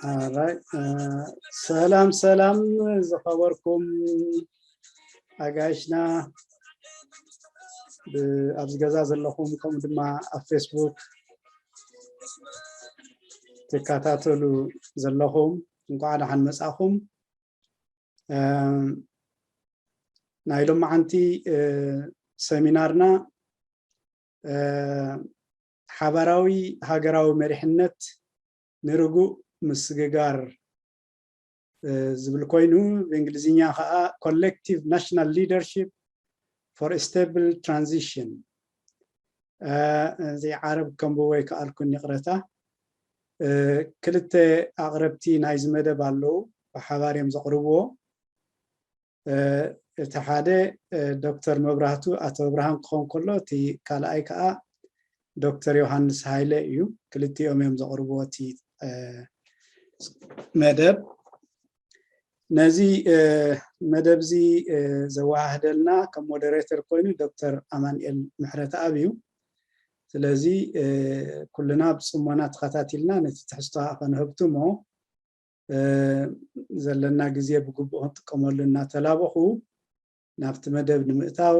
Alright. ሰላም ሰላም፣ ዝኸበርኩም ኣጋይሽና፣ ኣብዚ ገዛ ዘለኹም፣ ከምኡ ድማ ኣብ ፌስቡክ ትከታተሉ ዘለኹም፣ እንኳዕ ደሓን መጻኹም። ናይ ሎማዓንቲ ሰሚናርና ሓባራዊ ሃገራዊ መሪሕነት ንርጉእ ምስግጋር ዝብል ኮይኑ፣ ብእንግሊዝኛ ከዓ Collective National Leadership for a Stable Transition። እዚ ዓረብ ከንብቦ ኣይከኣልኩን፣ ይቕረታ። ክልተ ኣቕረብቲ ናይዚ መደብ ኣለዉ፣ ብሓባር እዮም ዘቕርብዎ። እቲ ሓደ ዶክተር መብራህቱ ኣቶ ብርሃን ክኸውን ከሎ፣ እቲ ካልኣይ ከዓ ዶክተር ዮሃንስ ሃይለ እዩ። ክልቲኦም እዮም ዘቕርብዎ እቲ መደብ። ነዚ መደብ እዚ ዘወሃህደልና ከም ሞደሬተር ኮይኑ ዶክተር ኣማንኤል ምሕረተኣብ እዩ። ስለዚ ኩልና ብፅሞና ተኸታቲልና ነቲ ትሕዝቶ ከነህብትሞ ዘለና ግዜ ብግቡእ ክንጥቀመሉ እናተላበኹ፣ ናብቲ መደብ ንምእታው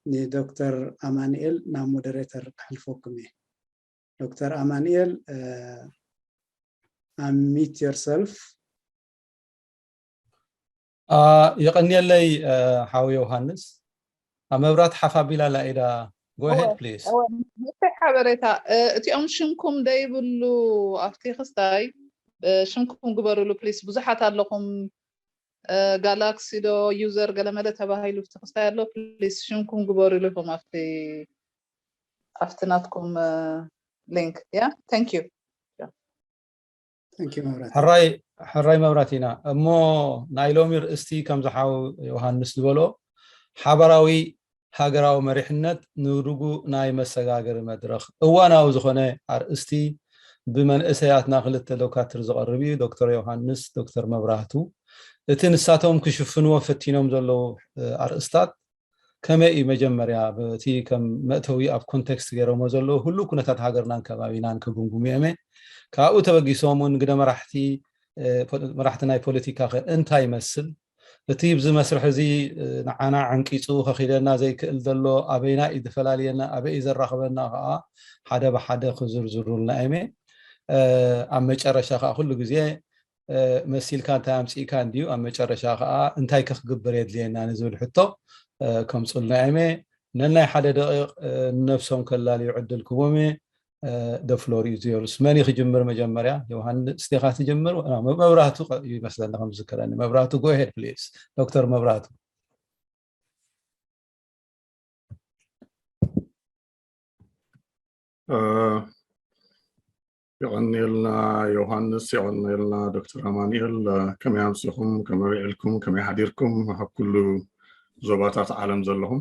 ንዶክተር ኣማንኤል ናብ ሞደሬተር ከሕልፈኩም እየ። ዶክተር ኣማንኤል፣ unmute yourself። የቐንየለይ ሓው ዮሃንስ። ኣብ መብራት ሓፍ ኣቢላ ኣላ ኢዳ። Go ahead, please። ንእሽተይ ሓበሬታ፣ እቲኦም ሽምኩም ደይብሉ ኣብቲ ክስታይ ሽምኩም ግበሩሉ ፕሊስ። ብዙሓት ኣለኹም፣ ጋላክሲ ዶ ዩዘር ገለመለ ተባሂሉ ኣብቲ ክስታይ ኣሎ። ፕሊስ ሽምኩም ግበሩሉ ኢኹም ኣብቲ ኣብቲ ናትኩም ሊንክ። ያ፣ thank you። Thank you መብራት። ሕራይ ሕራይ መብራት ኢና እሞ፣ ናይ ሎሚ ርእስቲ ከምዚ ሓው ዮሃንስ ዝበሎ ሓበራዊ ሃገራዊ መሪሕነት ንርጉእ ናይ መሰጋገሪ መድረኽ፣ እዋናዊ ዝኾነ ኣርእስቲ ብመንእሰያትና ክልተ ዶካትር ዝቐርብ እዩ፣ ዶክተር ዮሃንስ፣ ዶክተር መብራህቱ። እቲ ንሳቶም ክሽፍንዎ ፈቲኖም ዘለዉ ኣርእስታት ከመይ እዩ መጀመርያ፣ በቲ ከም መእተዊ ኣብ ኮንቴክስት ገይሮሞ ዘለዉ ህሉ ኩነታት ሃገርናን ከባቢናን ክግምግሙ እዮም። ካብኡ ተበጊሶም እውን ግደ መራሕቲ፣ መራሕቲ ናይ ፖለቲካ ከ እንታይ ይመስል፣ እቲ ብዚ መስርሕ እዚ ንዓና ዓንቂፁ ከኺደና ዘይክእል ዘሎ ኣበይና እዩ ዝፈላልየና፣ ኣበይ እዩ ዘራኽበና ከዓ ሓደ ብሓደ ክዝርዝሩልና እዮም። ኣብ መጨረሻ ከዓ ኩሉ ግዜ መሲልካ እንታይ ኣምፂእካ እንድዩ፣ ኣብ መጨረሻ ከዓ እንታይ ከክግበር የድልየና ንዝብል ሕቶ ከምፁልና እዮም። ነናይ ሓደ ደቂቕ ንነብሶም ከላልዩ ዕድል ክቦም። The floor is yours። መን ክጅምር መጀመርያ? ዮሃንስ ዲኻ ትጅምር? መብራህቱ ይመስለኒ ከም ዝዝከረኒ። መብራህቱ፣ go ahead please። ዶክተር መብራህቱ። የቐንየልና ዮሃንስ፣ የቐንየልና ዶክተር ኣማንኤል። ከመይ ኣምሲኹም፣ ከመይ ውዒልኩም፣ ከመይ ሓዲርኩም ኣብ ኩሉ ዞባታት ዓለም ዘለኹም?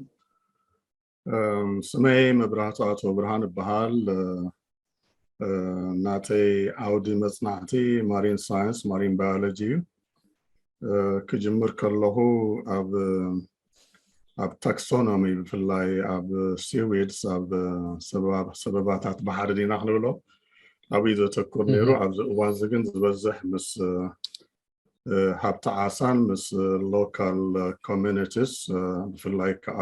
ስመይ መብራህቱ ኣቶ ብርሃን እበሃል። ናተይ ዓውዲ መፅናዕቲ ማሪን ሳይንስ፣ ማሪን ባዮሎጂ እዩ። ክጅምር ከለኹ ኣብ ኣብ ታክሶኖሚ፣ ብፍላይ ኣብ ሲዊድስ፣ ኣብ ሰበባታት ባሕሪ ዲና ክንብሎ፣ ኣብኡ ዘተኩር ነይሩ። ኣብዚ እዋን እዚ ግን ዝበዝሕ ምስ ሃብቲ ዓሳን ምስ ሎካል ኮሚኒቲስ፣ ብፍላይ ከዓ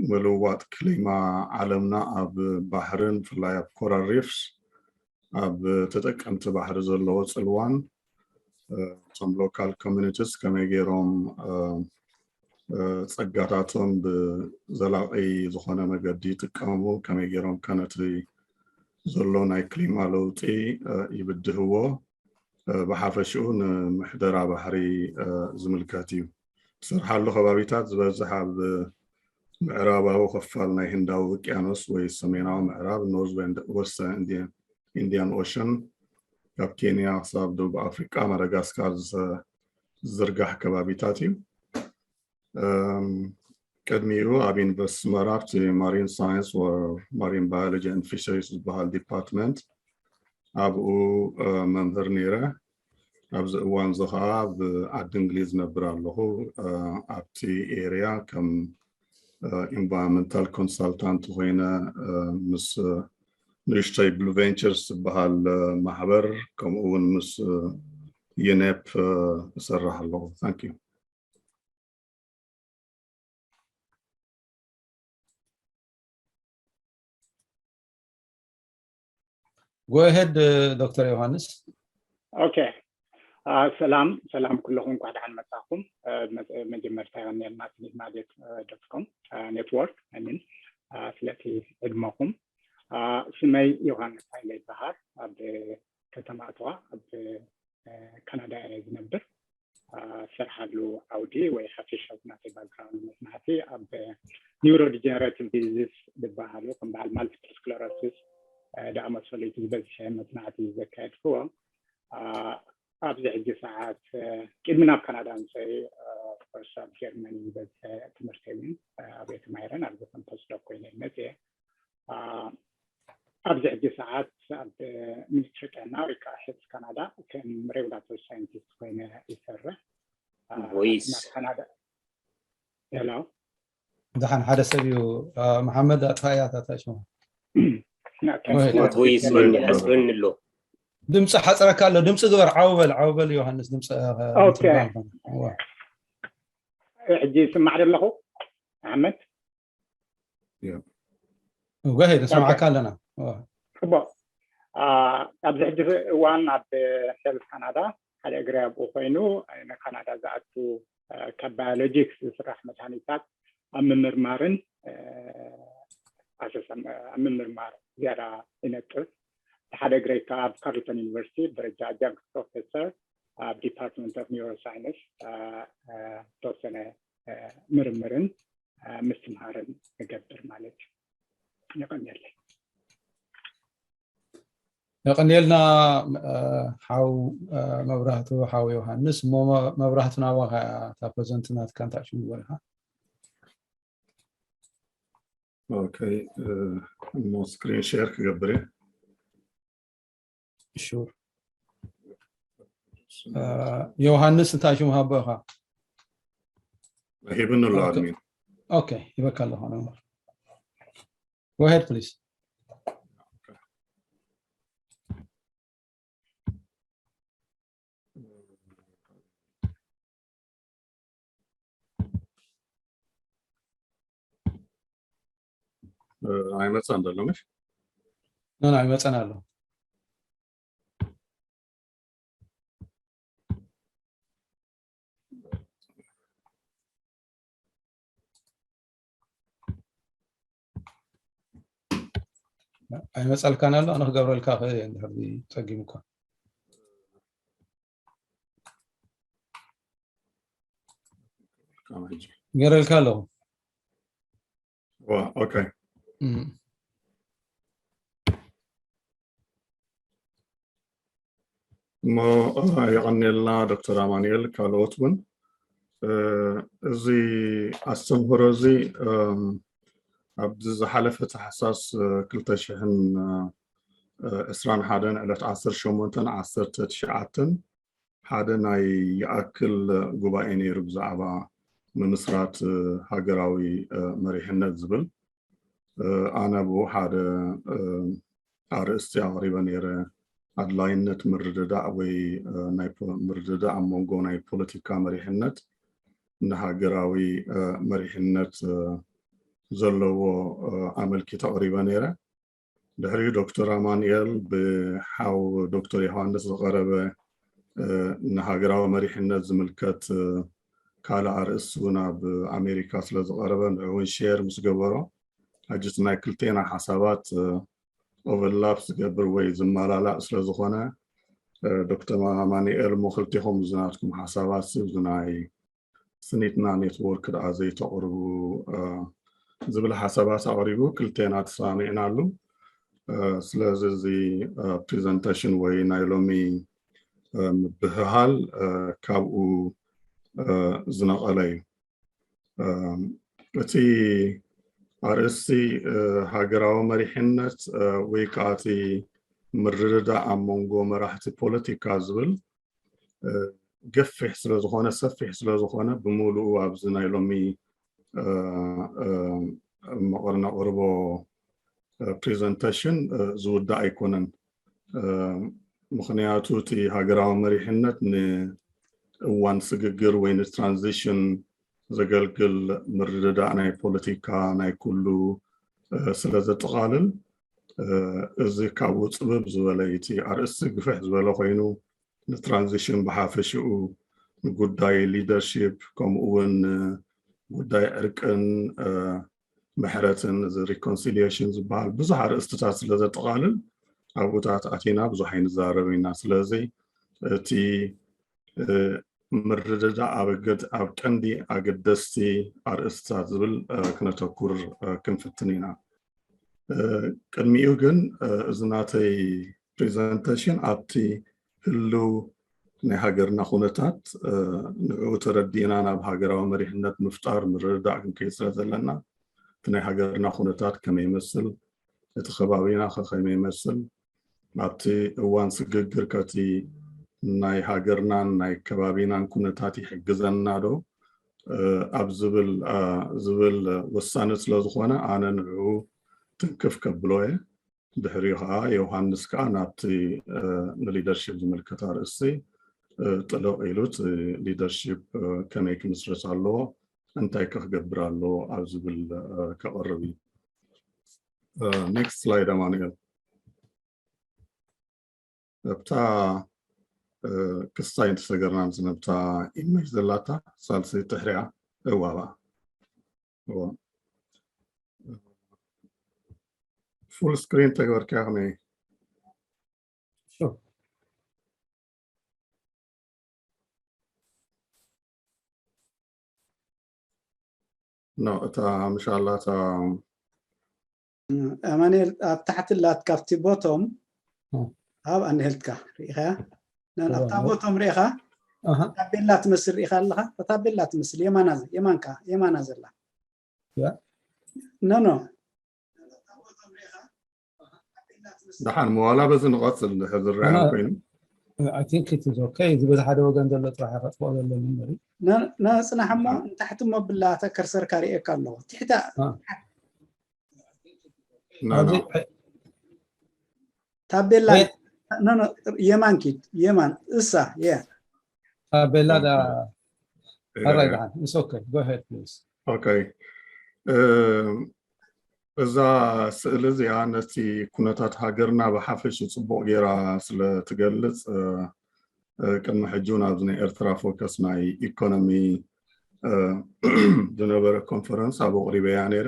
ምልውዋጥ ክሊማ ዓለምና ኣብ ባሕርን ብፍላይ ኣብ ኮራል ሪፍስ ኣብ ተጠቀምቲ ባሕሪ ዘለዎ ፅልዋን እቶም ሎካል ኮሚኒቲስ ከመይ ገይሮም ፀጋታቶም ብዘላቒ ዝኾነ መገዲ ይጥቀሙ፣ ከመይ ገይሮም ከ ነቲ ዘሎ ናይ ክሊማ ለውጢ ይብድህዎ፣ ብሓፈሽኡ ንምሕደራ ባሕሪ ዝምልከት እዩ። ዝሰርሓሉ ከባቢታት ዝበዝሕ ኣብ ምዕራባዊ ክፋል ናይ ህንዳዊ ውቅያኖስ ወይ ሰሜናዊ ምዕራብ፣ ኖርዝ ወስተርን ኢንዲያን ኦሽን፣ ካብ ኬንያ ክሳብ ደቡብ ኣፍሪቃ፣ ማዳጋስካር ዝዝርጋሕ ከባቢታት እዩ። ቅድሚኡ ኣብ ዩኒቨርሲቲ ኣስመራ ኣብቲ ማሪን ሳይንስ፣ ማሪን ባዮሎጂ ኤንድ ፊሸሪስ ዝበሃል ዲፓርትመንት ኣብኡ መምህር ነይረ። ኣብዚ እዋን እዚ ከዓ ኣብ ዓዲ እንግሊዝ ነብር ኣለኹ። ኣብቲ ኤርያ ከም ኢንቫይሮንመንታል ኮንሳልታንት ኮይነ ምስ ንእሽተይ ብሉ ቬንቸርስ ዝበሃል ማሕበር ከምኡ እውን ምስ ዩኔፕ እሰርሕ ኣለኹ። Thank you. Go ahead, ዶክተር ዮሃንስ። Okay. ሰላም ሰላም ኩለኹም፣ እንኳዕ ደሓን መጻኹም። መጀመርታ የቐንየልና ስኒት ማሌት ዶት ኮም ኔትወርክ ሚን ስለቲ ዕድመኹም። ስመይ ዮሃንስ ሃይለ ይበሃል። ኣብ ከተማ ኣተዋ ኣብ ካናዳ እየ ዝነብር። ዝሰርሓሉ ዓውዲ ወይ ሓፈሻዊ ናተይ ባክግራውንድ መፅናዕቲ ኣብ ኒውሮ ዲጀነሬቲቭ ዲዚዝ ዝበሃሉ ከም በዓል ማልቲፕል ስክለሮሲስ ዝኣመሰሉ እቲ ዝበዝሐ መፅናዕቲ ዘካየድክዎ። ኣብዚ ሕጂ ሰዓት ቅድሚ ናብ ካናዳ ምፅኣይ ኦፍኮርስ ኣብ ጀርመኒ ዝበዝሐ ትምህርቲ እውን ኣብየ ተማሂረን ኣብዚ ከም ፖስት ዶክ ኮይነ መፅየ። ኣብዚ ሕጂ ሰዓት ኣብ ሚኒስትሪ ጥዕና ወይ ከዓ ሄልት ካናዳ ከም ሬጉላቶሪ ሳይንቲስት ኮይነ ይሰርሕ። ቮይስ ካናዳ ሄሎ ደሓን ሓደ ሰብ እዩ። መሓመድ ኣጥፋእያ ታታ ሽሙ ኣስበኒ ኣሎ። ድምፂ ሓፅረካ ኣሎ። ድምፂ ግበር። ዓውበል ዓውበል ዮሃንስ ድምፂ ሕጂ ይስማዕ ዶ ኣለኹ? ኣሕመድ ጓሄ ንሰምዓካ ኣለና። ፅቡቅ። ኣብዚ ሕጂ እዋን ኣብ ሄልት ካናዳ ሓደ እግሪ ኣብኡ ኮይኑ ንካናዳ ዝኣቱ ካብ ባዮሎጂክስ ዝስራሕ መድሃኒታት ኣብ ምምርማርን ኣብ ምምርማር ዝያዳ ይነጥፍ። ሓደ እግረይ ከዓ ኣብ ካርልተን ዩኒቨርሲቲ ደረጃ ኣጃንክት ፕሮፌሰር ኣብ ዲፓርትመንት ኦፍ ኒውሮሳይንስ ዝተወሰነ ምርምርን ምስትምሃርን እገብር ማለት እዩ። የቐንየለይ። የቐንየልና ሓው መብራህቱ፣ ሓው ዮሃንስ። እሞ መብራህቱ ናባኻ እታ ፕረዘንት ናትካ እንታይ ሽሙ ዝበልካ? ኦኬ እሞ ስክሪን ሼር ክገብር እየ። ሹር። ዮሃንስ እንታይ ሽሙ ሃቦ ኢኻ? ሂብኒ ኣሎ ኣድሚን። ኦኬ ሂበካ ኣለኹ። Go ahead please. ኣይመፀን ዘሎ ምሽ? ኖ ኣይመፀን ኣሎ። ኣይመፀልካን ኣሎ። ኣነ ክገብረልካ ክእል እየ እንድሕር ፀጊምካ። ገረልካ ኣለኹ። ኦኬ እሞ የቐንየልና ዶክተር ኣማኑኤል፣ ካልኦት እውን። እዚ ኣስተምህሮ እዚ ኣብዚ ዝሓለፈ ታሕሳስ ክልተ ሽሕን ዕስራን ሓደን ዕለት ዓሰርተ ሸሞንተን ዓሰርተ ትሽዓተን ሓደ ናይ ይኣክል ጉባኤ ነይሩ ብዛዕባ ምምስራት ሃገራዊ መሪሕነት ዝብል። ኣነ ብኡ ሓደ ኣርእስቲ ኣቕሪበ ነይረ። ኣድላይነት ምርድዳእ ወይ ናይ ምርድዳእ ኣብ መንጎ ናይ ፖለቲካ መሪሕነት ንሃገራዊ መሪሕነት ዘለዎ ኣመልኪት ኣቕሪበ ነይረ። ድሕሪኡ ዶክተር ኣማኑኤል ብሓው ዶክተር ዮሃንስ ዝቐረበ ንሃገራዊ መሪሕነት ዝምልከት ካልእ ኣርእስቲ እውን ኣብ ኣሜሪካ ስለ ዝቐረበ ንዕኡ እውን ሼር ምስ ገበሮ ሕጂ እቲ ናይ ክልቴና ሓሳባት ኦቨርላፕ ዝገብር ወይ ዝመላላእ ስለ ዝኾነ ዶክተር ኣማኑኤል እሞ ክልቴኹም እዚ ናትኩም ሓሳባት እዚ ናይ ስኒትና ኔትወርክ ደኣ ዘይተቕርቡ ዝብል ሓሳባት ኣቕሪቡ ክልቴና ተሰማሚዕናሉ። ስለዚ እዚ ፕሪዘንቴሽን ወይ ናይ ሎሚ ምብህሃል ካብኡ ዝነቐለ እዩ። እቲ ኣርእስቲ ሃገራዊ መሪሕነት ወይ ከዓ እቲ ምርድዳእ ኣብ መንጎ መራሕቲ ፖለቲካ ዝብል ገፊሕ ስለ ዝኾነ ሰፊሕ ስለ ዝኾነ ብምሉኡ ኣብዚ ናይ ሎሚ መቕር ነቕርቦ ፕሬዘንቴሽን ዝውዳእ ኣይኮነን። ምኽንያቱ እቲ ሃገራዊ መሪሕነት ንእዋን ስግግር ወይ ንትራንዚሽን ዘገልግል ምርድዳእ ናይ ፖለቲካ ናይ ኩሉ ስለ ዘጠቓልል፣ እዚ ካብኡ ፅብብ ዝበለ እቲ ኣርእስቲ ግፍሕ ዝበለ ኮይኑ ንትራንዚሽን ብሓፈሽኡ ንጉዳይ ሊደርሺፕ ከምኡ እውን ጉዳይ ዕርቅን ምሕረትን እዚ ሪኮንሲሊየሽን ዝበሃል ብዙሕ ኣርእስትታት ስለ ዘጠቓልል ኣብኡታት ኣቲና ብዙሕ ኣይንዛረብ ኢና። ስለዚ እቲ ምርድዳእ ኣብ ቀንዲ ኣገደስቲ ኣርእስትታት ዝብል ክነተኩር ክንፍትን ኢና። ቅድሚኡ ግን እዚ ናተይ ፕሬዘንቴሽን ኣብቲ ህልው ናይ ሃገርና ኩነታት ንዕኡ ተረዲእና ናብ ሃገራዊ መሪሕነት ምፍጣር ምርድዳእ ክንከይድ ስለ ዘለና እቲ ናይ ሃገርና ኩነታት ከመይ ይመስል፣ እቲ ከባቢና ከ ከመይ ይመስል፣ ኣብቲ እዋን ስግግር ከቲ ናይ ሃገርናን ናይ ከባቢናን ኩነታት ይሕግዘና ዶ ኣብ ዝብል ዝብል ወሳኒ ስለ ዝኾነ ኣነ ንዕኡ ትንክፍ ከብሎ እየ። ድሕሪኡ ከዓ ዮሃንስ ከዓ ናብቲ ንሊደርሺፕ ዝምልከት ኣርእስቲ ጥልቕ ኢሉ እቲ ሊደርሺፕ ከመይ ክምስረት ኣለዎ፣ እንታይ ከ ክገብር ኣለዎ ኣብ ዝብል ከቕርብ እዩ። ኔክስት ስላይድ ኣማኑኤል። ኣብታ ክስታይ እንተሰገርና ምስ ነብታ ኢሜጅ ዘላታ ሳልሰይቲ ትሕሪያ እዋባ ፉል ስክሪን ተግበርካ ከመይ ኖ እታ ምሻላ እታ ኣማኑኤል ኣብ ታሕቲ ላት ካብቲ ቦቶም ኣብ ኣንሄልትካ ርኢኻ ኣብታ ቦቶም ርኢኻ ታቤላ ትመስል ርኢኻ ኣለኻ ታቤላ ትመስል የማና የማንካ የማና ዘላ ኖ ኖ ደሓን መዋላ በዚ ንቐፅል ዝረኣያ ኮይኑ I think it is okay። እዚ በዚ ሓደ ወገን ዘሎ ጥራሕ ከጥፍኦ ዘለኒ እምበር ነፅናሕ እሞ ንታሕቲ እሞ ብላ ከርሰርካ ርእየካ ኣለኹ ትሕታ ታቤላ የማን ኪድ የማን እሳ የ ታቤላ ዳ ኣራይ ደሓን it's okay go ahead please okay እዛ ስእሊ እዚኣ ነቲ ኩነታት ሃገርና ብሓፈሽ ፅቡቕ ገይራ ስለ ትገልፅ ቅድሚ ሕጂ እውን ኣብዚ ናይ ኤርትራ ፎከስ ናይ ኢኮኖሚ ዝነበረ ኮንፈረንስ ኣብ ኣቕሪበያ ነይረ።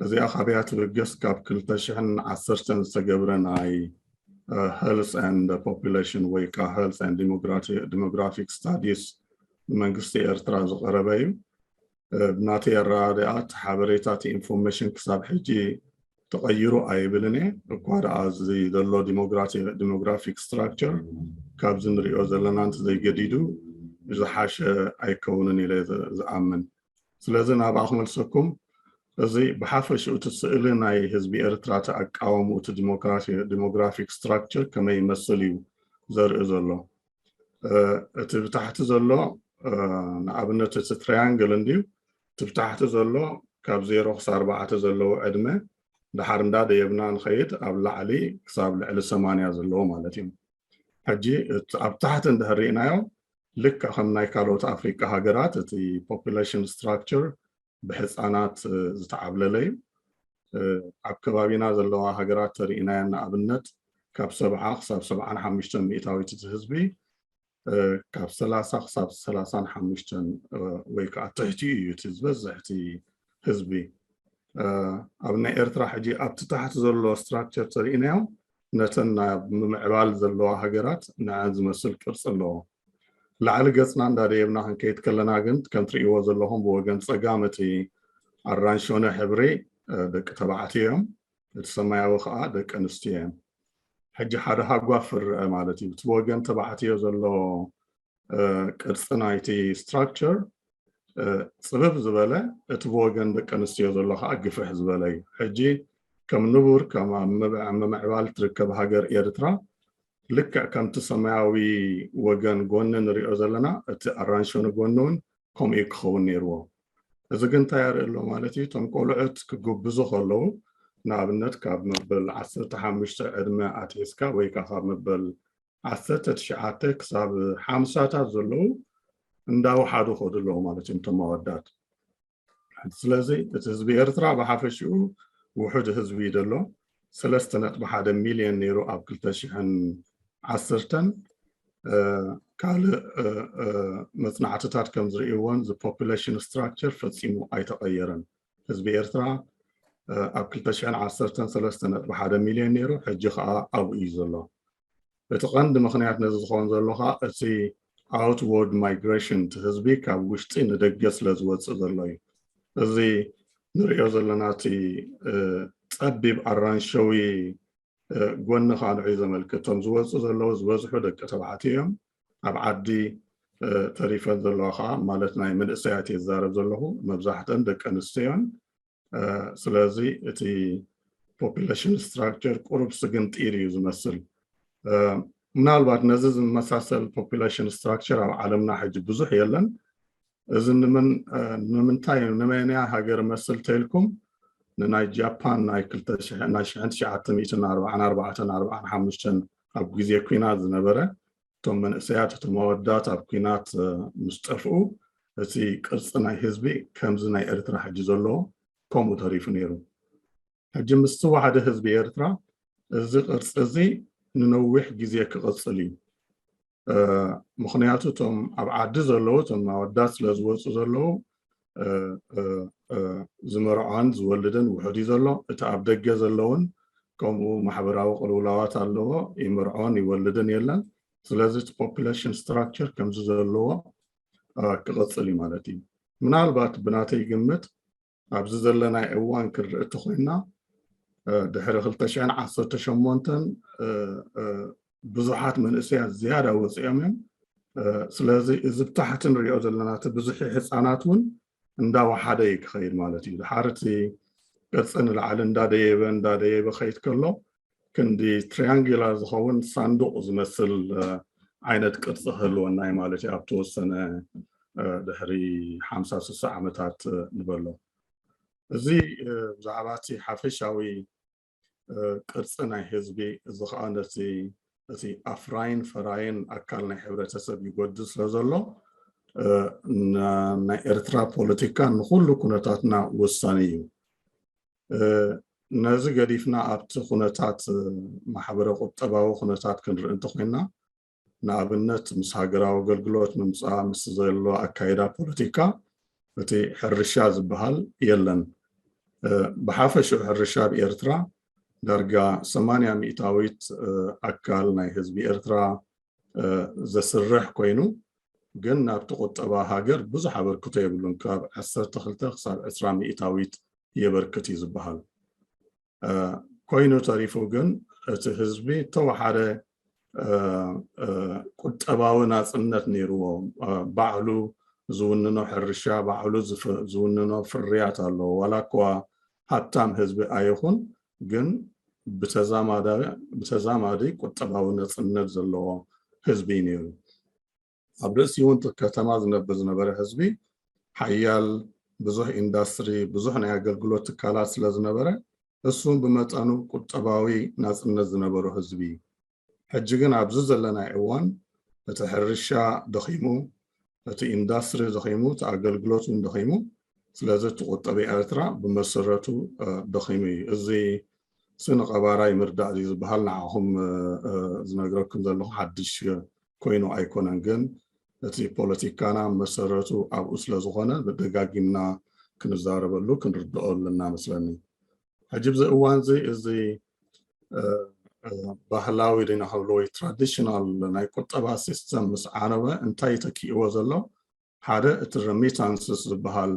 እዚኣ ካበያ ትብገስ ካብ ክልተ ሽሕን ዓሰርተን ዝተገብረ ናይ health and population ወይ ከዓ health and demographic studies ብመንግስቲ ኤርትራ ዝቐረበ እዩ። ብናተይ ኣረዳድኣ እቲ ሓበሬታ እቲ ኢንፎርሜሽን ክሳብ ሕጂ ተቐይሩ ኣይብልን እየ እኳ ደኣ እዚ ዘሎ ዲሞግራፊክ ስትራክቸር ካብዚ ንሪኦ ዘለና እንተዘይገዲዱ ዝሓሸ ኣይከውንን ኢለ ዝኣምን። ስለዚ ናብኣ ክመልሰኩም፣ እዚ ብሓፈሽኡ እቲ ስእሊ ናይ ህዝቢ ኤርትራ እቲ ኣቃውምኡ እቲ ዲሞክራሲ ዲሞግራፊክ ስትራክቸር ከመይ ይመስል እዩ ዘርኢ ዘሎ። እቲ ብታሕቲ ዘሎ ንኣብነት እቲ ትራያንግል እንድዩ። እቲ ብታሕቲ ዘሎ ካብ ዜሮ ክሳብ ኣርባዕተ ዘለዉ ዕድመ ድሓር እንዳደየብና ንኸይድ ኣብ ላዕሊ ክሳብ ልዕሊ ሰማንያ ዘለዉ ማለት እዩ። ሕጂ ኣብ ታሕቲ እንድሕር ርኢናዮ ልክዕ ከም ናይ ካልኦት ኣፍሪቃ ሃገራት እቲ ፖፑሌሽን ስትራክቸር ብሕፃናት ዝተዓብለለ እዩ። ኣብ ከባቢና ዘለዋ ሃገራት ተርኢናየን ንኣብነት ካብ ሰብዓ ክሳብ ሰብዓን ሓሙሽተን ሚእታዊት እቲ ህዝቢ ካብ ሰላሳ ክሳብ ሰላሳን ሓሙሽተን ወይ ከዓ ትሕቲኡ እዩ እቲ ዝበዝሕ እቲ ህዝቢ። ኣብ ናይ ኤርትራ ሕጂ ኣብቲ ታሕቲ ዘሎ ስትራክቸር ተርኢናዮ ነተን ናብ ምምዕባል ዘለዋ ሃገራት ንዐን ዝመስል ቅርፂ ኣለዎ። ላዕሊ ገፅና እንዳደየብና ክንከይድ ከለና ግን ከም ትርእይዎ ዘለኹም ብወገን ፀጋም እቲ ኣራንሾነ ሕብሪ ደቂ ተባዕትዮ እዮም። እቲ ሰማያዊ ከዓ ደቂ ኣንስትዮ እዮም። ሕጂ ሓደ ሃጓፍ ፍርአ ማለት እዩ። እቲ ብወገን ተባዕትዮ ዘሎ ቅርፂ ናይቲ ስትራክቸር ፅብብ ዝበለ፣ እቲ ብወገን ደቂ ኣንስትዮ ዘሎ ከዓ ግፍሕ ዝበለ እዩ። ሕጂ ከም ንቡር ከም ኣብ ምምዕባል ትርከብ ሃገር ኤርትራ ልክዕ ከምቲ ሰማያዊ ወገን ጎኒ ንሪኦ ዘለና እቲ ኣራንሾኒ ጎኒ እውን ከምኡ ክኸውን ነይርዎ። እዚ ግን እንታይ የርኢ ኣሎ ማለት እዩ? እቶም ቆልዑት ክጉብዙ ከለዉ፣ ንኣብነት ካብ መበል ዓሰርተ ሓሙሽተ ዕድመ ኣትሒዝካ ወይ ከዓ ካብ መበል ዓሰርተ ትሽዓተ ክሳብ ሓምሳታት ዘለዉ እንዳወሓዱ ከዱ ኣለዉ ማለት እዮም እቶም ኣወዳት። ስለዚ እቲ ህዝቢ ኤርትራ ብሓፈሽኡ ውሑድ ህዝቢ እዩ ዘሎ። ሰለስተ ነጥቢ ሓደ ሚልዮን ነይሩ ኣብ ክልተ ሽሕን ዓሰርተን። ካልእ መፅናዕትታት ከም ዝርእይዎን እዚ ፖፑሌሽን ስትራክቸር ፈፂሙ ኣይተቐየረን። ህዝቢ ኤርትራ ኣብ ክልተ ሽሕን ዓሰርተን ሰለስተ ነጥቢ ሓደ ሚልዮን ነይሩ፣ ሕጂ ከዓ ኣብኡ እዩ ዘሎ። እቲ ቀንዲ ምኽንያት ነዚ ዝኸውን ዘሎ ከዓ እቲ ኣውትወርድ ማይግሬሽን፣ እቲ ህዝቢ ካብ ውሽጢ ንደገ ስለ ዝወፅእ ዘሎ እዩ። እዚ ንሪኦ ዘለና እቲ ፀቢብ ኣራንሸዊ ጎኒ ከዓ ንዑ ዘመልክት። እቶም ዝወፁ ዘለዉ ዝበዝሑ ደቂ ተባዕትዮ እዮም። ኣብ ዓዲ ተሪፈን ዘለዋ ከዓ፣ ማለት ናይ መንእሰያት እየ ዝዛረብ ዘለኹ፣ መብዛሕተን ደቂ ኣንስትዮን። ስለዚ እቲ ፖፑሌሽን ስትራክቸር ቁሩብ ስግንጢር እዩ ዝመስል። ምናልባት ነዚ ዝመሳሰል ፖፑሌሽን ስትራክቸር ኣብ ዓለምና ሕጂ ብዙሕ የለን። እዚ ንምንታይ፣ ንመንያ ሃገር መስል ተልኩም፣ ንናይ ጃፓን ናይ ክልተ ሽሕ፣ ናይ ሽሕን ትሽዓተ ሚእትን ኣርባዓን ኣርባዕተን ኣርባዓን ሓሙሽተን ኣብ ግዜ ኲናት ዝነበረ፣ እቶም መንእሰያት፣ እቶም ኣወዳት ኣብ ኲናት ምስ ጠፍኡ፣ እቲ ቅርፂ ናይ ህዝቢ ከምዚ ናይ ኤርትራ ሕጂ ዘለዎ ከምኡ ተሪፉ ነይሩ። ሕጂ ምስ ተዋሕደ ህዝቢ ኤርትራ እዚ ቅርፂ እዚ ንነዊሕ ግዜ ክቕፅል እዩ። ምኽንያቱ እቶም ኣብ ዓዲ ዘለዉ፣ እቶም ኣወዳት ስለ ዝወፁ ዘለዉ፣ ዝምርዖን ዝወልድን ውሑድ እዩ ዘሎ። እቲ ኣብ ደገ ዘለውን ከምኡ ማሕበራዊ ቅልውላዋት ኣለዎ፣ ይምርዖን ይወልድን የለን። ስለዚ እቲ ፖፑሌሽን ስትራክቸር ከምዚ ዘለዎ ክቕፅል እዩ ማለት እዩ። ምናልባት ብናተይ ግምት ኣብዚ ዘለናይ እዋን ክንርኢ እንተኾይና፣ ድሕሪ ክልተ ሽሕን ዓሰርተ ሸሞንተን ብዙሓት መንእሰያት ዝያዳ ወፂኦም እዮም። ስለዚ እዚ ብታሕቲ ንሪኦ ዘለና እቲ ብዙሒ ህፃናት እውን እንዳወሓደ እዩ ክኸይድ ማለት እዩ። ድሓር እቲ ቅርፂ ንላዕሊ እንዳደየበ እንዳደየበ ከይድ ከሎ፣ ክንዲ ትሪያንጉላር ዝኸውን ሳንዱቕ ዝመስል ዓይነት ቅርፂ ክህልወና እዩ ማለት እዩ፣ ኣብ ተወሰነ ድሕሪ ሓምሳ ስሳ ዓመታት ንበሎ። እዚ ብዛዕባ እቲ ሓፈሻዊ ቅርፂ ናይ ህዝቢ፣ እዚ ከዓ ነቲ፣ እቲ ኣፍራይን ፈራይን ኣካል ናይ ሕብረተሰብ ይጎድል ስለ ዘሎ፣ ናይ ኤርትራ ፖለቲካ ንኩሉ ኩነታትና ወሳኒ እዩ። ነዚ ገዲፍና ኣብቲ ኩነታት፣ ማሕበረ ቁጠባዊ ኩነታት ክንርኢ እንተኮይና፣ ንኣብነት ምስ ሃገራዊ ኣገልግሎት ምምፃእ፣ ምስ ዘሎ ኣካይዳ ፖለቲካ፣ እቲ ሕርሻ ዝበሃል የለን። ብሓፈሽኡ ሕርሻ ኣብ ኤርትራ ዳርጋ ሰማንያ ሚእታዊት ኣካል ናይ ህዝቢ ኤርትራ ዘስርሕ ኮይኑ፣ ግን ናብቲ ቁጠባ ሃገር ብዙሕ ኣበርክቶ የብሉን። ካብ ዓሰርተ ክልተ ክሳብ ዕስራ ሚእታዊት የበርክት እዩ ዝበሃል። ኮይኑ ተሪፉ ግን እቲ ህዝቢ ተወሓደ ቁጠባዊ ናፅነት ነይርዎ። ባዕሉ ዝውንኖ ሕርሻ፣ ባዕሉ ዝውንኖ ፍርያት ኣለዎ። ዋላ እኳ ሃብታም ህዝቢ ኣይኹን፣ ግን ብተዛማዲ ቁጠባዊ ነፅነት ዘለዎ ህዝቢ እዩ ነይሩ። ኣብ ርእሲ እውን እቲ ከተማ ዝነብር ዝነበረ ህዝቢ ሓያል፣ ብዙሕ ኢንዳስትሪ፣ ብዙሕ ናይ ኣገልግሎት ትካላት ስለ ዝነበረ፣ እሱ እውን ብመጠኑ ቁጠባዊ ናፅነት ዝነበሮ ህዝቢ እዩ። ሕጂ ግን ኣብዚ ዘለናይ እዋን እቲ ሕርሻ ደኺሙ፣ እቲ ኢንዳስትሪ ደኺሙ፣ እቲ ኣገልግሎት እውን ደኺሙ። ስለዚ እቲ ቁጠባ ኤርትራ ብመሰረቱ ደኺሙ እዩ። እዚ ስነ ቀባራይ ምርዳእ እዩ ዝበሃል፣ ንዓኹም ዝነግረኩም ዘለኹ ሓድሽ ኮይኑ ኣይኮነን፣ ግን እቲ ፖለቲካና መሰረቱ ኣብኡ ስለ ዝኾነ ደጋጊምና ክንዛረበሉ ክንርድኦ ኣለና መስለኒ። ሕጂ ብዚ እዋን እዚ፣ እዚ ባህላዊ ዲና ክብሎ ወይ ትራዲሽናል ናይ ቁጠባ ሲስተም ምስ ዓነወ እንታይ ተኪእዎ ዘሎ? ሓደ እቲ ረሚታንስስ ዝበሃል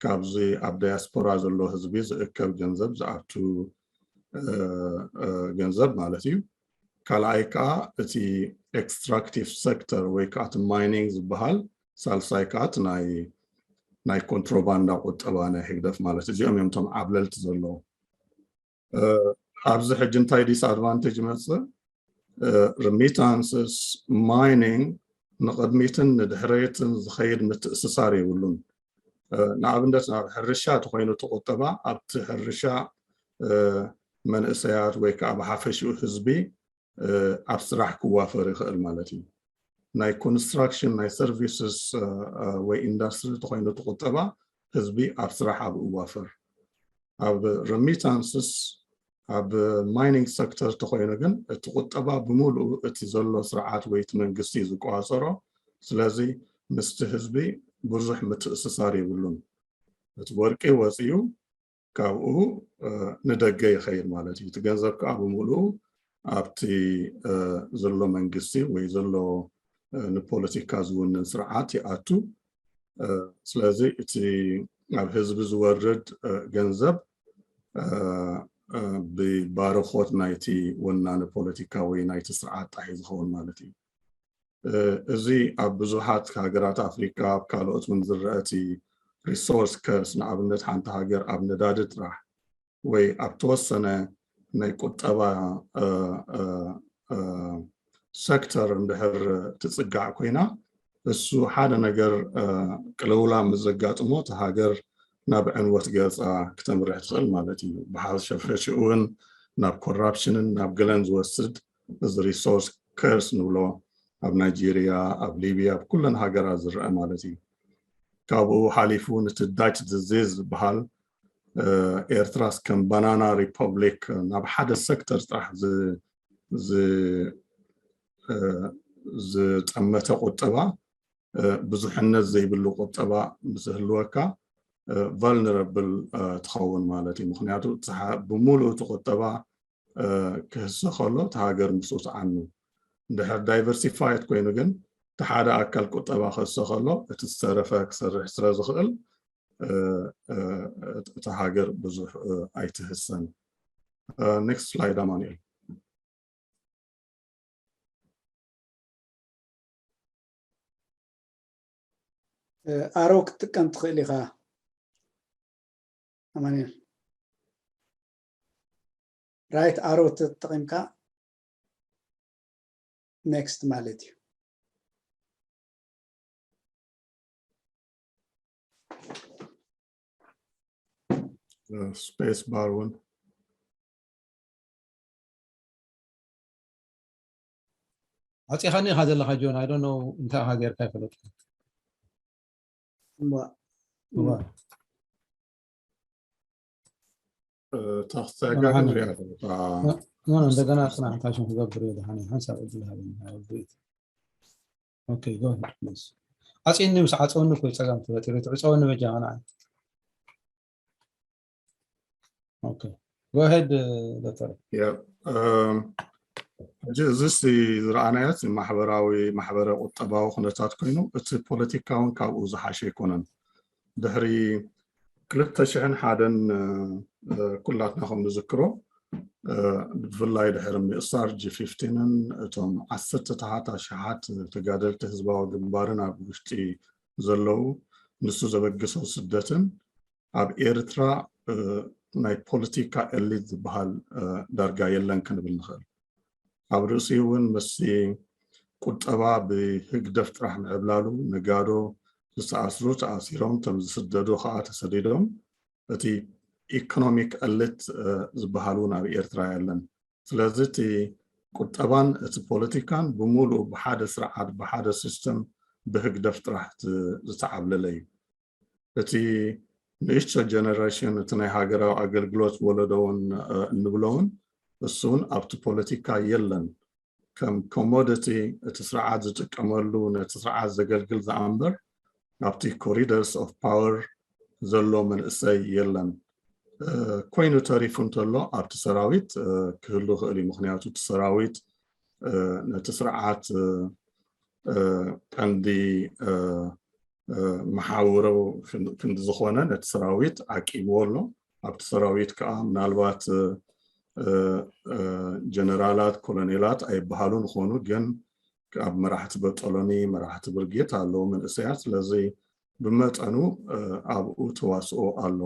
ካብዚ ኣብ ዳያስፖራ ዘሎ ህዝቢ ዝእከብ ገንዘብ፣ ዝኣቱ ገንዘብ ማለት እዩ። ካልኣይ ከዓ እቲ ኤክስትራክቲቭ ሴክተር ወይ ከዓ እቲ ማይኒንግ ዝበሃል፣ ሳልሳይ ከዓ እቲ ናይ፣ ናይ ኮንትሮባንዳ ቁጠባ ናይ ህግደፍ ማለት፣ እዚኦም እዮም እቶም ዓብለልቲ ዘለዉ። ኣብዚ ሕጂ እንታይ ዲስኣድቫንቴጅ ይመፅእ? ረሚታንስስ፣ ማይኒንግ ንቕድሚትን ንድሕሬትን ዝኸይድ ምትእስሳር የብሉን። ንኣብነት ናብ ሕርሻ ተኮይኑ እቲ ቁጠባ ኣብቲ ሕርሻ መንእሰያት ወይ ከዓ ብሓፈሽኡ ህዝቢ ኣብ ስራሕ ክዋፈር ይኽእል ማለት እዩ። ናይ ኮንስትራክሽን ናይ ሰርቪስስ ወይ ኢንዳስትሪ ተኮይኑ እቲ ቁጠባ ህዝቢ ኣብ ስራሕ ኣብ እዋፈር ኣብ ረሚታንስስ ኣብ ማይኒንግ ሰክተር ተኮይኑ ግን እቲ ቁጠባ ብምሉኡ እቲ ዘሎ ስርዓት ወይ እቲ መንግስቲ ዝቆፃፀሮ። ስለዚ ምስቲ ህዝቢ ብዙሕ ምትእስሳር የብሉን። እቲ ወርቂ ወፂኡ ካብኡ ንደገ ይኸይድ ማለት እዩ። እቲ ገንዘብ ከዓ ብምሉኡ ኣብቲ ዘሎ መንግስቲ ወይ ዘሎ ንፖለቲካ ዝውንን ስርዓት ይኣቱ። ስለዚ እቲ ኣብ ህዝቢ ዝወርድ ገንዘብ ብባርኾት ናይቲ ወናኒ ፖለቲካ ወይ ናይቲ ስርዓት ጣሒ ዝኸውን ማለት እዩ። እዚ ኣብ ብዙሓት ሃገራት ኣፍሪካ ኣብ ካልኦት እውን ዝረአ እቲ ሪሶርስ ከርስ ንኣብነት ሓንቲ ሃገር ኣብ ነዳዲ ጥራሕ ወይ ኣብ ተወሰነ ናይ ቁጠባ ሰክተር እንድሕር ትፅጋዕ ኮይና እሱ ሓደ ነገር ቅልውላ ምስ ዘጋጥሞ እቲ ሃገር ናብ ዕንወት ገፃ ክተምርሕ ትኽእል ማለት እዩ። ብሓፈሽኡ እውን ናብ ኮራፕሽንን ናብ ገለን ዝወስድ እዚ ሪሶርስ ከርስ ንብሎ ኣብ ናይጄርያ ኣብ ሊብያ ኣብ ኩለን ሃገራት ዝረአ ማለት እዩ። ካብኡ ሓሊፉ ነቲ ዳች ድዚዝ ዝበሃል ኤርትራስ ከም ባናና ሪፐብሊክ ናብ ሓደ ሰክተር ጥራሕ ዝጠመተ ቁጠባ ብዙሕነት ዘይብሉ ቁጠባ ምስህልወካ ቫልነረብል ትኸውን ማለት እዩ። ምክንያቱ ብምሉእ እቲ ቁጠባ ክህሰ ከሎ እቲ ሃገር ምስኡ ትዓኑ። እንድሕር ዳይቨርሲፋይድ ኮይኑ ግን እቲ ሓደ ኣካል ቁጠባ ክህሰ ከሎ እቲ ዝተረፈ ክሰርሕ ስለ ዝኽእል እታ ሃገር ብዙሕ ኣይትህሰን። ኔክስት ስላይድ ኣማኑኤል። ኣሮ ክትጥቀም ትኽእል ኢኻ ኣማኑኤል። ራይት ኣሮ ተጠቒምካ ኔክስት ማለት እዩ። ስፔስ ባር እውን ኣፂኻኒ ኢኻ ዘለኻ ጆን። I don't know እንታይ ኢኻ ጌርካ ይፈለጥ። እሞ እታ ክትሰጋገ ንሪኣ ዘለካ ኖ ኖ፣ እንደገና ፅናሕ እንታይ ሽም ክገብር እየ ደሓን ሓንሳብ ዕድል ሃበኒ። ኦኬ፣ go ahead please። ዓፂኒ ምስ ዓፀወኒ እኮ እዩ ፀገም ተፈጢሩ። ትዕፀወኒ በጃኻ ንዓይ። ኦኬ፣ go ahead ዶክተር። ሕጂ እዚ ዝረኣናዮ ማሕበራዊ ማሕበረ ቁጠባዊ ኩነታት ኮይኑ እቲ ፖለቲካ እውን ካብኡ ዝሓሸ ኣይኮነን። ድሕሪ ክልተ ሽሕን ሓደን ኩላትና ከም ንዝክሮ ብፍላይ ድሕሪ ምእሳር ጂ ፊፍቲንን እቶም ዓሰርተ ታሓት ኣሽሓት ተጋደልቲ ህዝባዊ ግንባርን ኣብ ውሽጢ ዘለዉ ንሱ ዘበግሶ ስደትን ኣብ ኤርትራ ናይ ፖለቲካ ኤሊት ዝበሃል ዳርጋ የለን ክንብል ንኽእል። ኣብ ርእሲኡ እውን ምስቲ ቁጠባ ብህግደፍ ጥራሕ ምዕብላሉ ነጋዶ ዝተኣስሩ ተኣሲሮም፣ እቶም ዝስደዱ ከዓ ተሰዲዶም፣ እቲ ኢኮኖሚክ ኤሊት ዝበሃል እውን ኣብ ኤርትራ የለን። ስለዚ እቲ ቁጠባን እቲ ፖለቲካን ብምሉኡ ብሓደ ስርዓት ብሓደ ሲስተም ብህግደፍ ጥራሕ ዝተዓብለለ እዩ። እቲ ንእሽቶ ጀነሬሽን እቲ ናይ ሃገራዊ ኣገልግሎት ወለዶ እውን እንብሎ እውን እሱ እውን ኣብቲ ፖለቲካ የለን። ከም ኮሞዲቲ እቲ ስርዓት ዝጥቀመሉ ነቲ ስርዓት ዘገልግል ዝኣምበር ኣብቲ ኮሪደርስ ኦፍ ፓወር ዘሎ መንእሰይ የለን። ኮይኑ ተሪፉ እንተሎ ኣብቲ ሰራዊት ክህሉ ይኽእል እዩ። ምክንያቱ እቲ ሰራዊት ነቲ ስርዓት ቀንዲ መሓውሮ ክንዲ ዝኾነ ነቲ ሰራዊት ዓቂብዎ ኣሎ። ኣብቲ ሰራዊት ከዓ ምናልባት ጀነራላት፣ ኮሎኔላት ኣይበሃሉን ይኾኑ፣ ግን ኣብ መራሕቲ በጠሎኒ፣ መራሕቲ ብርጌት ኣለዉ መንእሰያት። ስለዚ ብመጠኑ ኣብኡ ተዋስኦ ኣሎ።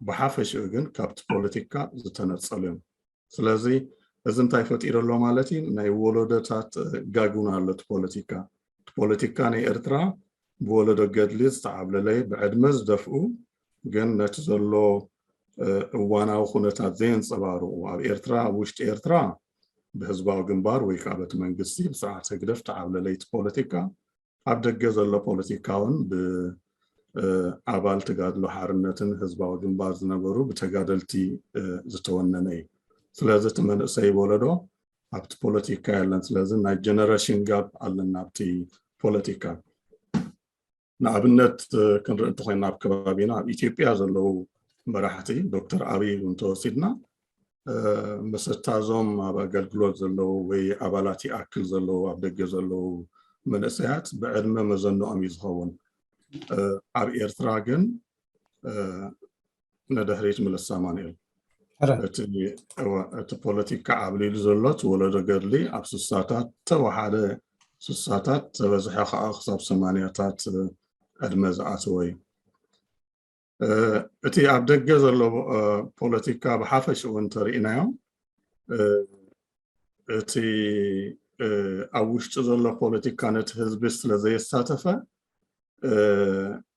ብሓፈሽኡ ግን ካብቲ ፖለቲካ ዝተነጸሉ እዮም። ስለዚ እዚ እንታይ ፈጢሩ ኣሎ ማለት እዩ? ናይ ወለዶታት ጋጉን ኣሎ እቲ ፖለቲካ። እቲ ፖለቲካ ናይ ኤርትራ ብወለዶ ገድሊ ዝተዓብለለይ፣ ብዕድመ ዝደፍኡ ግን ነቲ ዘሎ እዋናዊ ኩነታት ዘየንፀባርቑ፣ ኣብ ኤርትራ፣ ኣብ ውሽጢ ኤርትራ ብህዝባዊ ግንባር ወይ ከዓ በቲ መንግስቲ ብስርዓት ህግደፍ ተዓብለለይቲ ፖለቲካ፣ ኣብ ደገ ዘሎ ፖለቲካ እውን ብኣባል ተጋድሎ ሓርነትን ህዝባዊ ግንባር ዝነበሩ ብተጋደልቲ ዝተወነነ እዩ። ስለዚ እቲ መንእሰይ ወለዶ ኣብቲ ፖለቲካ የለን። ስለዚ ናይ ጀነሬሽን ጋፕ ኣለና ኣብቲ ፖለቲካ። ንኣብነት ክንርኢ እንተኮይና ኣብ ከባቢና ኣብ ኢትዮጵያ ዘለዉ መራሕቲ ዶክተር ኣብይ እውን እንተወሲድና፣ መሰታዞም ኣብ ኣገልግሎት ዘለዉ ወይ ኣባላት ይኣክል ዘለዉ ኣብ ደገ ዘለዉ መንእሰያት ብዕድመ መዘንኦም እዩ ዝኸውን። ኣብ ኤርትራ ግን ንድሕሪት ምልስ ኣማኑኤል። እቲ ፖለቲካ ዓብሊሉ ዘሎ እቲ ወለዶ ገድሊ ኣብ ስሳታት ተወሓደ ስሳታት ተበዝሐ ከዓ ክሳብ ሰማንያታት ዕድመ ዝኣተወ እዩ። እቲ ኣብ ደገ ዘሎ ፖለቲካ ብሓፈሽኡ እንተርኢናዮ እቲ ኣብ ውሽጢ ዘሎ ፖለቲካ ነቲ ህዝቢ ስለዘየሳተፈ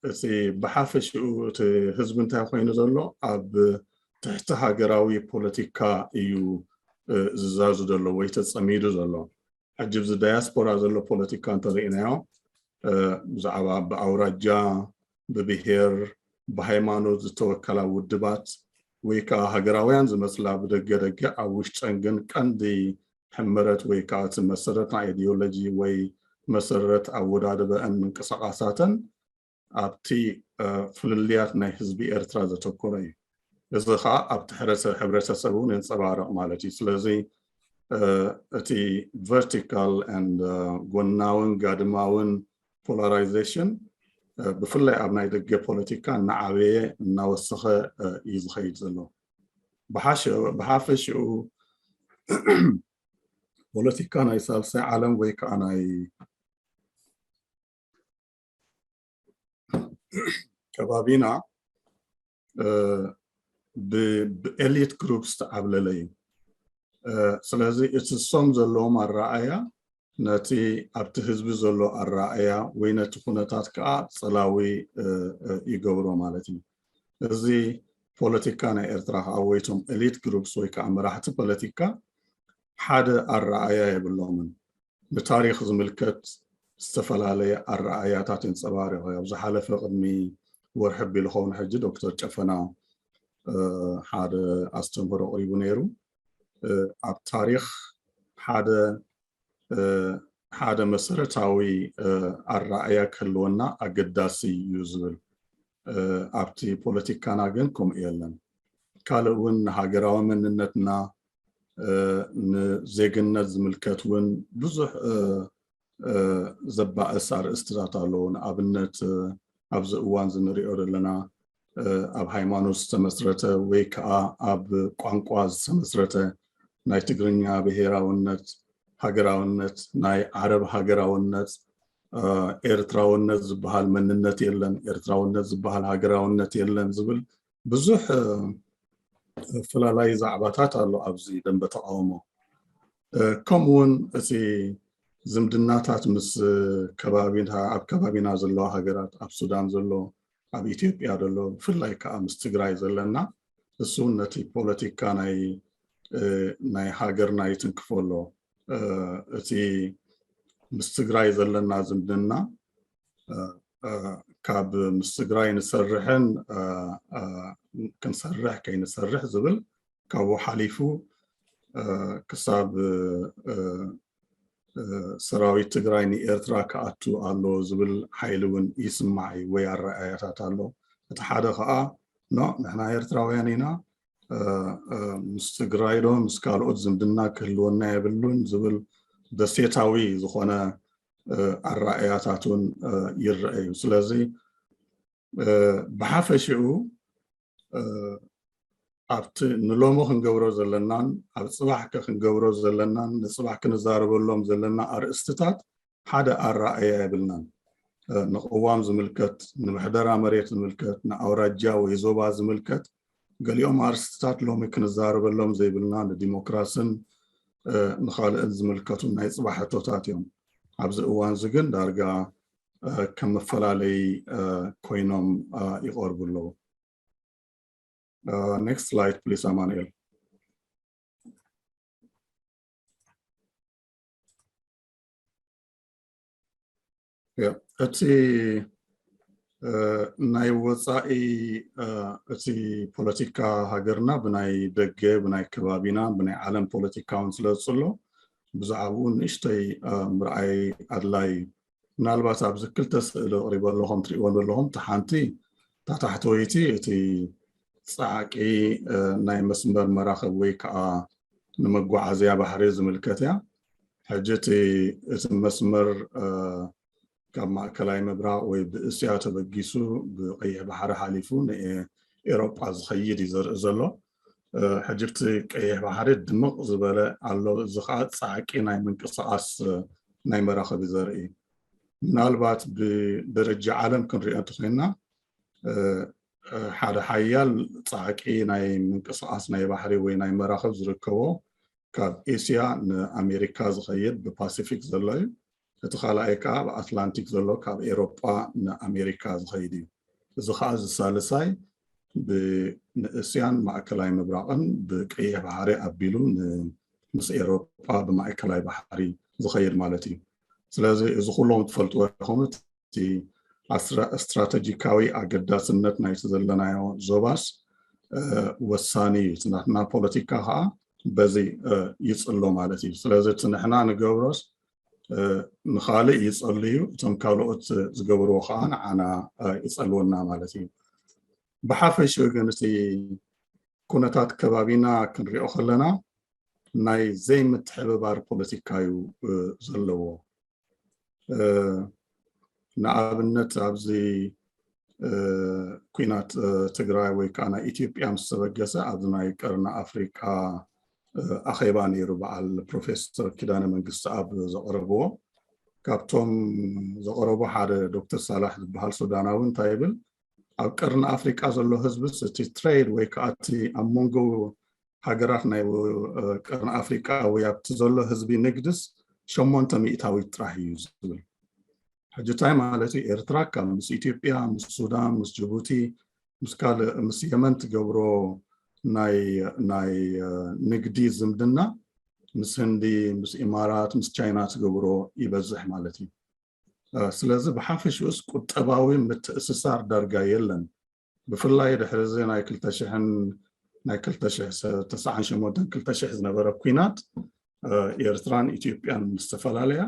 እቲ ብሓፈሽኡ እቲ ህዝቢ እንታይ ኮይኑ ዘሎ ኣብ ትሕቲ ሃገራዊ ፖለቲካ እዩ ዝዛዙ ዘሎ ወይ ተፀሚዱ ዘሎ። ሕጂ ብዚ ዳያስፖራ ዘሎ ፖለቲካ እንተርኢናዮ ብዛዕባ ብኣውራጃ፣ ብብሄር፣ ብሃይማኖት ዝተወከላ ውድባት ወይ ከዓ ሃገራውያን ዝመስላ ብደገ ደገ ኣብ ውሽጠን ግን ቀንዲ ሕመረት ወይ ከዓ እቲ መሰረት ናይ ኢዲዮሎጂ ወይ መሰረት ኣወዳድበአን ምንቅስቃሳተን ኣብቲ ፍልልያት ናይ ህዝቢ ኤርትራ ዘተኮረ እዩ። እዚ ከዓ ኣብቲ ሕብረተሰብ እውን የንፀባርቕ ማለት እዩ። ስለዚ እቲ ቨርቲካል ጎናውን ጋድማውን ፖላራይዜሽን ብፍላይ ኣብ ናይ ደገ ፖለቲካ እናዓበየ እናወሰኸ እዩ ዝኸይድ ዘሎ። ብሓፈሽኡ ፖለቲካ ናይ ሳልሳይ ዓለም ወይ ከዓ ናይ ከባቢና ብኤሊት ግሩፕስ ተዓብለለ እዩ። ስለዚ እቲ ሶም ዘለዎም ኣረኣያ ነቲ ኣብቲ ህዝቢ ዘሎ ኣረኣያ ወይ ነቲ ኩነታት ከዓ ፀላዊ ይገብሮ ማለት እዩ። እዚ ፖለቲካ ናይ ኤርትራ ከዓ ወይቶም ኤሊት ግሩፕስ ወይ ከዓ መራሕቲ ፖለቲካ ሓደ ኣረኣያ የብሎምን። ንታሪኽ ዝምልከት ዝተፈላለየ ኣረኣያታት የንፀባርቕ። ኣብ ዝሓለፈ ቅድሚ ወርሒ ኣቢሉ ኸውን ሕጂ ዶክተር ጨፈና ሓደ ኣስተምህሮ ኣቕሪቡ ነይሩ። ኣብ ታሪኽ ሓደ ሓደ መሰረታዊ ኣረኣያ ክህልወና ኣገዳሲ እዩ ዝብል። ኣብቲ ፖለቲካና ግን ከምኡ የለን። ካልእ እውን ንሃገራዊ መንነትና ንዜግነት ዝምልከት እውን ብዙሕ ዘባእስ ኣርእስትታት ኣለዉ። ንኣብነት ኣብዚ እዋን እዚ ንሪኦ ዘለና ኣብ ሃይማኖት ዝተመስረተ ወይ ከዓ ኣብ ቋንቋ ዝተመስረተ ናይ ትግርኛ ብሄራውነት፣ ሃገራውነት፣ ናይ ዓረብ ሃገራውነት፣ ኤርትራውነት ዝበሃል መንነት የለን፣ ኤርትራውነት ዝበሃል ሃገራውነት የለን ዝብል ብዙሕ ፈላላይ ዛዕባታት ኣሎ ኣብዚ ደንበ ተቃውሞ። ከምኡውን እቲ ዝምድናታት ምስ ከባቢና ኣብ ከባቢና ዘለዋ ሃገራት ኣብ ሱዳን ዘሎ ኣብ ኢትዮጵያ ዘሎ ብፍላይ ከዓ ምስ ትግራይ ዘለና እሱ እውን ነቲ ፖለቲካ ናይ ናይ ሃገርና ይትንክፎ ኣሎ። እቲ ምስ ትግራይ ዘለና ዝምድና ካብ ምስ ትግራይ ንሰርሕን ክንሰርሕ ከይንሰርሕ ዝብል ካብኡ ሓሊፉ ክሳብ ሰራዊት ትግራይ ንኤርትራ ክኣቱ ኣለዎ ዝብል ሓይሊ እውን ይስማዕ እዩ ወይ ኣረኣያታት ኣሎ። እቲ ሓደ ከዓ ኖ ንሕና ኤርትራውያን ኢና፣ ምስ ትግራይ ዶ ምስ ካልኦት ዝምድና ክህልወና የብሉን ዝብል ደሴታዊ ዝኾነ ኣረኣያታት እውን ይረአ እዩ። ስለዚ ብሓፈሽኡ ኣብቲ ንሎሚ ክንገብሮ ዘለናን ኣብ ፅባሕ ከ ክንገብሮ ዘለናን ንፅባሕ ክንዛረበሎም ዘለና ኣርእስትታት ሓደ ኣረኣእያ የብልናን። ንቅዋም ዝምልከት፣ ንምሕደራ መሬት ዝምልከት፣ ንኣውራጃ ወይ ዞባ ዝምልከት ገሊኦም ኣርእስትታት ሎሚ ክንዛረበሎም ዘይብልና ንዲሞክራስን ንኻልእን ዝምልከቱ ናይ ፅባሕ ሕቶታት እዮም። ኣብዚ እዋን እዚ ግን ዳርጋ ከም መፈላለይ ኮይኖም ይቐርቡ ኣለዉ። Next slide please ኣማኑኤል። እቲ ናይ ወፃኢ እቲ ፖለቲካ ሃገርና ብናይ ደገ ብናይ ከባቢና ብናይ ዓለም ፖለቲካ እውን ስለ ዝፅሎ ብዛዕባኡ ንእሽተይ ምርኣይ ኣድላይ እዩ። ምናልባት ኣብዚ ክልተ ስእሊ ኣቕሪበ ኣለኹም ትሪእወን ዘለኹም። እቲ ሓንቲ እታ ታሕተወይቲ እቲ ፃዕቂ ናይ መስመር መራኽብ ወይ ከዓ ንመጓዓዝያ ባሕሪ ዝምልከት እያ። ሕጂ እቲ እቲ መስመር ካብ ማእከላይ ምብራቕ ወይ ብእስያ ተበጊሱ ብቐይሕ ባሕሪ ሓሊፉ ንኤሮጳ ዝኸይድ እዩ ዘርኢ ዘሎ። ሕጂ እቲ ቀይሕ ባሕሪ ድምቕ ዝበለ ኣሎ። እዚ ከዓ ፃዕቂ ናይ ምንቅስቓስ ናይ መራኽብ እዩ ዘርኢ። ምናልባት ብደረጃ ዓለም ክንሪኦ እንተኮይና ሓደ ሓያል ፃዕቂ ናይ ምንቅስቓስ ናይ ባሕሪ ወይ ናይ መራኽብ ዝርከቦ ካብ ኤስያ ንኣሜሪካ ዝኸይድ ብፓሲፊክ ዘሎ እዩ። እቲ ካልኣይ ከዓ ኣብ ኣትላንቲክ ዘሎ ካብ ኤሮጳ ንኣሜሪካ ዝኸይድ እዩ። እዚ ከዓ እዚ ሳልሳይ ብንእስያን ማእከላይ ምብራቕን ብቀይሕ ባሕሪ ኣቢሉ ምስ ኤሮጳ ብማእከላይ ባሕሪ ዝኸይድ ማለት እዩ። ስለዚ እዚ ኩሎም ትፈልጥዎ ኢኹም። እቲ ስትራተጂካዊ ኣገዳስነት ናይቲ ዘለናዮ ዞባስ ወሳኒ እዩ። እቲ ናትና ፖለቲካ ከዓ በዚ ይፅሎ ማለት እዩ። ስለዚ እቲ ንሕና ንገብሮስ ንኻልእ ይፀሉ እዩ፣ እቶም ካልኦት ዝገብርዎ ከዓ ንዓና ይፀልወና ማለት እዩ። ብሓፈሽኡ ግን እቲ ኩነታት ከባቢና ክንሪኦ ከለና ናይ ዘይምትሕብባር ፖለቲካ እዩ ዘለዎ። ንኣብነት ኣብዚ ኩናት ትግራይ ወይ ከዓ ናይ ኢትዮጵያ ምስ ተበገሰ ኣብዚ ናይ ቀርኒ ኣፍሪቃ ኣኼባ ነይሩ። በዓል ፕሮፌሰር ኪዳነ መንግስቲ ኣብ ዘቕረብዎ ካብቶም ዘቕረቡ ሓደ ዶክተር ሳላሕ ዝበሃል ሱዳናዊ እንታይ ይብል፣ ኣብ ቀርኒ ኣፍሪቃ ዘሎ ህዝብስ እቲ ትሬድ ወይ ከዓ እቲ ኣብ መንጎ ሃገራት ናይ ቀርኒ ኣፍሪቃ ወይ ኣብቲ ዘሎ ህዝቢ ንግድስ ሸሞንተ ሚእታዊት ጥራሕ እዩ ዝብል። ሕጂ እንታይ ማለት እዩ? ኤርትራ ካብ ምስ ኢትዮጵያ፣ ምስ ሱዳን፣ ምስ ጅቡቲ፣ ምስ ካልእ ምስ የመን ትገብሮ ናይ ናይ ንግዲ ዝምድና ምስ ህንዲ፣ ምስ ኢማራት፣ ምስ ቻይና ትገብሮ ይበዝሕ ማለት እዩ። ስለዚ ብሓፈሽኡስ ቁጠባዊ ምትእስሳር ዳርጋ የለን። ብፍላይ ድሕሪ እዚ ናይ ክልተ ሽሕን ናይ ክልተ ሽሕ ተስዓን ሸሞንተን ክልተ ሽሕ ዝነበረ ኩናት ኤርትራን ኢትዮጵያን ምስ ተፈላለያ፣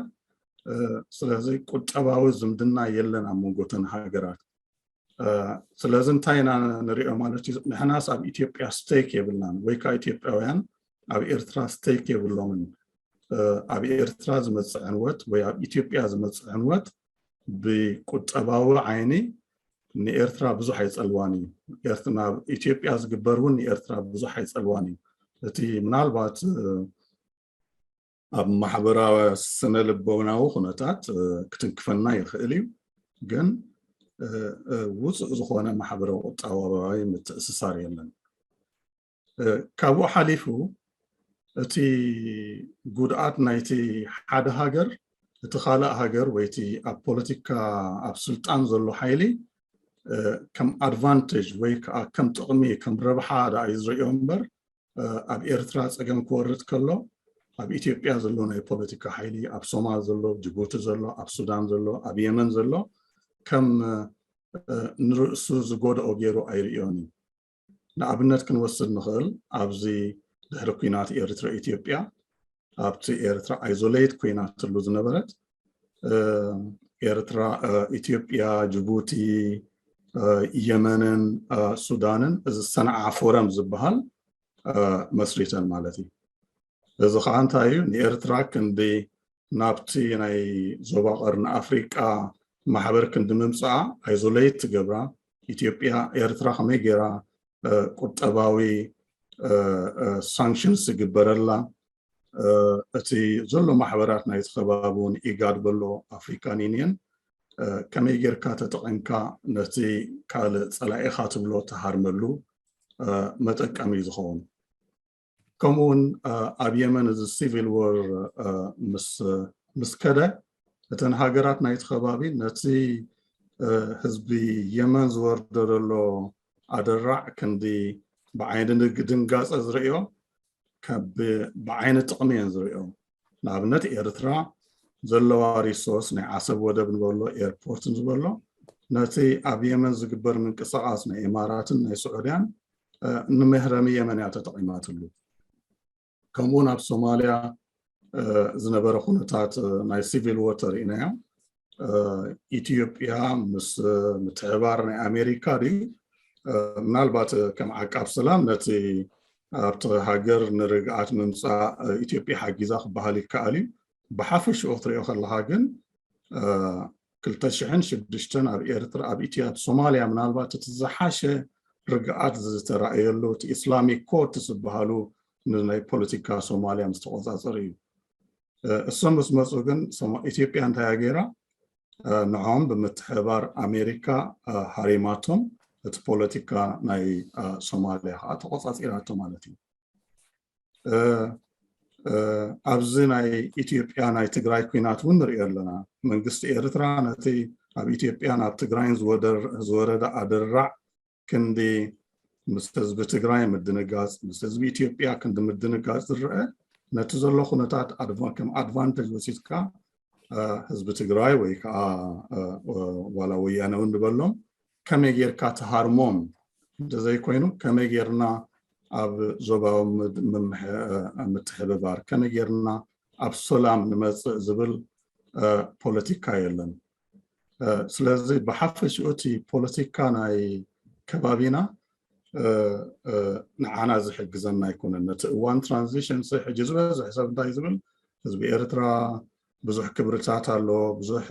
ስለዚ ቁጠባዊ ዝምድና የለን ኣብ መንጎተን ሃገራት። ስለዚ እንታይ ኢና ንሪኦ ማለት እዩ? ንሕናስ ኣብ ኢትዮጵያ ስቴክ የብልናን ወይ ከዓ ኢትዮጵያውያን ኣብ ኤርትራ ስቴክ የብሎምን። ኣብ ኤርትራ ዝመፅእ ዕንወት ወይ ኣብ ኢትዮጵያ ዝመፅእ ዕንወት ብቁጠባዊ ዓይኒ ንኤርትራ ብዙሕ ኣይፀልዋን እዩ። ናብ ኢትዮጵያ ዝግበር እውን ንኤርትራ ብዙሕ ኣይፀልዋን እዩ። እቲ ምናልባት ኣብ ማሕበራዊ ስነ ልቦናዊ ኩነታት ክትንክፈና ይኽእል እዩ፣ ግን ውፁእ ዝኾነ ማሕበራዊ ቁጠባዊ ምትእስሳር የለን። ካብኡ ሓሊፉ እቲ ጉድኣት ናይቲ ሓደ ሃገር እቲ ካልእ ሃገር ወይ እቲ ኣብ ፖለቲካ ኣብ ስልጣን ዘሎ ሓይሊ ከም ኣድቫንቴጅ ወይ ከዓ ከም ጥቕሚ ከም ረብሓ ደኣ እዩ ዝርእዮ እምበር ኣብ ኤርትራ ፀገም ክወርድ ከሎ ኣብ ኢትዮጵያ ዘሎ ናይ ፖለቲካ ሓይሊ ኣብ ሶማል ዘሎ ጅቡቲ ዘሎ ኣብ ሱዳን ዘሎ ኣብ የመን ዘሎ ከም ንርእሱ ዝጎድኦ ገይሩ ኣይርእዮን እዩ። ንኣብነት ክንወስድ ንኽእል ኣብዚ ድሕሪ ኩናት ኤርትራ ኢትዮጵያ ኣብቲ ኤርትራ ኣይዞሌት ኮይናትሉ ዝነበረት ኤርትራ፣ ኢትዮጵያ፣ ጅቡቲ፣ የመንን ሱዳንን እዚ ሰንዓ ፎረም ዝበሃል መስሪተን ማለት እዩ። እዚ ከዓ እንታይ እዩ? ንኤርትራ ክንዲ ናብቲ ናይ ዞባ ቀርኒ ኣፍሪቃ ማሕበር ክንዲ ምምፅኣ ኣይዞሌት ትገብራ። ኢትዮጵያ ኤርትራ ከመይ ገይራ ቁጠባዊ ሳንክሽንስ ይግበረላ፣ እቲ ዘሎ ማሕበራት ናይቲ ከባቢ እውን ኢጋድ በሎ ኣፍሪካን ዩኒየን ከመይ ጌርካ ተጠቒምካ ነቲ ካልእ ፀላኢኻ ትብሎ ትሃርመሉ መጠቀሚ እዩ ዝኸውን። ከምኡ እውን ኣብ የመን እዚ ሲቪል ወር ምስ ከደ እተን ሃገራት ናይቲ ከባቢ ነቲ ህዝቢ የመን ዝወርዶ ዘሎ ኣደራዕ ክንዲ ብዓይኒ ድንጋፀ ዝርእዮ ብዓይኒ ጥቕሚ እየን ዝርእዮ። ንኣብነት ኤርትራ ዘለዋ ሪሶርስ ናይ ዓሰብ ወደብ ንበሎ ኤርፖርት ዝበሎ ነቲ ኣብ የመን ዝግበር ምንቅስቃስ ናይ ኢማራትን ናይ ስዑድያን ንመህረሚ የመን እያ ተጠቒማትሉ። ከምኡውን ኣብ ሶማልያ ዝነበረ ኩነታት ናይ ሲቪል ወተር ኢናዮ። ኢትዮጵያ ምስ ምትሕባር ናይ ኣሜሪካ ድዩ? ምናልባት ከም ዓቃብ ሰላም ነቲ ኣብቲ ሃገር ንርግኣት ምምፃእ ኢትዮጵያ ሓጊዛ ክበሃል ይከኣል እዩ። ብሓፈሽኡ ክትሪኦ ከለካ ግን ክልተ ሽሕን ሽዱሽተን ኣብ ኤርትራ ኣብ ኢትዮ ኣብ ሶማልያ ምናልባት እቲ ዝሓሸ ርግኣት ዝተረኣየሉ እቲ ኢስላሚክ ኮርትስ ዝበሃሉ ንናይ ፖለቲካ ሶማልያ ምስ ተቆፃፀሩ እዩ። እሶም ምስ መፁ ግን ኢትዮጵያ እንታይ ገይራ? ንዖም ብምትሕባር ኣሜሪካ ሃሪማቶም እቲ ፖለቲካ ናይ ሶማልያ ከዓ ተቆፃፂራቶ ማለት እዩ። ኣብዚ ናይ ኢትዮጵያ ናይ ትግራይ ኩናት እውን ንሪኦ ኣለና። መንግስቲ ኤርትራ ነቲ ኣብ ኢትዮጵያን ኣብ ትግራይን ዝወረደ ኣደራዕ ክንዲ ምስ ህዝቢ ትግራይ ምድንጋፅ ምስ ህዝቢ ኢትዮጵያ ክንዲ ምድንጋፅ ዝረአ ነቲ ዘሎ ኩነታት ከም ኣድቫንቴጅ ወሲድካ ህዝቢ ትግራይ ወይ ከዓ ዋላ ወያነ እውን ንበሎም ከመይ ጌርካ ትሃርሞም እንተዘይኮይኑ ከመይ ጌርና ኣብ ዞባዊ ምትሕብባር ከመይ ጌርና ኣብ ሰላም ንመፅእ ዝብል ፖለቲካ የለን። ስለዚ ብሓፈሽኡ እቲ ፖለቲካ ናይ ከባቢና ንዓና ዝሕግዘና ኣይኮነን። ነቲ እዋን ትራንዚሽን ሕጂ ዝበዝሕ ሰብ እንታይ ዝብል ህዝቢ ኤርትራ ብዙሕ ክብርታት ኣሎ፣ ብዙሕ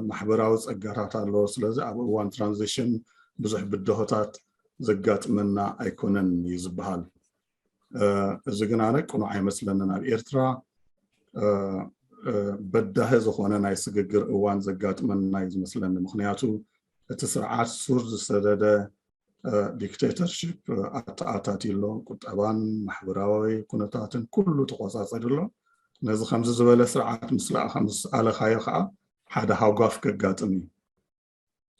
ማሕበራዊ ፀጋታት ኣሎ። ስለዚ ኣብ እዋን ትራንዚሽን ብዙሕ ብድሆታት ዘጋጥመና ኣይኮነን እዩ ዝበሃል። እዚ ግን ኣነ ቅኑዕ ኣይመስለንን። ኣብ ኤርትራ በዳሂ ዝኾነ ናይ ስግግር እዋን ዘጋጥመና እዩ ዝመስለኒ። ምክንያቱ እቲ ስርዓት ሱር ዝሰደደ ዲክቴተርሽፕ ኣተኣታትዩ ኣሎ። ቁጠባን ማሕበራዊ ኩነታትን ኩሉ ተቆፃፀሪ ኣሎ። ነዚ ከምዚ ዝበለ ስርዓት ምስ ለኣኸ ምስ ኣለኻዮ ከዓ ሓደ ሃጓፍ ከጋጥም እዩ።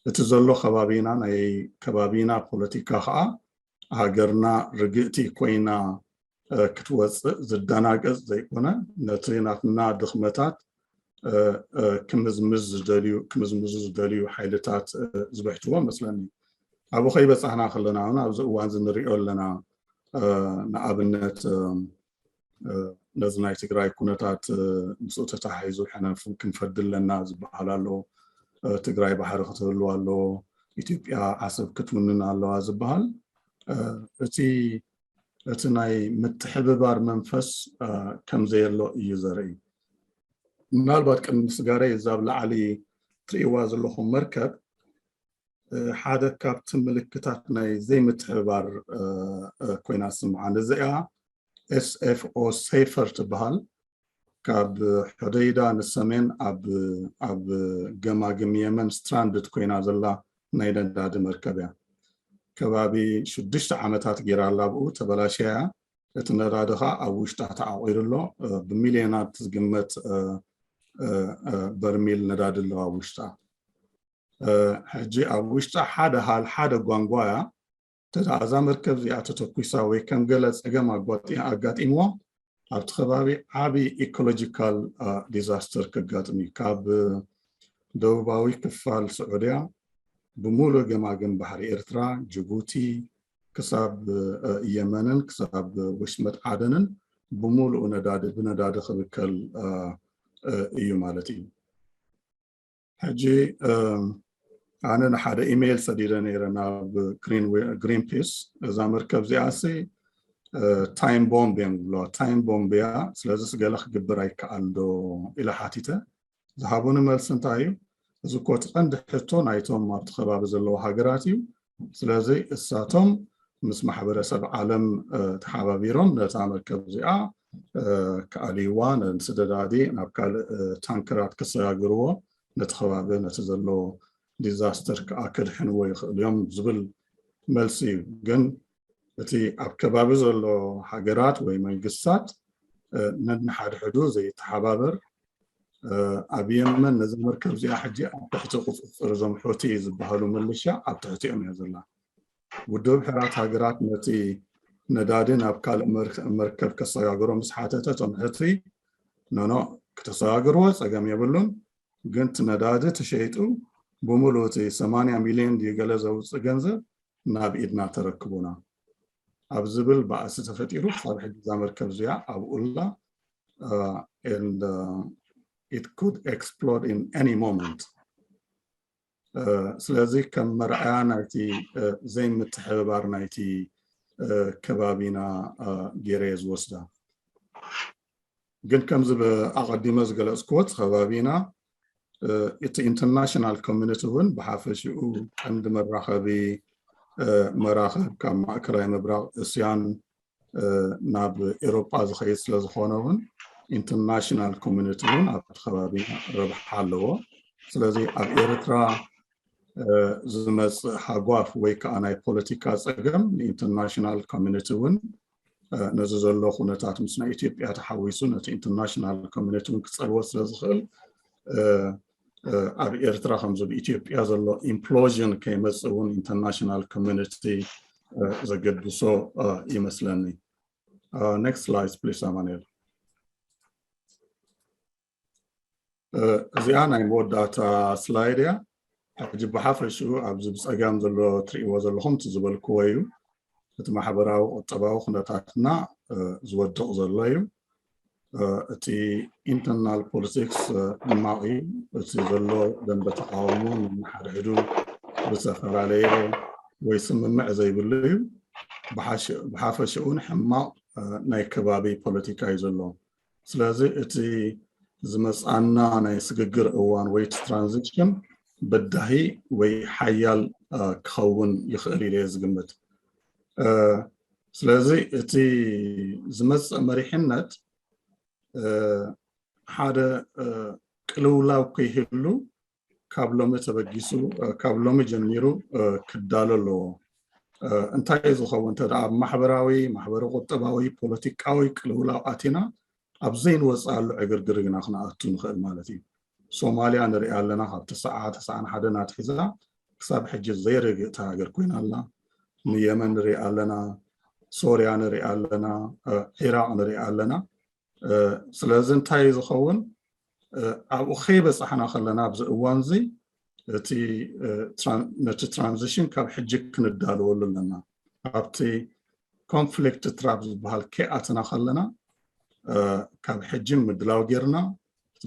እቲ ዘሎ ከባቢና ናይ ከባቢና ፖለቲካ ከዓ ሃገርና ርግእቲ ኮይና ክትወፅእ ዝደናገፅ ዘይኮነ ነቲ ናትና ድኽመታት ክምዝምዝ ዝደልዩ ክምዝምዙ ዝደልዩ ሓይልታት ዝበሕትዎ መስለኒ። ኣብኡ ከይበፃሕና ከለና እውን ኣብዚ እዋን እዚ ንሪኦ ኣለና። ንኣብነት ነዚ ናይ ትግራይ ኩነታት ምስኡ ተተሓሒዙ ሕነ ክንፈዲ ኣለና ዝበሃል ኣሎ። ትግራይ ባሕሪ ክትህልዋ ኣለዎ፣ ኢትዮጵያ ዓሰብ ክትውንን ኣለዋ ዝበሃል እቲ እቲ ናይ ምትሕብባር መንፈስ ከምዘየሎ እዩ ዘርኢ። ምናልባት ቅድሚ ምስጋረይ እዛ ኣብ ላዕሊ ትርእይዋ ዘለኹም መርከብ ሓደ ካብቲ ምልክታት ናይ ዘይምትሕብባር ኮይና ስምዓን። እዚኣ ኤስኤፍኦ ሴፈር ትበሃል። ካብ ሖደይዳ ንሰሜን ኣብ ገማግም የመን ስትራንድድ ኮይና ዘላ ናይ ነዳዲ መርከብ እያ። ከባቢ ሽዱሽተ ዓመታት ገይራ ኣላ ኣብኡ ተበላሽያ እያ። እቲ ነዳዲ ከዓ ኣብ ውሽጣ ተዓቂሩ ኣሎ። ብሚልዮናት ዝግመት በርሚል ነዳዲ ኣለዋ ኣብ ውሽጣ። ሕጂ ኣብ ውሽጣ ሓደ ሃል ሓደ ጓንጓ እያ። ተዳ እዛ መርከብ እዚኣ ተተኩሳ ወይ ከም ገለ ፀገም ኣጋጢምዋ ኣብቲ ከባቢ ዓብዪ ኢኮሎጂካል ዲዛስተር ከጋጥም እዩ። ካብ ደቡባዊ ክፋል ስዑድያ ብሙሉእ ገማግም ባሕሪ ኤርትራ፣ ጅቡቲ፣ ክሳብ የመንን ክሳብ ወሽመጥ ዓደንን ብሙሉእ ነዳዲ ብነዳዲ ክብከል እዩ ማለት እዩ። ሕጂ ኣነ ንሓደ ኢሜይል ሰዲደ ነይረ ናብ ግሪን ፒስ። እዛ መርከብ እዚኣሲ ታይም ቦምብ እዮም ዝብለዋ። ታይም ቦምብ እያ፣ ስለዚስ ገለ ክግበር ኣይከኣል ዶ ኢለ ሓቲተ። ዝሃቡኒ መልሲ እንታይ እዩ? እዚ እኮ እቲ ቀንዲ ሕቶ ናይቶም ኣብቲ ከባቢ ዘለዉ ሃገራት እዩ። ስለዚ እሳቶም ምስ ማሕበረሰብ ዓለም ተሓባቢሮም ነታ መርከብ እዚኣ ክኣልይዋ፣ ንስደዳዲ ናብ ካልእ ታንከራት ክሰጋግርዎ፣ ነቲ ከባቢ ነቲ ዘሎ ዲዛስተር ከዓ ከድሕንዎ ይኽእሉ እዮም ዝብል መልሲ እዩ። ግን እቲ ኣብ ከባቢ ዘሎ ሃገራት ወይ መንግስታት ነንሓድሕዱ ዘይተሓባበር ኣብ የመን ነዛ መርከብ እዚኣ ሕጂ ኣብ ትሕቲ ቁፅፅር እዞም ሑቲ ዝበሃሉ ምልሻ ኣብ ትሕቲኦም እያ ዘላ። ውድብ ሕራት ሃገራት ነቲ ነዳዲ ናብ ካልእ መርከብ ከሰጋግሮ ምስ ሓተተ፣ እቶም ሑቲ ኖኖ፣ ክተሰጋግርዎ ፀገም የብሉን፣ ግን እቲ ነዳዲ ተሸይጡ ብምሉእ እቲ ሰማንያ ሚልዮን ድዩ ገለ ዘውፅእ ገንዘብ ናብ ኢድና ተረክቡና ኣብ ዝብል ባእሲ ተፈጢሩ፣ ክሳብ ሕጂ እዛ መርከብ እዚኣ ኣብኡ ኣላ። And it could explode in any moment. ስለዚ ከም መርኣያ ናይቲ ዘይምትሕብባር ናይቲ ከባቢና ገይረ እየ ዝወስዳ። ግን ከምዚ ኣቐዲመ ዝገለፅክዎ እቲ ከባቢና እቲ ኢንተርናሽናል ኮሚኒቲ እውን ብሓፈሽኡ ቀንዲ መራኸቢ መራኸብ ካብ ማእከላይ ምብራቕ እስያን ናብ ኤሮጳ ዝኸይድ ስለ ዝኾነ እውን ኢንተርናሽናል ኮሚኒቲ እውን ኣብቲ ከባቢ ረብሓ ኣለዎ። ስለዚ ኣብ ኤርትራ ዝመፅእ ሃጓፍ ወይ ከዓ ናይ ፖለቲካ ፀገም ንኢንተርናሽናል ኮሚኒቲ እውን ነዚ ዘሎ ኩነታት ምስ ናይ ኢትዮጵያ ተሓዊሱ ነቲ ኢንተርናሽናል ኮሚኒቲ እውን ክፀልዎ ስለ ዝኽእል ኣብ ኤርትራ ከምዚ ኣብ ኢትዮጵያ ዘሎ ኢምፕሎዥን ከይመፅእ እውን ኢንተርናሽናል ኮሚኒቲ ዘገድሶ ይመስለኒ። Next slide please ኣማኑኤል። እዚኣ ናይ መወዳእታ ስላይድ እያ። ሕጂ ብሓፈሽኡ ኣብዚ ብፀጋም ዘሎ ትርእይዎ ዘለኹም እቲ ዝበልክዎ እዩ። እቲ ማሕበራዊ ቁጠባዊ ኩነታትና ዝወድቕ ዘሎ እዩ። እቲ ኢንተርናል ፖለቲክስ ሕማቕ እዩ። እቲ ዘሎ ደንበ ተቃውሞ ንሓድሕዱ ብዝተፈላለየ ወይ ስምምዕ ዘይብሉ እዩ። ብሓፈሽኡ እውን ሕማቕ ናይ ከባቢ ፖለቲካ እዩ ዘሎ። ስለዚ እቲ ዝመፃና ናይ ስግግር እዋን ወይ እቲ ትራንዚሽን በዳሂ ወይ ሓያል ክኸውን ይኽእል ኢለ ዝግምት። ስለዚ እቲ ዝመፅእ መሪሕነት ሓደ ቅልውላው ከይህሉ ካብ ሎሚ ተበጊሱ ካብ ሎሚ ጀሚሩ ክዳሎ ኣለዎ። እንታይ እዩ ዝኸውን? እንተ ኣብ ማሕበራዊ፣ ማሕበረ ቁጠባዊ፣ ፖለቲካዊ ቅልውላው ኣቲና ኣብ ዘይንወፅኣሉ ዕግርግር ግና ክንኣቱ ንኽእል ማለት እዩ። ሶማልያ ንሪኣ ኣለና፣ ካብ ተስዓ ተስዓን ሓደን ኣትሒዛ ክሳብ ሕጂ ዘይርግእቲ ሃገር ኮይና ኣላ። ንየመን ንሪኣ ኣለና፣ ሶርያ ንሪኣ ኣለና፣ ዒራቕ ንሪኣ ኣለና። ስለዚ እንታይ ዝኸውን ኣብኡ ከይበፃሕና ከለና ኣብዚ እዋን እዚ እቲ ነቲ ትራንዚሽን ካብ ሕጂ ክንዳለወሉ ኣለና። ኣብቲ ኮንፍሊክት ትራፕ ዝበሃል ከይኣትና ከለና ካብ ሕጂ ምድላው ጌርና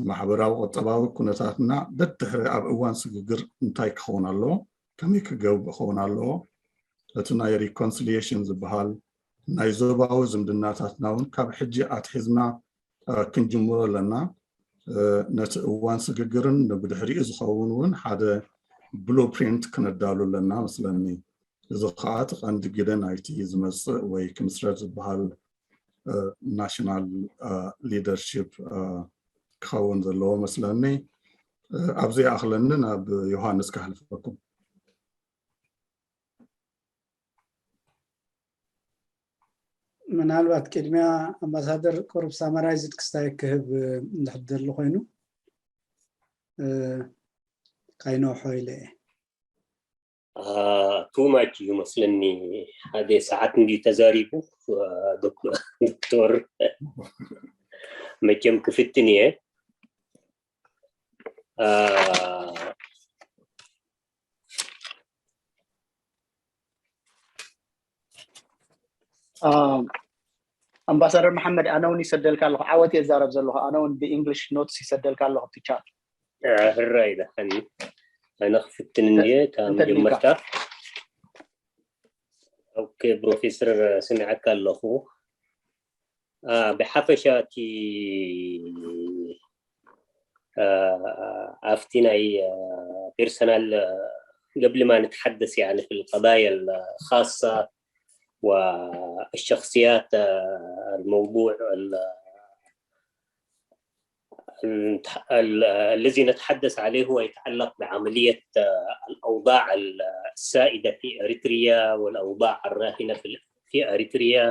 ማሕበራዊ ቁጠባዊ ኩነታትና ደድሕሪ ኣብ እዋን ስግግር እንታይ ክኸውን ኣለዎ፣ ከመይ ክገብእ ክኸውን ኣለዎ፣ እቲ ናይ ሪኮንሲሊየሽን ዝበሃል ናይ ዞባዊ ዝምድናታትና እውን ካብ ሕጂ ኣትሒዝና ክንጅምሮ ኣለና። ነቲ እዋን ስግግርን ንብድሕሪኡ ዝኸውን እውን ሓደ ብሉፕሪንት ክነዳሉ ኣለና መስለኒ። እዚ ከዓ እቲ ቀንዲ ግደ ናይቲ ዝመፅእ ወይ ክምስረት ዝበሃል ናሽናል ሊደርሺፕ ክኸውን ዘለዎ መስለኒ። ኣብዚ ይኣኽለኒ፣ ናብ ዮሃንስ ከሕልፈኩም። ምናልባት ቅድሚያ ኣምባሳደር ቁሩብ ሳማራይዝድ ክስታይ ክህብ እንድሕር ደሊ ኮይኑ ካይነውሖ ኢለ እየ። ቱ ማች እዩ መስለኒ። ሓደ ሰዓት እንዲ ተዛሪቡ ዶክተር፣ መቸም ክፍትን እየ። ኣምባሳደር መሓመድ፣ ኣነ እውን ይሰደልካ ኣለኹ። ዓወት እየ ዝዛረብ ዘለኹ። ኣነ እውን ብእንግሊሽ ኖትስ ይሰደልካ ኣለኹ ኣብቲ ቻት። ሕራይ ደሓን፣ ኣነ ክፍትን እንድየ። እታ መጀመርታ። ኦኬ ፕሮፌሰር፣ ስሚዐካ ኣለኹ። ብሓፈሻ እቲ ኣብቲ ናይ ፔርሰናል قبل ما نتحدث يعني في القضايا الخاصة والشخصيات، الموضوع الذي نتحدث عليه هو يتعلق بعملية الأوضاع السائدة في أريتريا والأوضاع الراهنة في أريتريا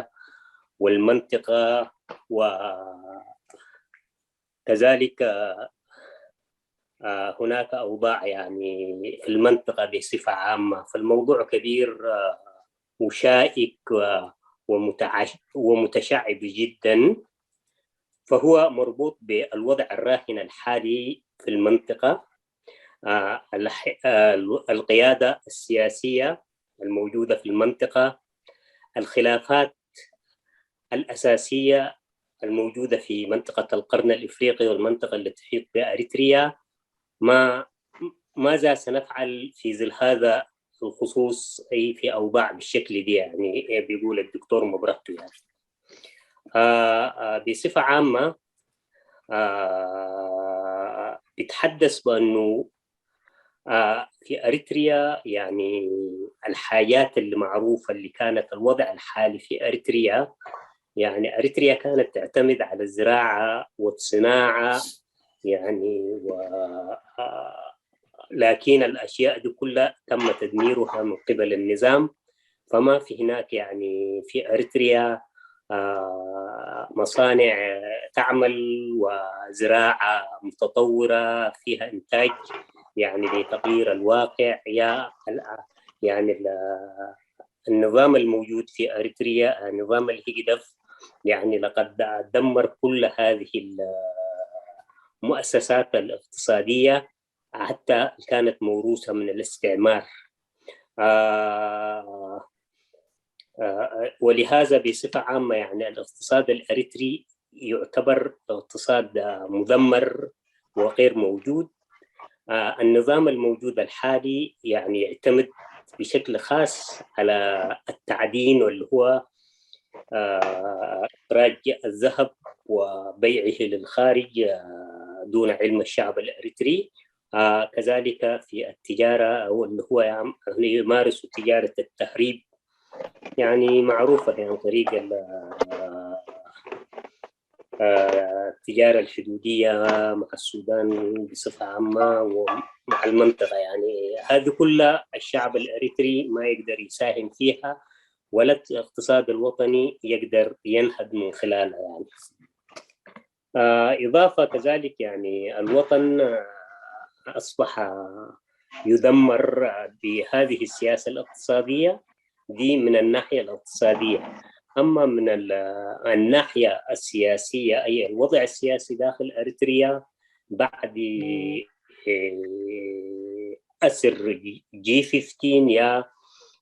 والمنطقة، وكذلك آه، هناك أوضاع يعني في المنطقة بصفة عامة، فالموضوع كبير، آه، وشائك و- ومتعش- ومتشعب جدا. فهو مربوط بالوضع الراهن الحالي في المنطقة، آه، الح- آه، القيادة السياسية الموجودة في المنطقة، الخلافات الأساسية الموجودة في منطقة القرن الإفريقي والمنطقة اللي تحيط بأريتريا. ما ماذا سنفعل في ظل هذا الخصوص، أي في أوضاع بالشكل دي، يعني بيقول الدكتور مبرهتو يعني. آه، آه، بصفة عامة، آه، بيتحدث بأنه آه، في أريتريا يعني الحاجات اللي معروفة اللي كانت الوضع الحالي في أريتريا، يعني أريتريا كانت تعتمد على الزراعة والصناعة، يعني و آه، لكن الأشياء دي كلها تم تدميرها من قبل النظام. فما في هناك يعني في أريتريا آه، مصانع تعمل وزراعة متطورة فيها إنتاج يعني لتغيير الواقع. يا يعني النظام الموجود في أريتريا، نظام الهيجدف، يعني لقد دمر كل هذه المؤسسات الاقتصادية حتى كانت موروثة من الاستعمار. آه، آه، ولهذا بصفة عامة يعني الاقتصاد الأريتري يعتبر اقتصاد مدمر وغير موجود. آه، النظام الموجود الحالي يعني يعتمد بشكل خاص على التعدين، واللي هو آه، إخراج الذهب وبيعه للخارج آه، دون علم الشعب الأريتري. آه، كذلك في التجارة، أو اللي هو يعم- اللي يمارس تجارة التهريب، يعني معروفة عن طريق ال- آه، آه، التجارة الحدودية مع السودان بصفة عامة ومع المنطقة. يعني هذه كلها الشعب الأريتري ما يقدر يساهم فيها، ولا الاقتصاد الوطني يقدر ينهض من خلالها يعني. آه، إضافة كذلك يعني الوطن آه، أصبح يدمر بهذه السياسة الاقتصادية دي من الناحية الاقتصادية. أما من ال- الناحية السياسية، أي الوضع السياسي داخل أريتريا بعد آه، أسر جي خمستاشر يا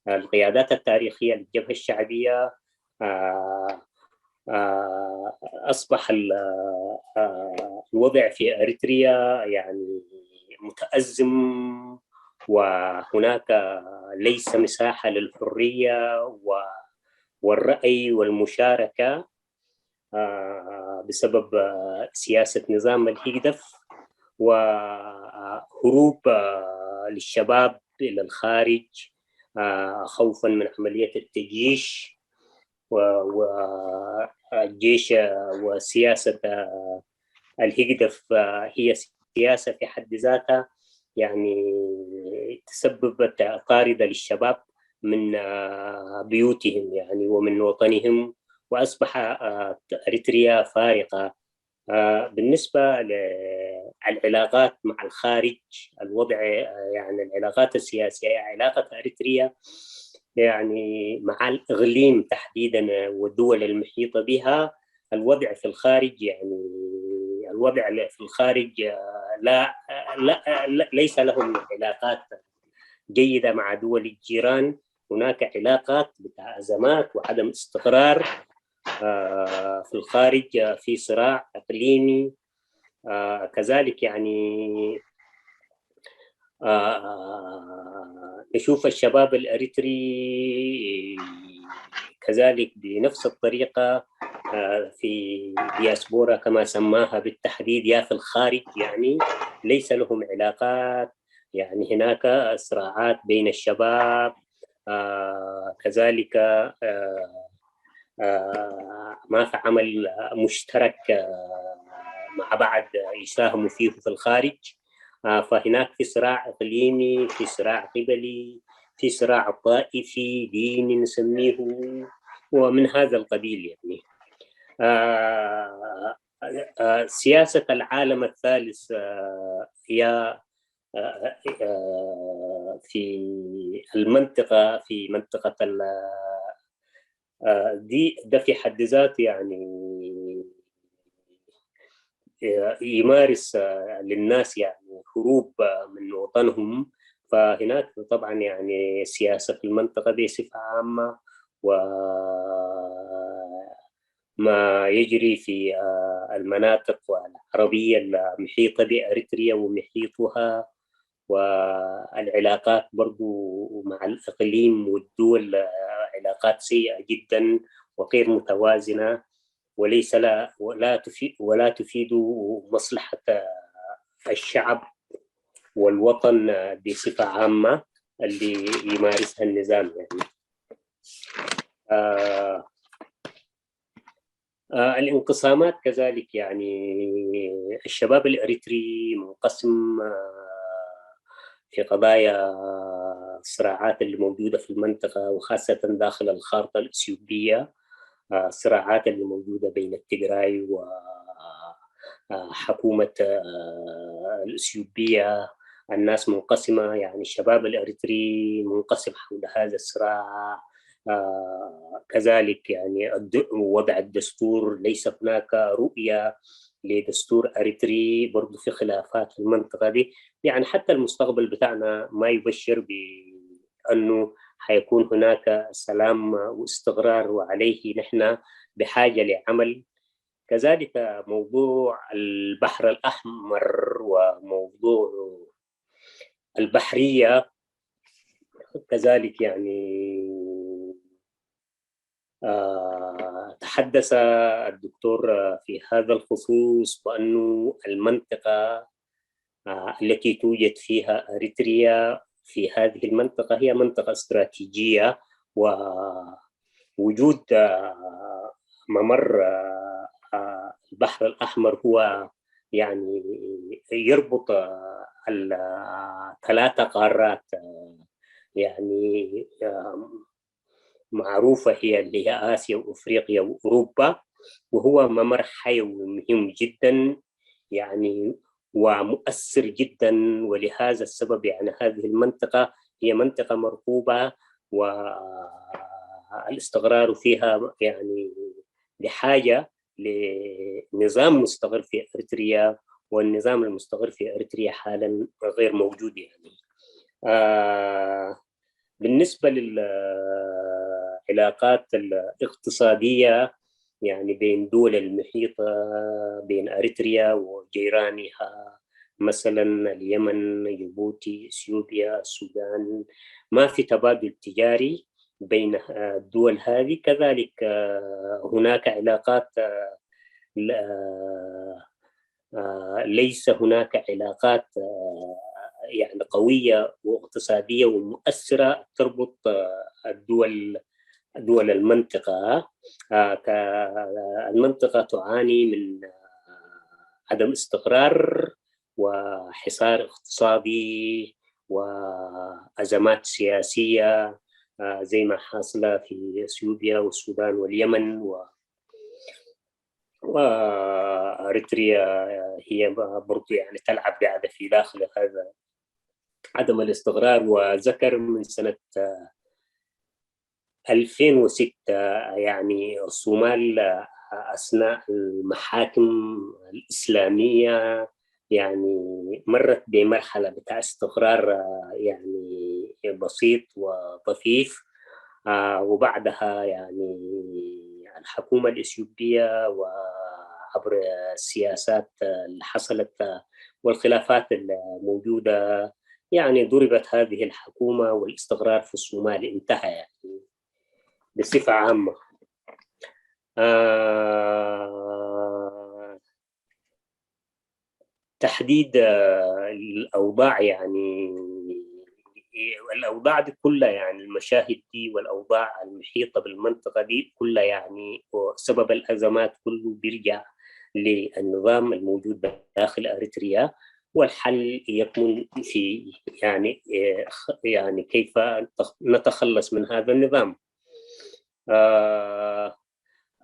القيادات التاريخية للجبهة الشعبية، آه، آه، أصبح ال- آه، الوضع في أريتريا يعني متأزم، وهناك ليس مساحة للحرية و- والرأي والمشاركة آه، بسبب آه، سياسة نظام الهيجدف، وهروب آه، للشباب إلى الخارج آه، خوفا من عملية التجييش. والجيش وسياسة الهجدف هي سياسة في حد ذاتها، يعني تسببت طاردة للشباب من بيوتهم يعني ومن وطنهم، وأصبح أريتريا فارقة. بالنسبة للعلاقات مع الخارج، الوضع يعني العلاقات السياسية، علاقة أريتريا يعني مع الإقليم تحديدا والدول المحيطة بها، الوضع في الخارج يعني الوضع في الخارج لا لا ليس لهم علاقات جيدة مع دول الجيران. هناك علاقات بتاع أزمات وعدم استقرار في الخارج، في صراع إقليمي. كذلك يعني نشوف الشباب الأريتري كذلك بنفس الطريقة في دياسبورا كما سماها بالتحديد يا في الخارج، يعني ليس لهم علاقات، يعني هناك صراعات بين الشباب. كذلك ما في عمل مشترك مع بعض يساهموا فيه في الخارج. فهناك في صراع إقليمي، في صراع قبلي، في صراع طائفي ديني نسميه، ومن هذا القبيل يعني. سياسة العالم الثالث هي، آه، آه، في المنطقة، في منطقة ال-، آه، دي، ده في حد ذاته يعني، آه، يمارس، آه، للناس يعني هروب، آه، من وطنهم. فهناك طبعًا يعني السياسة في المنطقة بصفة عامة، وما يجري في، آه، المناطق العربية المحيطة بأريتريا ومحيطها، والعلاقات برضو مع الإقليم والدول، آه، علاقات سيئة جدًا وغير متوازنة، وليس لا، ولا تفي-، ولا تفيد مصلحة الشعب والوطن بصفة عامة اللي يمارسها النظام يعني. آه، آه، الانقسامات كذلك، يعني الشباب الإريتري منقسم، آه، في قضايا الصراعات اللي موجودة في المنطقة، وخاصة داخل الخارطة الإثيوبية. آه، الصراعات اللي موجودة بين التجراي و، آه، حكومة، آه، الإثيوبية. الناس منقسمة، يعني الشباب الإريتري منقسم حول هذا الصراع. آه، كذلك يعني الد-، وضع الدستور، ليس هناك رؤية لدستور أريتري، برضو في خلافات في المنطقة دي. يعني حتى المستقبل بتاعنا ما يبشر بأنه حيكون هناك سلام واستقرار، وعليه نحن بحاجة لعمل. كذلك موضوع البحر الأحمر وموضوع البحرية كذلك يعني، آه، تحدث الدكتور في هذا الخصوص بأنه المنطقة، آه، التي توجد فيها أريتريا في هذه المنطقة هي منطقة استراتيجية، ووجود، آه، ممر، آه، آه، البحر الأحمر هو يعني يربط، آه، ال-، آه، ثلاثة قارات، آه، يعني، آه، معروفة، هي اللي هي آسيا وأفريقيا وأوروبا، وهو ممر حيوي مهم جدًا يعني ومؤثر جدًا. ولهذا السبب يعني هذه المنطقة هي منطقة مرغوبة، والاستقرار فيها يعني بحاجة لنظام مستقر في أريتريا، والنظام المستقر في أريتريا حالًا غير موجود يعني. آه، بالنسبة للعلاقات الاقتصادية يعني بين دول المحيط، بين أريتريا وجيرانها، مثلًا اليمن، جيبوتي، إثيوبيا، السودان، ما في تبادل تجاري بين الدول هذه. كذلك، آه، هناك علاقات، آه، ل-، آه، آه، ليس هناك علاقات، آه، يعني قوية واقتصادية ومؤثرة تربط، آه، الدول، دول المنطقة. آه، ك-، المنطقة تعاني من، آه، عدم استقرار وحصار اقتصادي وأزمات سياسية، آه، زي ما حاصلة في إثيوبيا والسودان واليمن و-، وأريتريا هي برضو يعني تلعب قاعدة في داخل هذا عدم الاستقرار. وذكر من سنة، آه، ألفين وستة يعني الصومال، آه، أثناء المحاكم الإسلامية يعني مرت بمرحلة بتاع استقرار، آه، يعني بسيط وطفيف. آه، وبعدها يعني الحكومة الإثيوبية وعبر السياسات اللي حصلت والخلافات الموجودة، يعني ضربت هذه الحكومة والاستقرار في الصومال انتهى يعني بصفة عامة. آه، تحديد، آه، الأوضاع يعني، الأوضاع دي كلها يعني المشاهد دي والأوضاع المحيطة بالمنطقة دي كلها يعني وسبب الأزمات كله بيرجع للنظام الموجود داخل أريتريا. والحل يكمن في يعني، آه، خ-، يعني كيف نتخ-، نتخلص من هذا النظام. آه،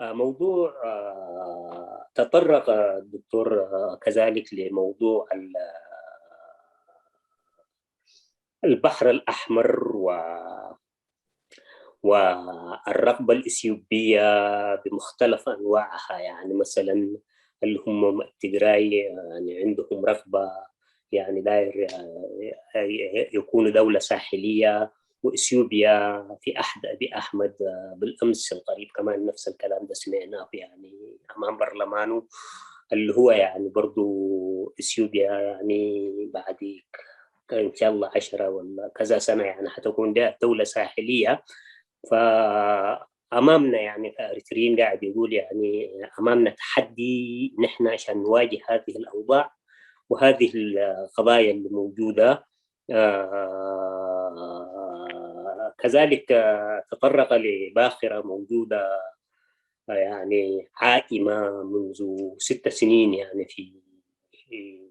آه، موضوع، آه، تطرق الدكتور، آه، كذلك لموضوع ال-، البحر الأحمر و والرغبة الإثيوبية بمختلف أنواعها. يعني مثلا، هل هم التجراي يعني عندهم رغبة، يعني داير يكونوا دولة ساحلية؟ وإثيوبيا في أحد أبي أحمد بالأمس القريب كمان نفس الكلام ده سمعناه، يعني أمام برلمانه، اللي هو يعني برضو إثيوبيا يعني بعد إن شاء الله عشرة ولا كذا سنة يعني حتكون دولة ساحلية. فأمامنا يعني كأريتريين قاعد يقول يعني أمامنا تحدي نحن عشان نواجه هذه الأوضاع وهذه القضايا اللي موجودة. آه، كذلك آه، تطرق لباخرة موجودة آه، يعني عائمة منذ ست سنين يعني في في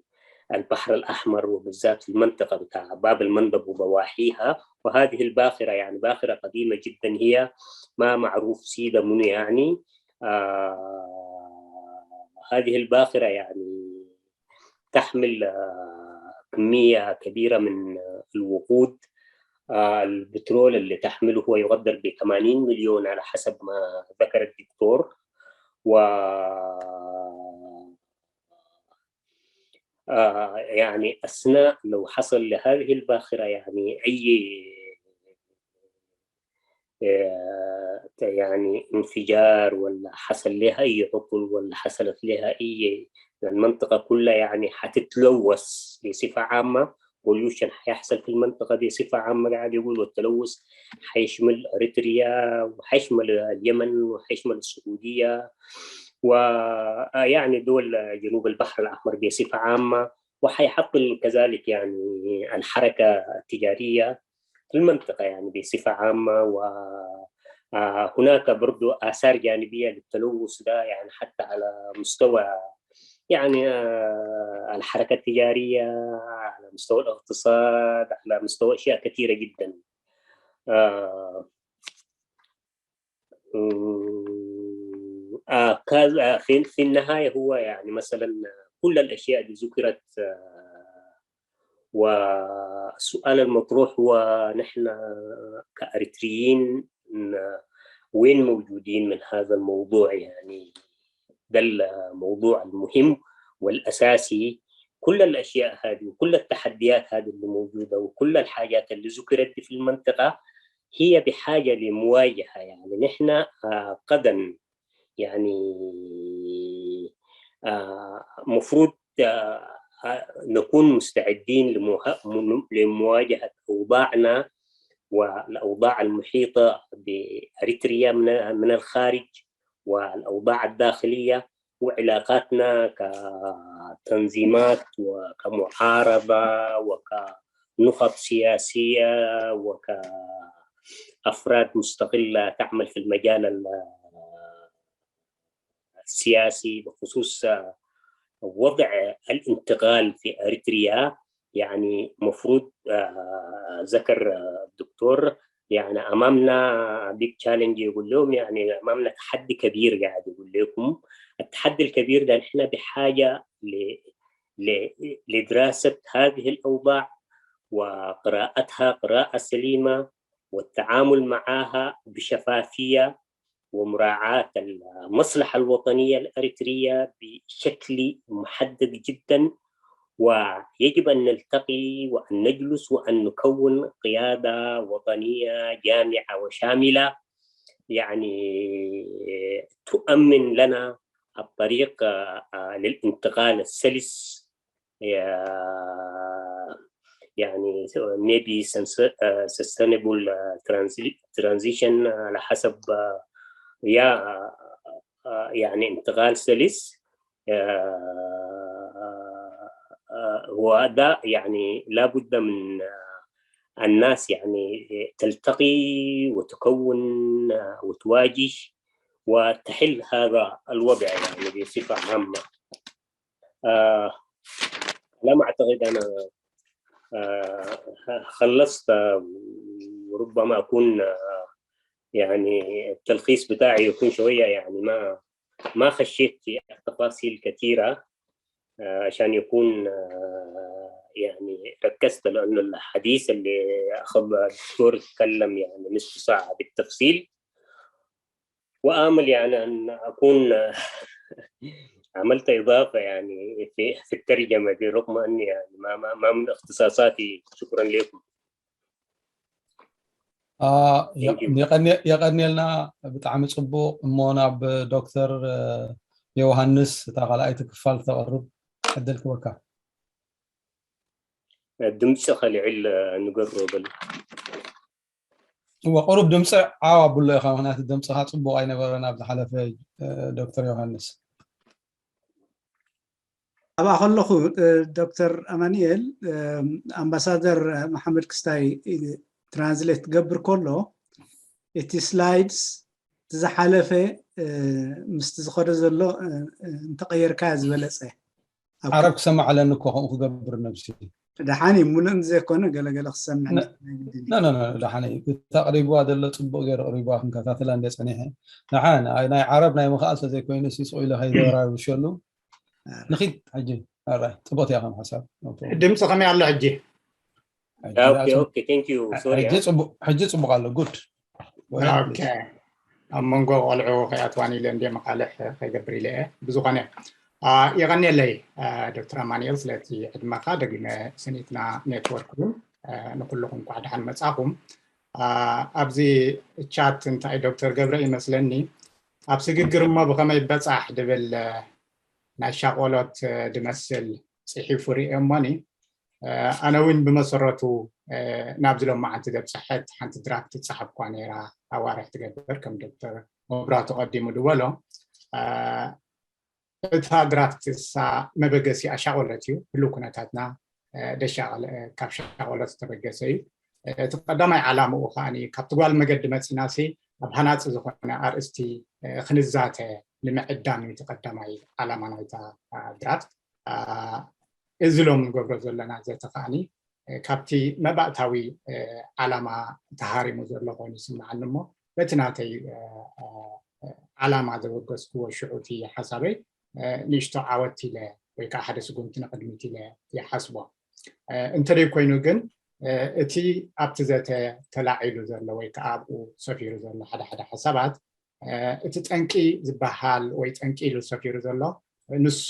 البحر الأحمر، وبالذات في المنطقة بتاع باب المندب وضواحيها. وهذه الباخرة يعني باخرة قديمة جدا، هي ما معروف سيدة منو يعني. آه هذه الباخرة يعني تحمل آه كمية كبيرة من الوقود. آه البترول اللي تحمله هو يقدر ب ثمانين مليون على حسب ما ذكر الدكتور. و آه، يعني أثناء لو حصل لهذه الباخرة يعني أي آه، يعني انفجار ولا حصل لها أي عطل ولا حصلت لها أي المنطقة كلها يعني حتتلوث بصفة عامة. pollution حيحصل في المنطقة بصفة عامة قاعد يقول، والتلوث حيشمل أريتريا وحيشمل اليمن وحيشمل السعودية ويعني دول جنوب البحر الأحمر بصفة عامة، وحيعطل كذلك يعني الحركة التجارية في المنطقة يعني بصفة عامة. وهناك برضو آثار جانبية للتلوث ده يعني حتى على مستوى يعني آه، الحركة التجارية، على مستوى الاقتصاد، على مستوى أشياء كثيرة جدا. آه، آه، كذا في في النهاية هو يعني مثلا كل الأشياء اللي ذكرت آه، والسؤال المطروح هو نحن كأريتريين وين موجودين من هذا الموضوع؟ يعني ده الموضوع المهم والأساسي. كل الأشياء هذه وكل التحديات هذه اللي موجودة وكل الحاجات اللي ذكرت في المنطقة هي بحاجة لمواجهة. يعني نحن آه، قدم يعني آه، مفروض آه، آه، نكون مستعدين لمواجهة أوضاعنا والأوضاع المحيطة بأريتريا من الخارج والأوضاع الداخلية وعلاقاتنا كتنظيمات وكمعارضة وكنخب سياسية وكأفراد مستقلة تعمل في المجال السياسي بخصوص وضع الانتقال في أريتريا. يعني مفروض آه، ذكر الدكتور يعني أمامنا big challenge، يقول لهم يعني أمامنا تحدي كبير قاعد يقول لكم. التحدي الكبير ده نحن بحاجة لدراسة هذه الأوضاع وقراءتها قراءة سليمة والتعامل معها بشفافية ومراعاة المصلحة الوطنية الأريترية بشكل محدد جدا. ويجب أن نلتقي وأن نجلس وأن نكون قيادة وطنية جامعة وشاملة يعني تؤمن لنا الطريق آه، آه، للانتقال السلس يعني maybe sustainable transition على حسب آه، يا يعني انتقال سلس. هو ده يعني لابد من الناس يعني تلتقي وتكون وتواجه وتحل هذا الوضع يعني بصفة عامة. آه لا ما أعتقد أنا آه خلصت آه، وربما أكون آه يعني التلخيص بتاعي يكون شوية يعني ما ما خشيت في تفاصيل كثيرة آه عشان يكون آه يعني ركزت، لأنه الحديث اللي أخذ الدكتور اتكلم يعني نص ساعة بالتفصيل، وآمل يعني أن أكون عملت إضافة يعني في في الترجمة دي، رغم أني يعني ما ما ما من اختصاصاتي. شكرا لكم. የቐንየልና። ብጣዕሚ ፅቡቕ። እሞ ናብ ዶክተር ዮሃንስ እታ ካልኣይቲ ክፋል ተቕርብ ዕድል ክበካ። ድምፂ ከልዕል ንገሮ በል። እወ፣ ቁሩብ ድምፂ ዓው ኣብሎ ኢኻ፣ ምክንያቱ ድምፅኻ ፅቡቕ ኣይነበረን ኣብ ዝሓለፈ። ዶክተር ዮሃንስ። ኣብኣ ከለኹ ዶክተር ኣማኑኤል፣ ኣምባሳደር መሓመድ ክስታይ ትራንስሌት ትገብር ከሎ እቲ ስላይድስ ዝሓለፈ ምስቲ ዝኸደ ዘሎ እንተቐየርካ ዝበለፀ። ዓረብ ክሰማዕ ኣለኒ እኮ ከምኡ ክገብር ነብሲ። ደሓን እዩ፣ ሙሉእ ዘይኮነ ገለገለ ክሰምዕ። ደሓን እዩ። እታ ኣቕሪብዋ ዘሎ ፅቡቕ ገይሩ ኣቕሪብዋ ክንከታተላ እንደ ፀኒሐ። ደሓን ናይ ዓረብ ናይ ምኽኣል ተዘይኮይኑ ሲ ኢለ ከይደራብሸሉ። ንኺድ ሕጂ። ፅቡቅ እያ ከም ሓሳብ። ድምፂ ከመይ ኣሎ ሕጂ? ሕጂ ፅቡቅ ኣሎ። ጉድ። ኣብ መንጎ ቆልዑ ከይኣትዋን ኢለ እንደ መቃልሕ ከይገብር ኢለ እየ። ብዝኾነ የቐንየለይ ዶክተር ኣማኑኤል ስለቲ ዕድመኻ። ደጊመ ስኒትና ኔትወርክ እውን ንኩልኹም እንኳዕ ደሓን መጻኹም። ኣብዚ ቻት እንታይ ዶክተር ገብረ ይመስለኒ ኣብ ስግግር እሞ ብኸመይ በጻሕ ድብል ናይ ሻቆሎት ድመስል ጽሒፉ ርእየ እሞኒ ኣነ እውን ብመሰረቱ ናብዚ ሎማዓንቲ ዘብፅሐት ሓንቲ ድራፍት ትፀሓፍ እኳ ነይራ ኣዋርሕ ትገብር ከም ዶክተር መብራቱ ቀዲሙ ዝበሎ እታ ድራፍት እሳ መበገሲ ኣሻቆለት እዩ ህሉ ኩነታትና ደሻቀለ ካብ ሻቆለት ዝተበገሰ እዩ እቲ ቀዳማይ ዓላምኡ ከዓ ካብቲ ጓል መገዲ መፂናሲ ኣብ ሃናፂ ዝኾነ ኣርእስቲ ክንዛተ ንምዕዳም እዩ እቲ ቀዳማይ ዓላማ ናይታ ድራፍት እዚ ሎም ንገብሮ ዘለና ዘተ ከዓኒ ካብቲ መባእታዊ ዓላማ ተሃሪሙ ዘሎ ኮይኑ ይስምዓኒ እሞ በቲ ናተይ ዓላማ ዘበገስክዎ ሽዑ እቲ ሓሳበይ ንእሽቶ ዓወት ኢለ ወይ ከዓ ሓደ ስጉምቲ ንቅድሚት ኢለ ይሓስቦ እንተደይ ኮይኑ ግን እቲ ኣብቲ ዘተ ተላዒሉ ዘሎ ወይ ከዓ ኣብኡ ሰፊሩ ዘሎ ሓደ ሓደ ሓሳባት እቲ ጠንቂ ዝበሃል ወይ ጠንቂ ኢሉ ሰፊሩ ዘሎ ንሱ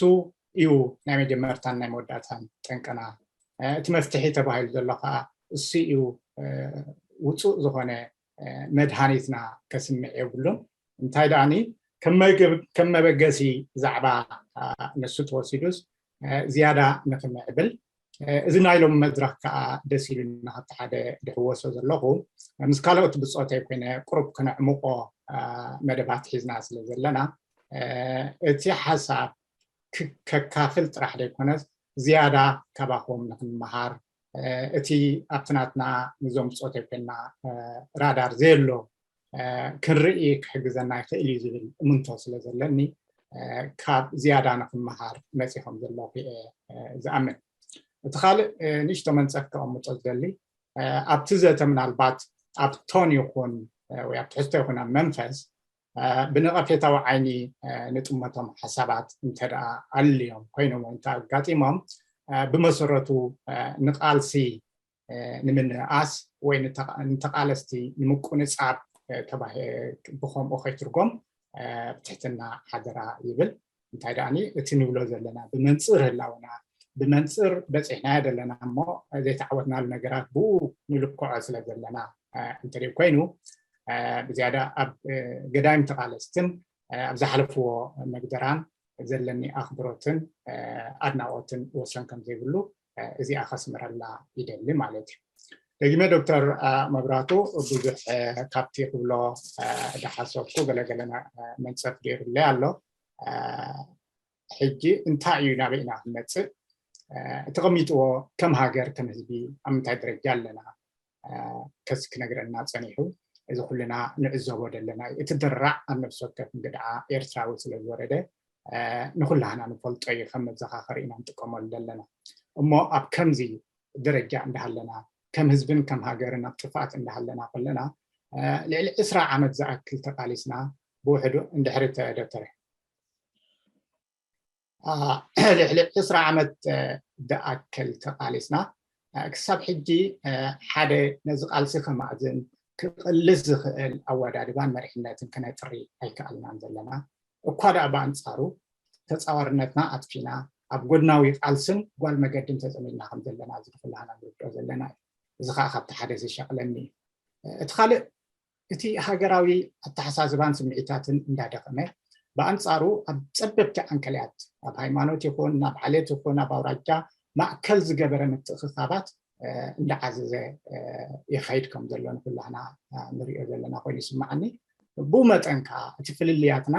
እዩ ናይ መጀመርታን ናይ መወዳእታን ጠንቅና እቲ መፍትሒ ተባሂሉ ዘሎ ከዓ እሱ እዩ ውፁእ ዝኾነ መድሃኒትና ከስምዕ የብሉን እንታይ ደኣኒ ከም መበገሲ ዛዕባ ንሱ ተወሲዱስ ዝያዳ ንክምዕብል እዚ ናይ ሎም መድረክ ከዓ ደስ ኢሉና ካብቲ ሓደ ድሕወሶ ዘለኹ ምስ ካልኦት ብፆተይ ኮይነ ቁሩብ ክነዕምቆ መደባት ሒዝና ስለ ዘለና እቲ ሓሳብ ከካፍል ጥራሕ ዘይኮነስ ዝያዳ ካባኹም ንክንመሃር እቲ ኣብቲ ናትና ንዞም ብፆተይ ኮይና ራዳር ዘየሎ ክንርኢ ክሕግዘና ይኽእል እዩ ዝብል እምንቶ ስለ ዘለኒ ካብ ዝያዳ ንክመሃር መፂኹም ዘለኹ እየ ዝኣምን እቲ ካልእ ንእሽቶ መንፀፍ ከቐምጦ ዝደሊ ኣብቲ ዘተ ምናልባት ኣብ ቶን ይኹን ወይ ኣብ ትሕዝቶ ይኹን ኣብ መንፈስ ብነቐፌታዊ ዓይኒ ንጥመቶም ሓሳባት እንተደኣ ኣልዮም ኮይኖም ወይ እንተ ኣጋጢሞም ብመሰረቱ ንቃልሲ ንምንእኣስ ወይ ንተቃለስቲ ንምቁንፃብ ብከምኡ ከይትርጎም ብትሕትና ሓደራ ይብል እንታይ ደኣ እቲ ንብሎ ዘለና ብመንፅር ህላውና ብመንፅር በፂሕናዮ ዘለና እሞ ዘይተዓወትናሉ ነገራት ብኡ ንልክዖ ስለ ዘለና እንተደይ ኮይኑ ብዝያዳ ኣብ ገዳይም ተቃለስትን ኣብ ዝሓለፍዎ መግደራን ዘለኒ ኣኽብሮትን ኣድናቆትን ወሰን ከም ዘይብሉ እዚኣ ከስምረላ ይደሊ ማለት እዩ። ደጊመ ዶክተር መብራቱ ብዙሕ ካብቲ ክብሎ ዝሓሰብኩ ገለገለ መንፀፍ ገይሩለይ ኣሎ። ሕጂ እንታይ እዩ ናበይ ኢና ክንመፅእ ተቐሚጥዎ ከም ሃገር ከም ህዝቢ ኣብ ምንታይ ደረጃ ኣለና ከስ ክነግረና ፀኒሑ እዚ ኩልና ንዕዘቦ ዘለና እቲ ድራዕ ኣብ ነብሲ ወከፍ እንግድዓ ኤርትራዊ ስለ ዝወረደ ንኩላህና ንፈልጦ እዩ ከም መዘኻኸሪ ኢና ንጥቀመሉ ዘለና እሞ ኣብ ከምዚ ደረጃ እንዳሃለና ከም ህዝብን ከም ሃገርን ኣብ ጥፍኣት እንዳሃለና ከለና ልዕሊ ዕስራ ዓመት ዝኣክል ተቃሊስና ብውሕዱ እንድሕሪ ዶክተር ልዕሊ ዕስራ ዓመት ዝኣክል ተቓሊስና፣ ክሳብ ሕጂ ሓደ ነዚ ቃልሲ ከማእዝን ክቕልስ ዝኽእል ኣወዳድባን መሪሕነትን ከነጥሪ ኣይከኣልናን ዘለና። እኳ ደኣ ብኣንጻሩ ተጻዋርነትና ኣጥፊና ኣብ ጎድናዊ ቃልስን ጓል መገድን ተጸሚድና ከም ዘለና እዚ ኩላህና ንርድኦ ዘለና እዩ። እዚ ከዓ ካብቲ ሓደ ዝሸቕለኒ እዩ። እቲ ካልእ እቲ ሃገራዊ ኣተሓሳስባን ስምዒታትን እንዳደኸመ ብኣንጻሩ ኣብ ጸበብቲ ዓንቀልያት ኣብ ሃይማኖት ይኹን ኣብ ዓሌት ይኹን ኣብ ኣውራጃ ማእከል ዝገበረ ምትእኽኻባት እንዳዓዘዘ ይኸይድ ከም ዘሎ ንኩላህና ንሪኦ ዘለና ኮይኑ ይስምዓኒ። ብኡ መጠን ከዓ እቲ ፍልልያትና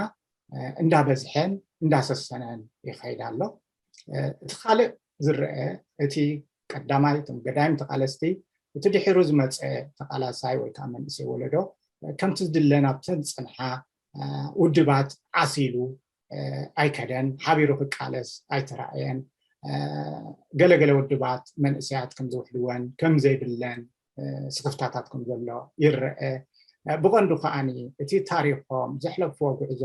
እንዳበዝሐን እንዳሰሰነን ይኸይድ ኣሎ። እቲ ካልእ ዝረአ እቲ ቀዳማይ እቶም ገዳይም ተቓለስቲ እቲ ድሒሩ ዝመፀ ተቓላሳይ ወይ ከዓ መንእሰይ ወለዶ ከምቲ ዝድለ ናብተን ዝፀንሓ ውድባት ዓሲሉ ኣይከደን፣ ሓቢሩ ክቃለስ ኣይተራእየን። ገለገለ ውድባት መንእሰያት ከም ዘውሕድወን ከም ዘይብለን ስክፍታታት ከም ዘሎ ይረአ። ብቐንዱ ከዓኒ እቲ ታሪኾም ዘሕለፍዎ ጉዕዞ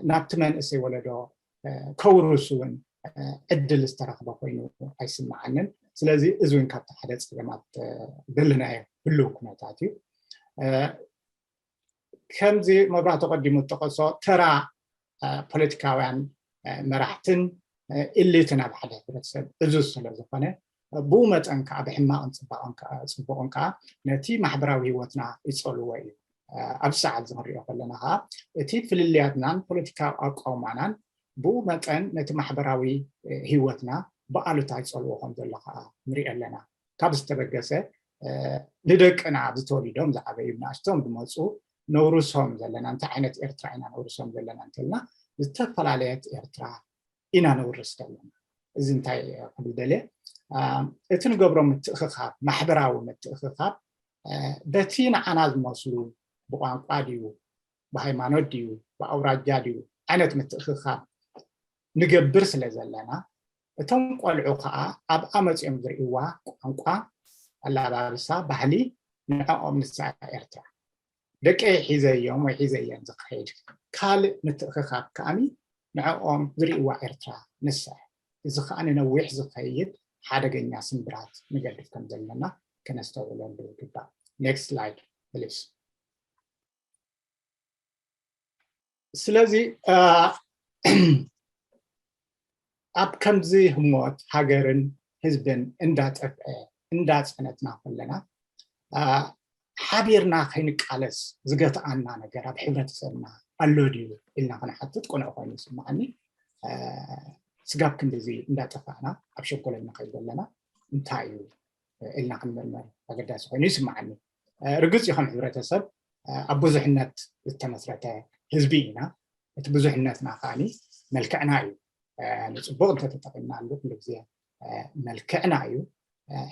ናብቲ መንእሰይ ወለዶ ከውርስ እውን ዕድል ዝተረኽበ ኮይኑ ኣይስምዓንን። ስለዚ እዚ እውን ካብቲ ሓደ ፀገማት ዘለናዮ ህልው ኩነታት እዩ። ከምዚ መብራህቱ ቀዲሙ ዝጠቐሶ ተራ ፖለቲካውያን መራሕትን ኢሊትን ኣብ ሓደ ሕብረተሰብ ዕዙዝ ስለ ዝኾነ ብኡ መጠን ከዓ ብሕማቕን ፅቡቕን ከዓ ነቲ ማሕበራዊ ህይወትና ይፀልዎ እዩ። ኣብዚ ሰዓት እዚ ክንሪኦ ከለና ከዓ እቲ ፍልልያትናን ፖለቲካዊ ኣቋውማናን ብኡ መጠን ነቲ ማሕበራዊ ህይወትና ብኣሉታ ይፀልዎ ከም ዘሎ ከዓ ንሪኦ ኣለና። ካብ ዝተበገሰ ንደቅና ኣብዚ ተወሊዶም ዝዓበዩ ናእሽቶም ዝመፁ ነውርሶም ዘለና እንታይ ዓይነት ኤርትራ ኢና ነውርሶም ዘለና እንተልና ዝተፈላለየት ኤርትራ ኢና ነውርስ ዘለና። እዚ እንታይ ክብል ደልየ እቲ ንገብሮ ምትእኽኻብ ማሕበራዊ ምትእኽኻብ በቲ ንዓና ዝመስሉ ብቋንቋ ድዩ ብሃይማኖት ድዩ ብኣውራጃ ድዩ ዓይነት ምትእኽኻብ ንገብር ስለ ዘለና እቶም ቆልዑ ከዓ ኣብኣ መፂኦም ዝርእይዋ ቋንቋ ኣላባብሳ ባህሊ ንዕኦም ንሳ ኤርትራ ደቀይ ሒዘዮም ወይ ሒዘየን ዝኸይድ ካልእ ምትእኽኻብ ከኣኒ ንዕኦም ዝርእይዋ ኤርትራ ንሳ እዚ ከዓ ንነዊሕ ዝኸይድ ሓደገኛ ስምብራት ንገድፍ ከም ዘለና ከነስተውዕለሉ ይግባእ። Next slide please። ስለዚ ኣብ ከምዚ ህሞት ሃገርን ህዝብን እንዳጠፍአ እንዳፀነትና ከለና ሓቢርና ከይንቃለስ ዝገትኣና ነገር ኣብ ሕብረተሰብና ኣሎ ድዩ ኢልና ክንሓትት ቅኑዕ ኮይኑ ይስምዓኒ። ስጋብ ክንድዚ እንዳጠፋእና ኣብ ሸንኮለል ንኸይድ ዘለና እንታይ እዩ ኢልና ክንምርመር ኣገዳሲ ኮይኑ ይስምዓኒ። ርግፅ እዩ ከም ሕብረተሰብ ኣብ ብዙሕነት ዝተመስረተ ህዝቢ ኢና። እቲ ብዙሕነትና ከዓኒ መልክዕና እዩ። ንፅቡቕ እንተተጠቂምናሉ ኩሉ ግዜ መልክዕና እዩ።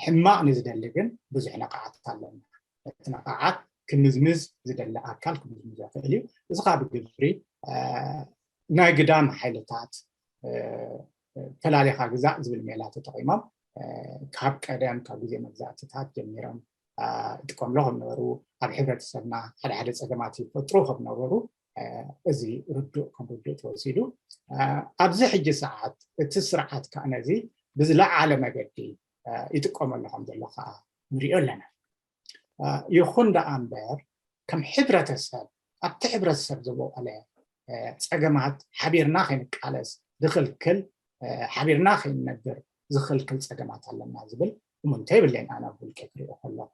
ሕማቕ ንዝደሊ ግን ብዙሕ ነቃዓት ኣለና። እቲ ነቃዓት ክምዝምዝ ዝደሊ ኣካል ክምዝምዞ ይኽእል እዩ። እዚ ከዓ ብግብሪ ናይ ግዳም ሓይልታት ፈላሊኻ ግዛእ ዝብል ሜላ ተጠቂሞም ካብ ቀደም ካብ ግዜ መግዛእትታት ጀሚሮም ይጥቀምሎ ከም ነበሩ ኣብ ሕብረተሰብና ሓደ ሓደ ፀገማት ይፈጥሩ ከም ነበሩ እዚ ርዱእ ከም ርዱእ ተወሲዱ ኣብዚ ሕጂ ሰዓት እቲ ስርዓት ከዓ ነዚ ብዝለዓለ መገዲ ይጥቀመሉ ከም ዘሎ ከዓ ንሪኦ ኣለና። ይኹን ደኣ እምበር ከም ሕብረተሰብ ኣብቲ ሕብረተሰብ ዝበቆለ ፀገማት ሓቢርና ከይንቃለስ ዝኽልክል ሓቢርና ከይንነብር ዝኽልክል ፀገማት ኣለና ዝብል እሙንተ የብለይን። ኣነ ኣብ ውልቀ ክሪኦ ከለኹ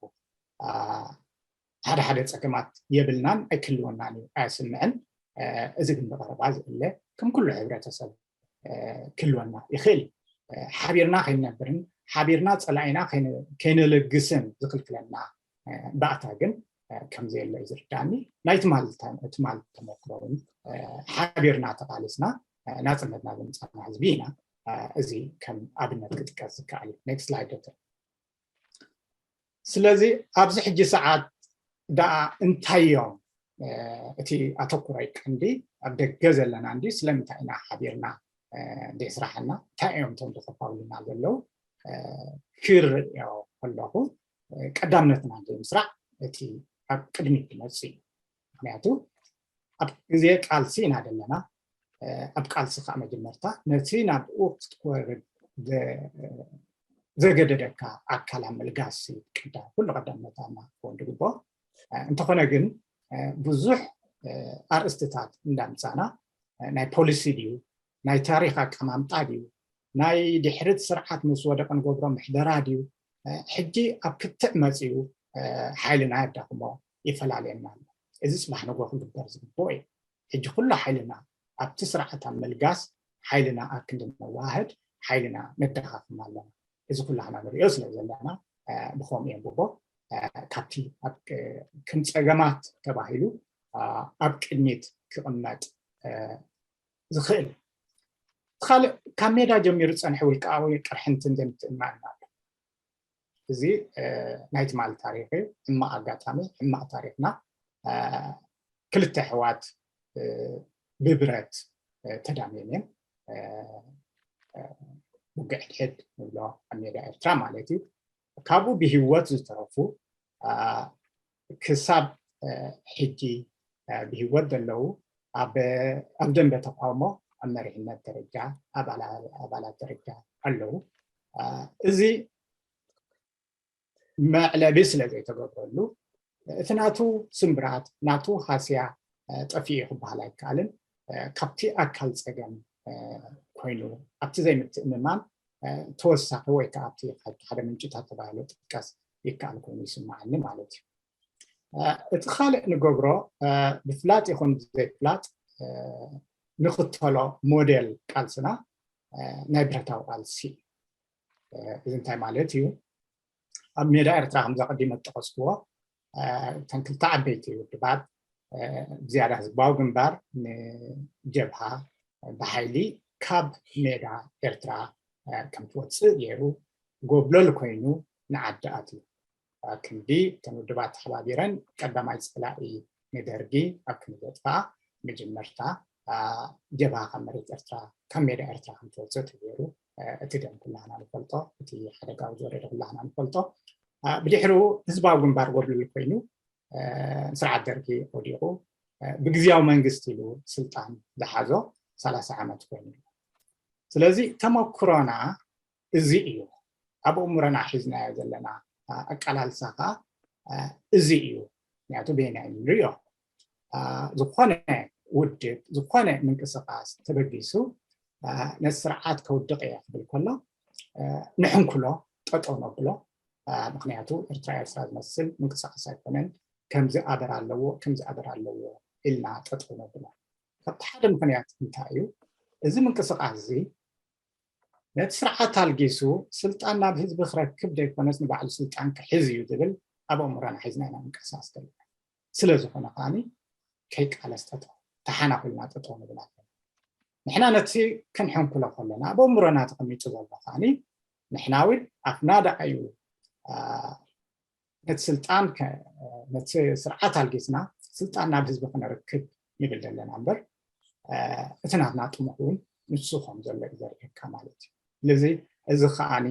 ሓደ ሓደ ፀገማት የብልናን ኣይክልወናን እዩ ኣያስምዕን። እዚ ግን ብቐረባ ዝእለ ከም ኩሉ ሕብረተሰብ ክልወና ይኽእል። ሓቢርና ከይንነብርን ሓቢርና ፀላኢና ከይንልግስን ዝኽልክለና ባእታ ግን ከም ዘየለ እዩ ዝርዳኒ። ናይ ትማል ተመክሮ እውን ሓቢርና ተቓሊስና ናፅነትና ዘምፃና ህዝቢ ኢና። እዚ ከም ኣብነት ክጥቀስ ዝከኣል እዩ። Next slide ዶክተር። ስለዚ ኣብዚ ሕጂ ሰዓት ደኣ እንታይ እዮም እቲ ኣተኩሮይ ቀንዲ ኣብ ደገ ዘለና እንዲ ስለምንታይ ኢና ሓቢርና ዘይስራሓና እንታይ እዮም እቶም ተኸፋብሉና ዘለዉ ክርእዮ ከለኹ ቀዳምነትና ዘይምስራዕ እቲ ኣብ ቅድሚት ዝመፅእ እዩ። ምክንያቱ ኣብ ግዜ ቃልሲ ኢና ዘለና። ኣብ ቃልሲ ከዓ መጀመርታ ነቲ ናብኡ ክትወርድ ዘገደደካ ኣካል ኣብ ምልጋስ ቀዳ ኩሉ ቀዳምነታና ክኸውን ዝግብኦ። እንተኾነ ግን ብዙሕ ኣርእስትታት እንዳምፃና ናይ ፖሊሲ ድዩ፣ ናይ ታሪክ ኣቀማምጣ ድዩ፣ ናይ ድሕሪት ስርዓት ምስ ወደቀ ንገብሮ ምሕደራ ድዩ፣ ሕጂ ኣብ ክትዕ መፅዩ ሓይልና የዳኽሞ ይፈላለየና ኣሎ። እዚ ፅባሕ ንጎ ክግበር ዝግብኦ እዩ። ሕጂ ኩሉ ሓይልና ኣብቲ ስርዓት ኣብ ምልጋስ ሓይልና ኣብ ክንዲ ነዋህድ ሓይልና ነደኻኽም ኣለና። እዚ ኩላህና ንሪኦ ስለ ዘለና ብኸምኡ የንብቦ ካብቲ ከም ፀገማት ተባሂሉ ኣብ ቅድሚት ክቕመጥ ዝኽእል። ካልእ ካብ ሜዳ ጀሚሩ ዝፀንሐ ውልቃዊ ቅርሕንትን ዘይምትእምማንን ኣሎ። እዚ ናይ ትማሊ ታሪክ እዩ። ሕማቕ ኣጋጣሚ ሕማቕ ታሪክና ክልተ ኣሕዋት ብብረት ተዳምዮም እዮም። ውግዕ ሕድሕድ ንብሎ ኣብ ሜዳ ኤርትራ ማለት እዩ። ካብኡ ብህይወት ዝተረፉ ክሳብ ሕጂ ብህይወት ዘለዉ ኣብ ደንበ ተቃውሞ ኣብ መሪሕነት ደረጃ ኣባላት ደረጃ ኣለዉ። እዚ መዕለቢ ስለ ዘይተገብረሉ እቲ ናቱ ስምብራት ናቱ ሃስያ ጠፊኡ ክበሃል ኣይከኣልን። ካብቲ ኣካል ፀገም ኮይኑ ኣብቲ ዘይምትእምማን ተወሳኺ ወይ ከዓ ኣብቲ ሓደ ምንጭታት ተባሂሉ ጥጥቀስ ይከኣል ኮይኑ ይስማዓኒ ማለት እዩ። እቲ ካልእ ንገብሮ ብፍላጥ ይኹን ዘይፍላጥ ንኽተሎ ሞዴል ቃልስና ናይ ብረታዊ ቃልሲ እዩ። እዚ እንታይ ማለት እዩ? ኣብ ሜዳ ኤርትራ ከምዛ ቀዲመ ዝጠቐስክዎ እተን ክልተ ዓበይቲ ውድባት ብዝያዳ ህዝባዊ ግንባር ንጀብሃ ብሓይሊ ካብ ሜዳ ኤርትራ ከም ትወፅእ ገይሩ ጎብለል ኮይኑ ንዓዲ ኣትዩ። ክንዲ እተን ውድባት ተሓባቢረን ቀዳማይ ፀላኢ ንደርጊ ኣብ ክንዲ ዘጥፍኣ መጀመርታ ጀብሃ ካብ መሬት ኤርትራ ካብ ሜዳ ኤርትራ ከም ትወፅእ ተገይሩ እቲ ደም ኩላህና ንፈልጦ እቲ ሓደጋዊ ዝወረደ ኩላህና ንፈልጦ። ብድሕሪኡ ህዝባዊ ግንባር ጎብልል ኮይኑ ስርዓት ደርጊ ወዲቑ ብግዝያዊ መንግስቲ ኢሉ ስልጣን ዝሓዞ ሰላሳ ዓመት ኮይኑ። ስለዚ ተመክሮና እዚ እዩ። ኣብ ኣእምሮና ሒዝናዮ ዘለና ኣቀላልሳ ከዓ እዚ እዩ። ምክንያቱ በየናይ ንሪኦ ዝኾነ ውድብ ዝኾነ ምንቅስቃስ ተበጊሱ ነቲ ስርዓት ከውድቕ እየ ክብል ከሎ ንሕንኩሎ ጠጠው ነብሎ። ምክንያቱ ኤርትራ ኤርትራ ዝመስል ምንቅስቃስ ኣይኮነን፣ ከምዚ ኣበር ኣለዎ ከምዚ ኣበር ኣለዎ ኢልና ጠጠው ነብሎ። ካብቲ ሓደ ምክንያት እንታይ እዩ? እዚ ምንቅስቃስ እዚ ነቲ ስርዓት ኣልጊሱ ስልጣን ናብ ህዝቢ ክረክብ ዘይኮነስ ንባዕሉ ስልጣን ክሕዝ እዩ ዝብል ኣብ ኣእምሮና ሒዝና ኢና ምንቅስቃስ ዘለና። ስለ ዝኾነ ከዓኒ ከይቃለስ ጠጠው ተሓናኹልና ጠጠው ንብል ኣለና። ንሕና ነቲ ክንሕንኩሎ ከለና ኣብ ኣእምሮና ተቐሚጡ ዘሎ ከዓኒ ንሕና እውን ኣፍና ደኣ እዩ ነቲ ስልጣን ነቲ ስርዓት ኣልጊስና ስልጣን ናብ ህዝቢ ክነርክብ ንብል ዘለና እምበር እቲ ናትና ጥሙሕ እውን ንሱ ከም ዘሎ እዩ ዘርእየካ ማለት እዩ። ስለዚ እዚ ከዓኒ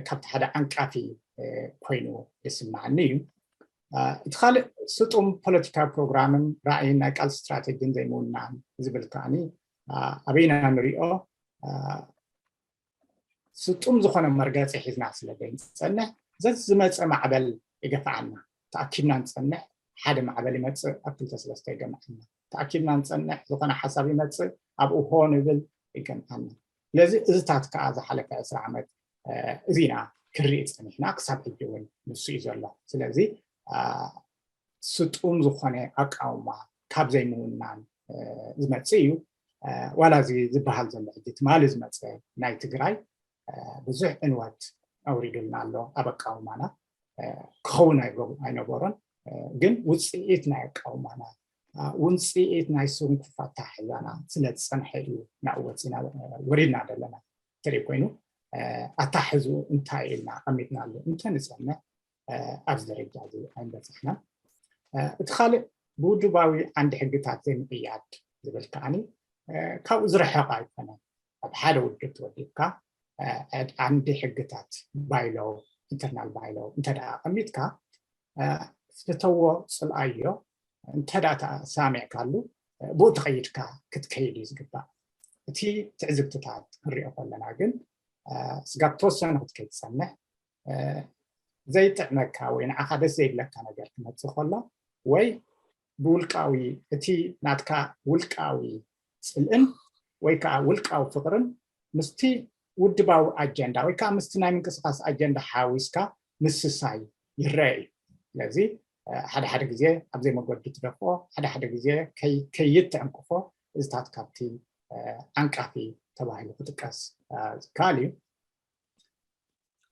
ካብቲ ሓደ ዓንቃፊ ኮይኑ ይስማዓኒ እዩ። እቲ ካልእ ስጡም ፖለቲካዊ ፕሮግራምን ራእይን ናይ ቃልሲ ስትራተጂን ዘይምውናን ዝብል ከዓኒ ኣበይና ንሪኦ ስጡም ዝኾነ መርገፂ ሒዝና ስለ ዘይንፀንሕ ዘዝመፀ ማዕበል ይገፍዓና። ተኣኪብና ንፀንሕ ሓደ ማዕበል ይመፅእ ኣብ ክልተ ሰለስተ ይገምዓና። ተኣኪብና ንፀንሕ ዝኾነ ሓሳብ ይመፅእ ኣብኡ ሆ ንብል ይገምዓና። ስለዚ እዝታት ከዓ ዝሓለፈ ዕስራ ዓመት እዚና ክርኢ ፀኒሕና ክሳብ ሕጂ እውን ንሱ እዩ ዘሎ። ስለዚ ስጡም ዝኾነ ኣቃውማ ካብ ዘይምውናን ዝመፅእ እዩ። ዋላ እዚ ዝበሃል ዘሎ ሕጂ ትማሊ ዝመፀ ናይ ትግራይ ብዙሕ ዕንወት ኣውሪዱልና ኣሎ ኣብ ኣቃውማና። ክኸውን ኣይነበሮን ግን ውፅኢት ናይ ኣቃውማና ውፅኢት ናይ ስንኩፍ ኣተሓሕዛና ስለ ዝፀንሐ እዩ ናብኡ ወፂና ወሪድና ዘለና። እንተደይ ኮይኑ ኣታሕዝኡ እንታይ ኢልና ኣቐሚጥናሉ እንተንፀንዕ ኣብዚ ደረጃ እዚ ኣይንበፃሕናን። እቲ ካልእ ብውድባዊ ዓንዲ ሕግታት ዘይምቕያድ ዝብል ከዓኒ ካብኡ ዝርሕቕ ኣይኮነን። ኣብ ሓደ ውድብ ተወዲብካ ዓንዲ ሕግታት ባይሎው internal bylaw እንተ ደኣ ኣቐሚጥካ ፍተዎ ፅልኣዮ እንተ ደኣ ተሳሚዕካሉ ብኡ ተኸይድካ ክትከይድ እዩ ዝግባእ። እቲ ትዕዝብትታት ክንሪኦ ከለና ግን ስጋብ ተወሰነ ክትከይድ ትፀንሕ። ዘይጥዕመካ ወይ ንዓኻ ደስ ዘይብለካ ነገር ክመፅእ ከሎ ወይ ብውልቃዊ እቲ ናትካ ውልቃዊ ፅልእን ወይ ከዓ ውልቃዊ ፍቅርን ምስቲ ውድባዊ ኣጀንዳ ወይ ከዓ ምስቲ ናይ ምንቅስቃስ ኣጀንዳ ሓዊስካ ምስሳይ ይረአ እዩ። ስለዚ ሓደ ሓደ ግዜ ኣብ ዘይመገዱ ትደፍኦ፣ ሓደ ሓደ ግዜ ከይትዕንቅፎ፣ እዚታት ካብቲ ዓንቃፊ ተባሂሉ ክጥቀስ ዝከኣል እዩ።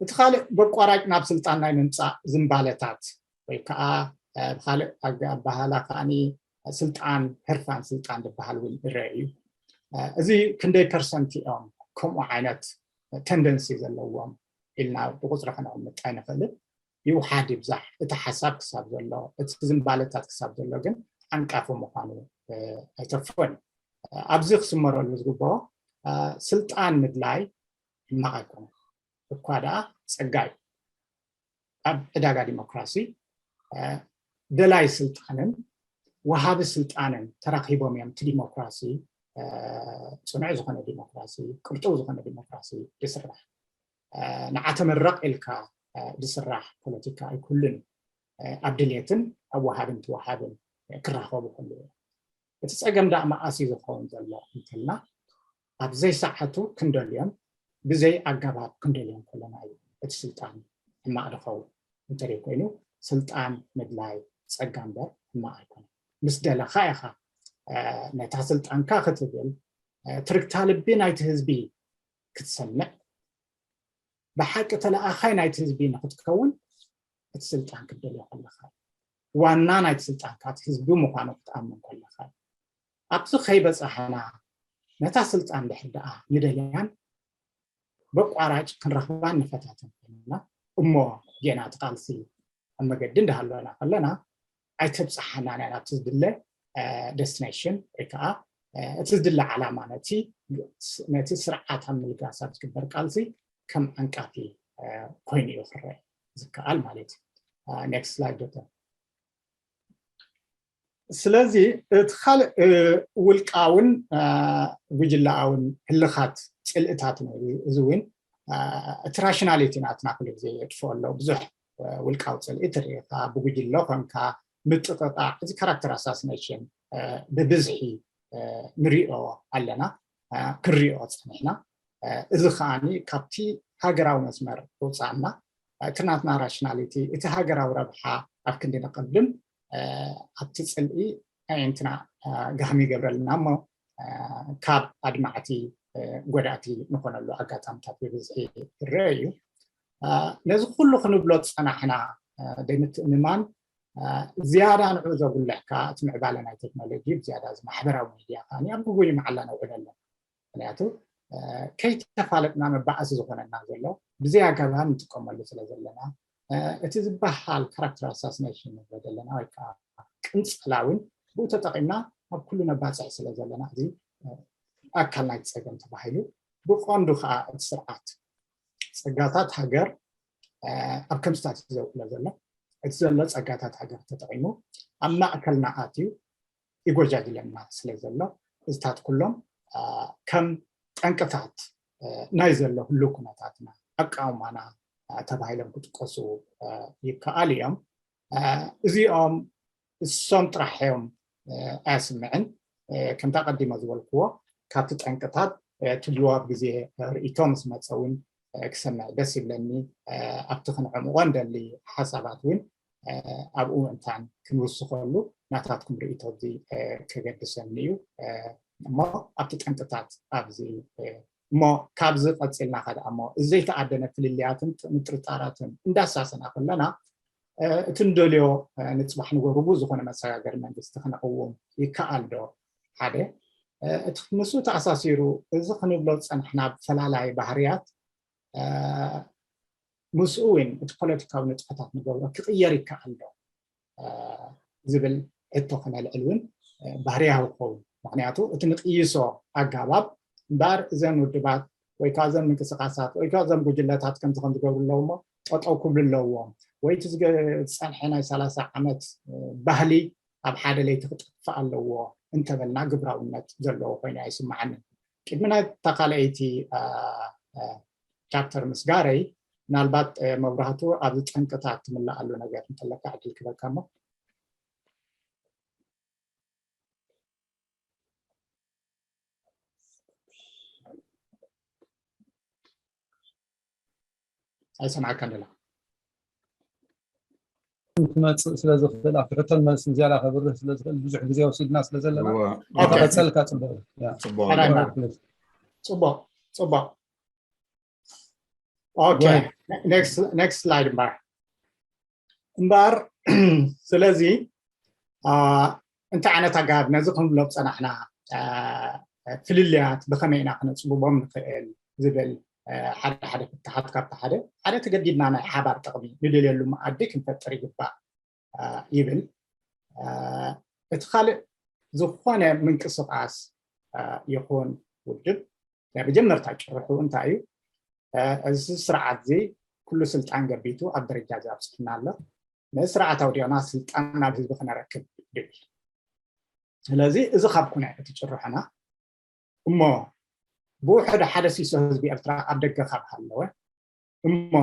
እቲ ካልእ በቋራጭ ናብ ስልጣን ናይ ምምፃእ ዝንባለታት ወይ ከዓ ብካልእ ኣባህላ ከዓኒ ስልጣን ህርፋን ስልጣን ዝበሃል እውን ይረአ እዩ። እዚ ክንደይ ፐርሰንት እዮም ከምኡ ዓይነት ተንደንሲ ዘለዎም ኢልና ብቁፅሪ ከነቕምጥ ኣይንኽእልን። ይውሓድ ይብዛሕ እቲ ሓሳብ ክሳብ ዘሎ፣ እቲ ዝንባለታት ክሳብ ዘሎ ግን ዓንቃፊ ምዃኑ ኣይተርፎን። ኣብዚ ክስመረሉ ዝግብኦ ስልጣን ምድላይ ሕማቕ ኣይኮነን፣ እኳ ደኣ ፀጋ እዩ። ኣብ ዕዳጋ ዲሞክራሲ ደላይ ስልጣንን ወሃቢ ስልጣንን ተራኺቦም እዮም እቲ ዲሞክራሲ፣ ፅኑዕ ዝኾነ ዲሞክራሲ፣ ቅርጡው ዝኾነ ዲሞክራሲ ዝስራሕ። ንዓተመረቕ ኢልካ ዝስራሕ ፖለቲካ ኣይኩልን ኣብ ድሌትን ኣብ ወሃብን ተወሃብን ክራኸቡ ከለዉ። እቲ ፀገም ደኣ መኣስ እዩ ዝኸውን ዘሎ እንተልና፣ ኣብ ዘይሰዓቱ ክንደልዮን ብዘይ ኣገባብ ክንደልዮን ከለና እዩ እቲ ስልጣን ሕማቕ ዝኸውን። እንተደይ ኮይኑ ስልጣን ምድላይ ፀጋ እምበር ሕማቕ ኣይኮነን። ምስ ደለኻ ኢኻ ነታ ስልጣንካ ክትብል፣ ትርግታ ልቢ ናይቲ ህዝቢ ክትሰምዕ፣ ብሓቂ ተለኣኻይ ናይቲ ህዝቢ ንክትከውን እቲ ስልጣን ክትደልዮ ከለኻ፣ ዋና ናይቲ ስልጣንካ እቲ ህዝቢ ምዃኑ ክትኣምን ከለኻ፣ ኣብዚ ከይበፃሕና ነታ ስልጣን ድሕር ደኣ ንደልያን በቋራጭ ክንረኽባን ንፈታተን ኮይንና እሞ ጌና እቲ ቃልሲ ኣብ መገዲ እንዳሃለና ከለና ኣይተብፅሓናን እያ ናብቲ ዝድለ ደስቲኔሽን ወይ ከዓ እቲ ዝድለ ዓላማ ነቲ ስርዓት ኣብ ምልጋስ ኣብ ዝግበር ቃልሲ ከም ዓንቃፊ ኮይኑ እዩ ክረአ ዝከኣል ማለት እዩ። ኔክስት ስላይድ ዶክተር። ስለዚ እቲ ካልእ ውልቃውን ጉጅላኣውን ህልኻት ፅልእታት ነው። እዚ እውን እቲ ራሽናሊቲ ናትና ኩሉ ግዜ የጥፍኦ ኣሎ። ብዙሕ ውልቃዊ ፅልኢ ትርኢኻ ብጉጅለ ኮንካ ምጥቕጣዕ፣ እዚ ካራክተር ኣሳሲኔሽን ብብዝሒ ንሪኦ ኣለና፣ ክንሪኦ ፀኒሕና። እዚ ከዓኒ ካብቲ ሃገራዊ መስመር ውፃእና፣ እቲ ናትና ራሽናሊቲ፣ እቲ ሃገራዊ ረብሓ ኣብ ክንዲ ንቕድም፣ ኣብቲ ፅልኢ ኣዒንትና ጋህሚ ይገብረልና እሞ ካብ ኣድማዕቲ ጎዳእቲ ንኾነሉ ኣጋጣሚታት ብብዝሒ ይረአ እዩ። ነዚ ኩሉ ክንብሎ ዝፀናሕና ደምትእምማን ዝያዳ ንዑ ዘጉልሕ ከዓ እቲ ምዕባለ ናይ ቴክኖሎጂ ብዝያዳ እዚ ማሕበራዊ ሚድያ ከዓ ኣብ ጉጉይ መዓላ ነውዕል ኣለና። ምክንያቱ ከይተፋለጥና መባእሲ ዝኾነና ዘሎ ብዘይ ኣገባብ ንጥቀመሉ ስለ ዘለና፣ እቲ ዝበሃል ካራክተር ኣሳሲኔሽን ንብሎ ዘለና ወይ ከዓ ቅንፀላ እውን ብኡ ተጠቂምና ኣብ ኩሉ ነባፅሕ ስለ ዘለና እዚ ኣካል ናይቲ ፀገም ተባሂሉ ብቐንዱ ከዓ እቲ ስርዓት ፀጋታት ሃገር ኣብ ከምስታት እዩ ዘውዕሎ ዘሎ። እቲ ዘሎ ፀጋታት ሃገር ተጠቂሙ ኣብ ማእከልና ኣትዩ ይጎጃጅለና ስለ ዘሎ እዚታት ኩሎም ከም ጠንቅታት ናይ ዘሎ ህሉ ኩነታትና ኣቃውማና ተባሂሎም ክጥቀሱ ይከኣል እዮም። እዚኦም እሶም ጥራሕ እዮም ኣያስምዕን። ከምታ ቀዲመ ዝበልክዎ ካብቲ ጠንቅታት ትብልዎ ኣብ ግዜ ርእይቶ ምስ መፀ እውን ክሰምዕ ደስ ይብለኒ። ኣብቲ ክንዕምቆ እንደሊ ሓሳባት እውን ኣብኡ ምእንታን ክንውስኸሉ ናታትኩም ርእይቶ እዚ ከገድሰኒ እዩ። እሞ ኣብቲ ጠንቅታት ኣብዚ እሞ ካብዚ ቀፂልና ከ ደኣ እሞ እዚ ዘይተኣደነ ፍልልያትን ምጥርጣራትን እንዳሳሰና ከለና እቲ ንደልዮ ንፅባሕ ንጎ ርጉእ ዝኾነ መሰጋገሪ መንግስቲ ክነቕውም ይከኣል ዶ? ሓደ እቲ ምስኡ ተኣሳሲሩ እዚ ክንብሎ ዝፀናሕና ፈላላይ ባህርያት ምስኡ እውን እቲ ፖለቲካዊ ንጥፈታት ንገብሮ ክቕየር ይከኣል ዶ ዝብል ሕቶ ክነልዕል እውን ባህርያዊ ክኸውን። ምክንያቱ እቲ ንቅይሶ ኣጋባብ እምበኣር እዘን ውድባት ወይ ከዓ እዘን ምንቅስቃሳት ወይ ከዓ እዞም ጉጅለታት ከምዚ ከም ዝገብሩ ኣለዎ እሞ ጠጠው ክብሉ ኣለዎም ወይ እቲ ዝፀንሐ ናይ ሰላሳ ዓመት ባህሊ ኣብ ሓደ ለይቲ ክጠፍእ ኣለዎ እንተበልና ግብራውነት ዘለዎ ኮይኑ ኣይስማዓንን። ቅድሚ ናይታ ካልኣይቲ ቻፕተር ምስጋረይ፣ ምናልባት መብራህቱ ኣብዚ ጠንቅታት ትምልኣሉ ነገር እንተለካ ዕድል ክበካ እሞ። ኣይሰማዕካን ደላ። ክመፅእ ስለ ዝኽእል ኣብቲ ሕቶን መልስን ዝያዳ ከብርህ ስለ ዝኽእል ብዙሕ ግዜ ወሲድና ስለ ዘለና፣ ተቐፀልካ ፅቡቕ። ፅቡቕ። ፅቡቕ። ኦኬ፣ ኔክስት ስላይድ እምበር። እምበር ስለዚ እንታይ ዓይነት ኣገባብ ነዚ ክንብሎ ዝፀናሕና ፍልልያት ብኸመይ ኢና ክነፅብቦም ንኽእል ዝብል ሓደ ሓደ ፍትሓት ካብቲ ሓደ ሓደ ተገዲድና ናይ ሓባር ጥቕሚ ንደልየሉ መኣዲ ክንፈጥር ይግባእ ይብል። እቲ ካልእ ዝኾነ ምንቅስቃስ ይኹን ውድብ ናይ መጀመርታ ጭርሑ እንታይ እዩ? እዚ ስርዓት እዚ ኩሉ ስልጣን ገቢቱ ኣብ ደረጃ እዚ ኣብፅሕና ኣሎ። ነዚ ስርዓት ኣውዲቕና ስልጣን ናብ ህዝቢ ክነረክብ ድብል። ስለዚ እዚ ካብ ኩነ እቲ ጭርሖና እሞ ብውሕዱ ሓደ ሲሶ ህዝቢ ኤርትራ ኣብ ደገ ካብ ሃለወ እሞ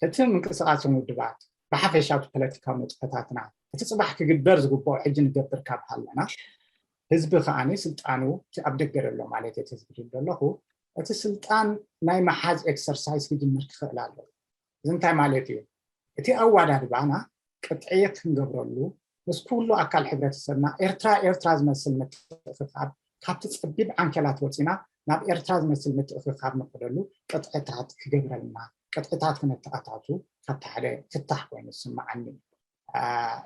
እቲ ምንቅስቃስን ውድባት ብሓፈሻ ፖለቲካዊ ንጥፈታትና እቲ ፅባሕ ክግበር ዝግብኦ ሕጂ ንገብር ካብ ሃለና ህዝቢ ከዓኒ ስልጣኑ እቲ ኣብ ደገ ዘሎ ማለት እቲ ህዝቢ ዝብል ዘለኹ እቲ ስልጣን ናይ መሓዝ ኤክሰርሳይዝ ክጅምር ክኽእል ኣለዎ። እዚ እንታይ ማለት እዩ? እቲ ኣዋዳድባና ቅጥዒ ክንገብረሉ ምስ ኩሉ ኣካል ሕብረተሰብና ኤርትራ ኤርትራ ዝመስል ምትእኽኻብ ካብቲ ፀቢብ ዓንኬላት ወፂና ናብ ኤርትራ ዝመስል ምትእኽኻብ ንኸደሉ ቅጥዕታት ክገብረልና ቅጥዕታት ክነተኣታቱ ካብቲ ሓደ ፍታሕ ኮይኑ ዝስምዓኒ።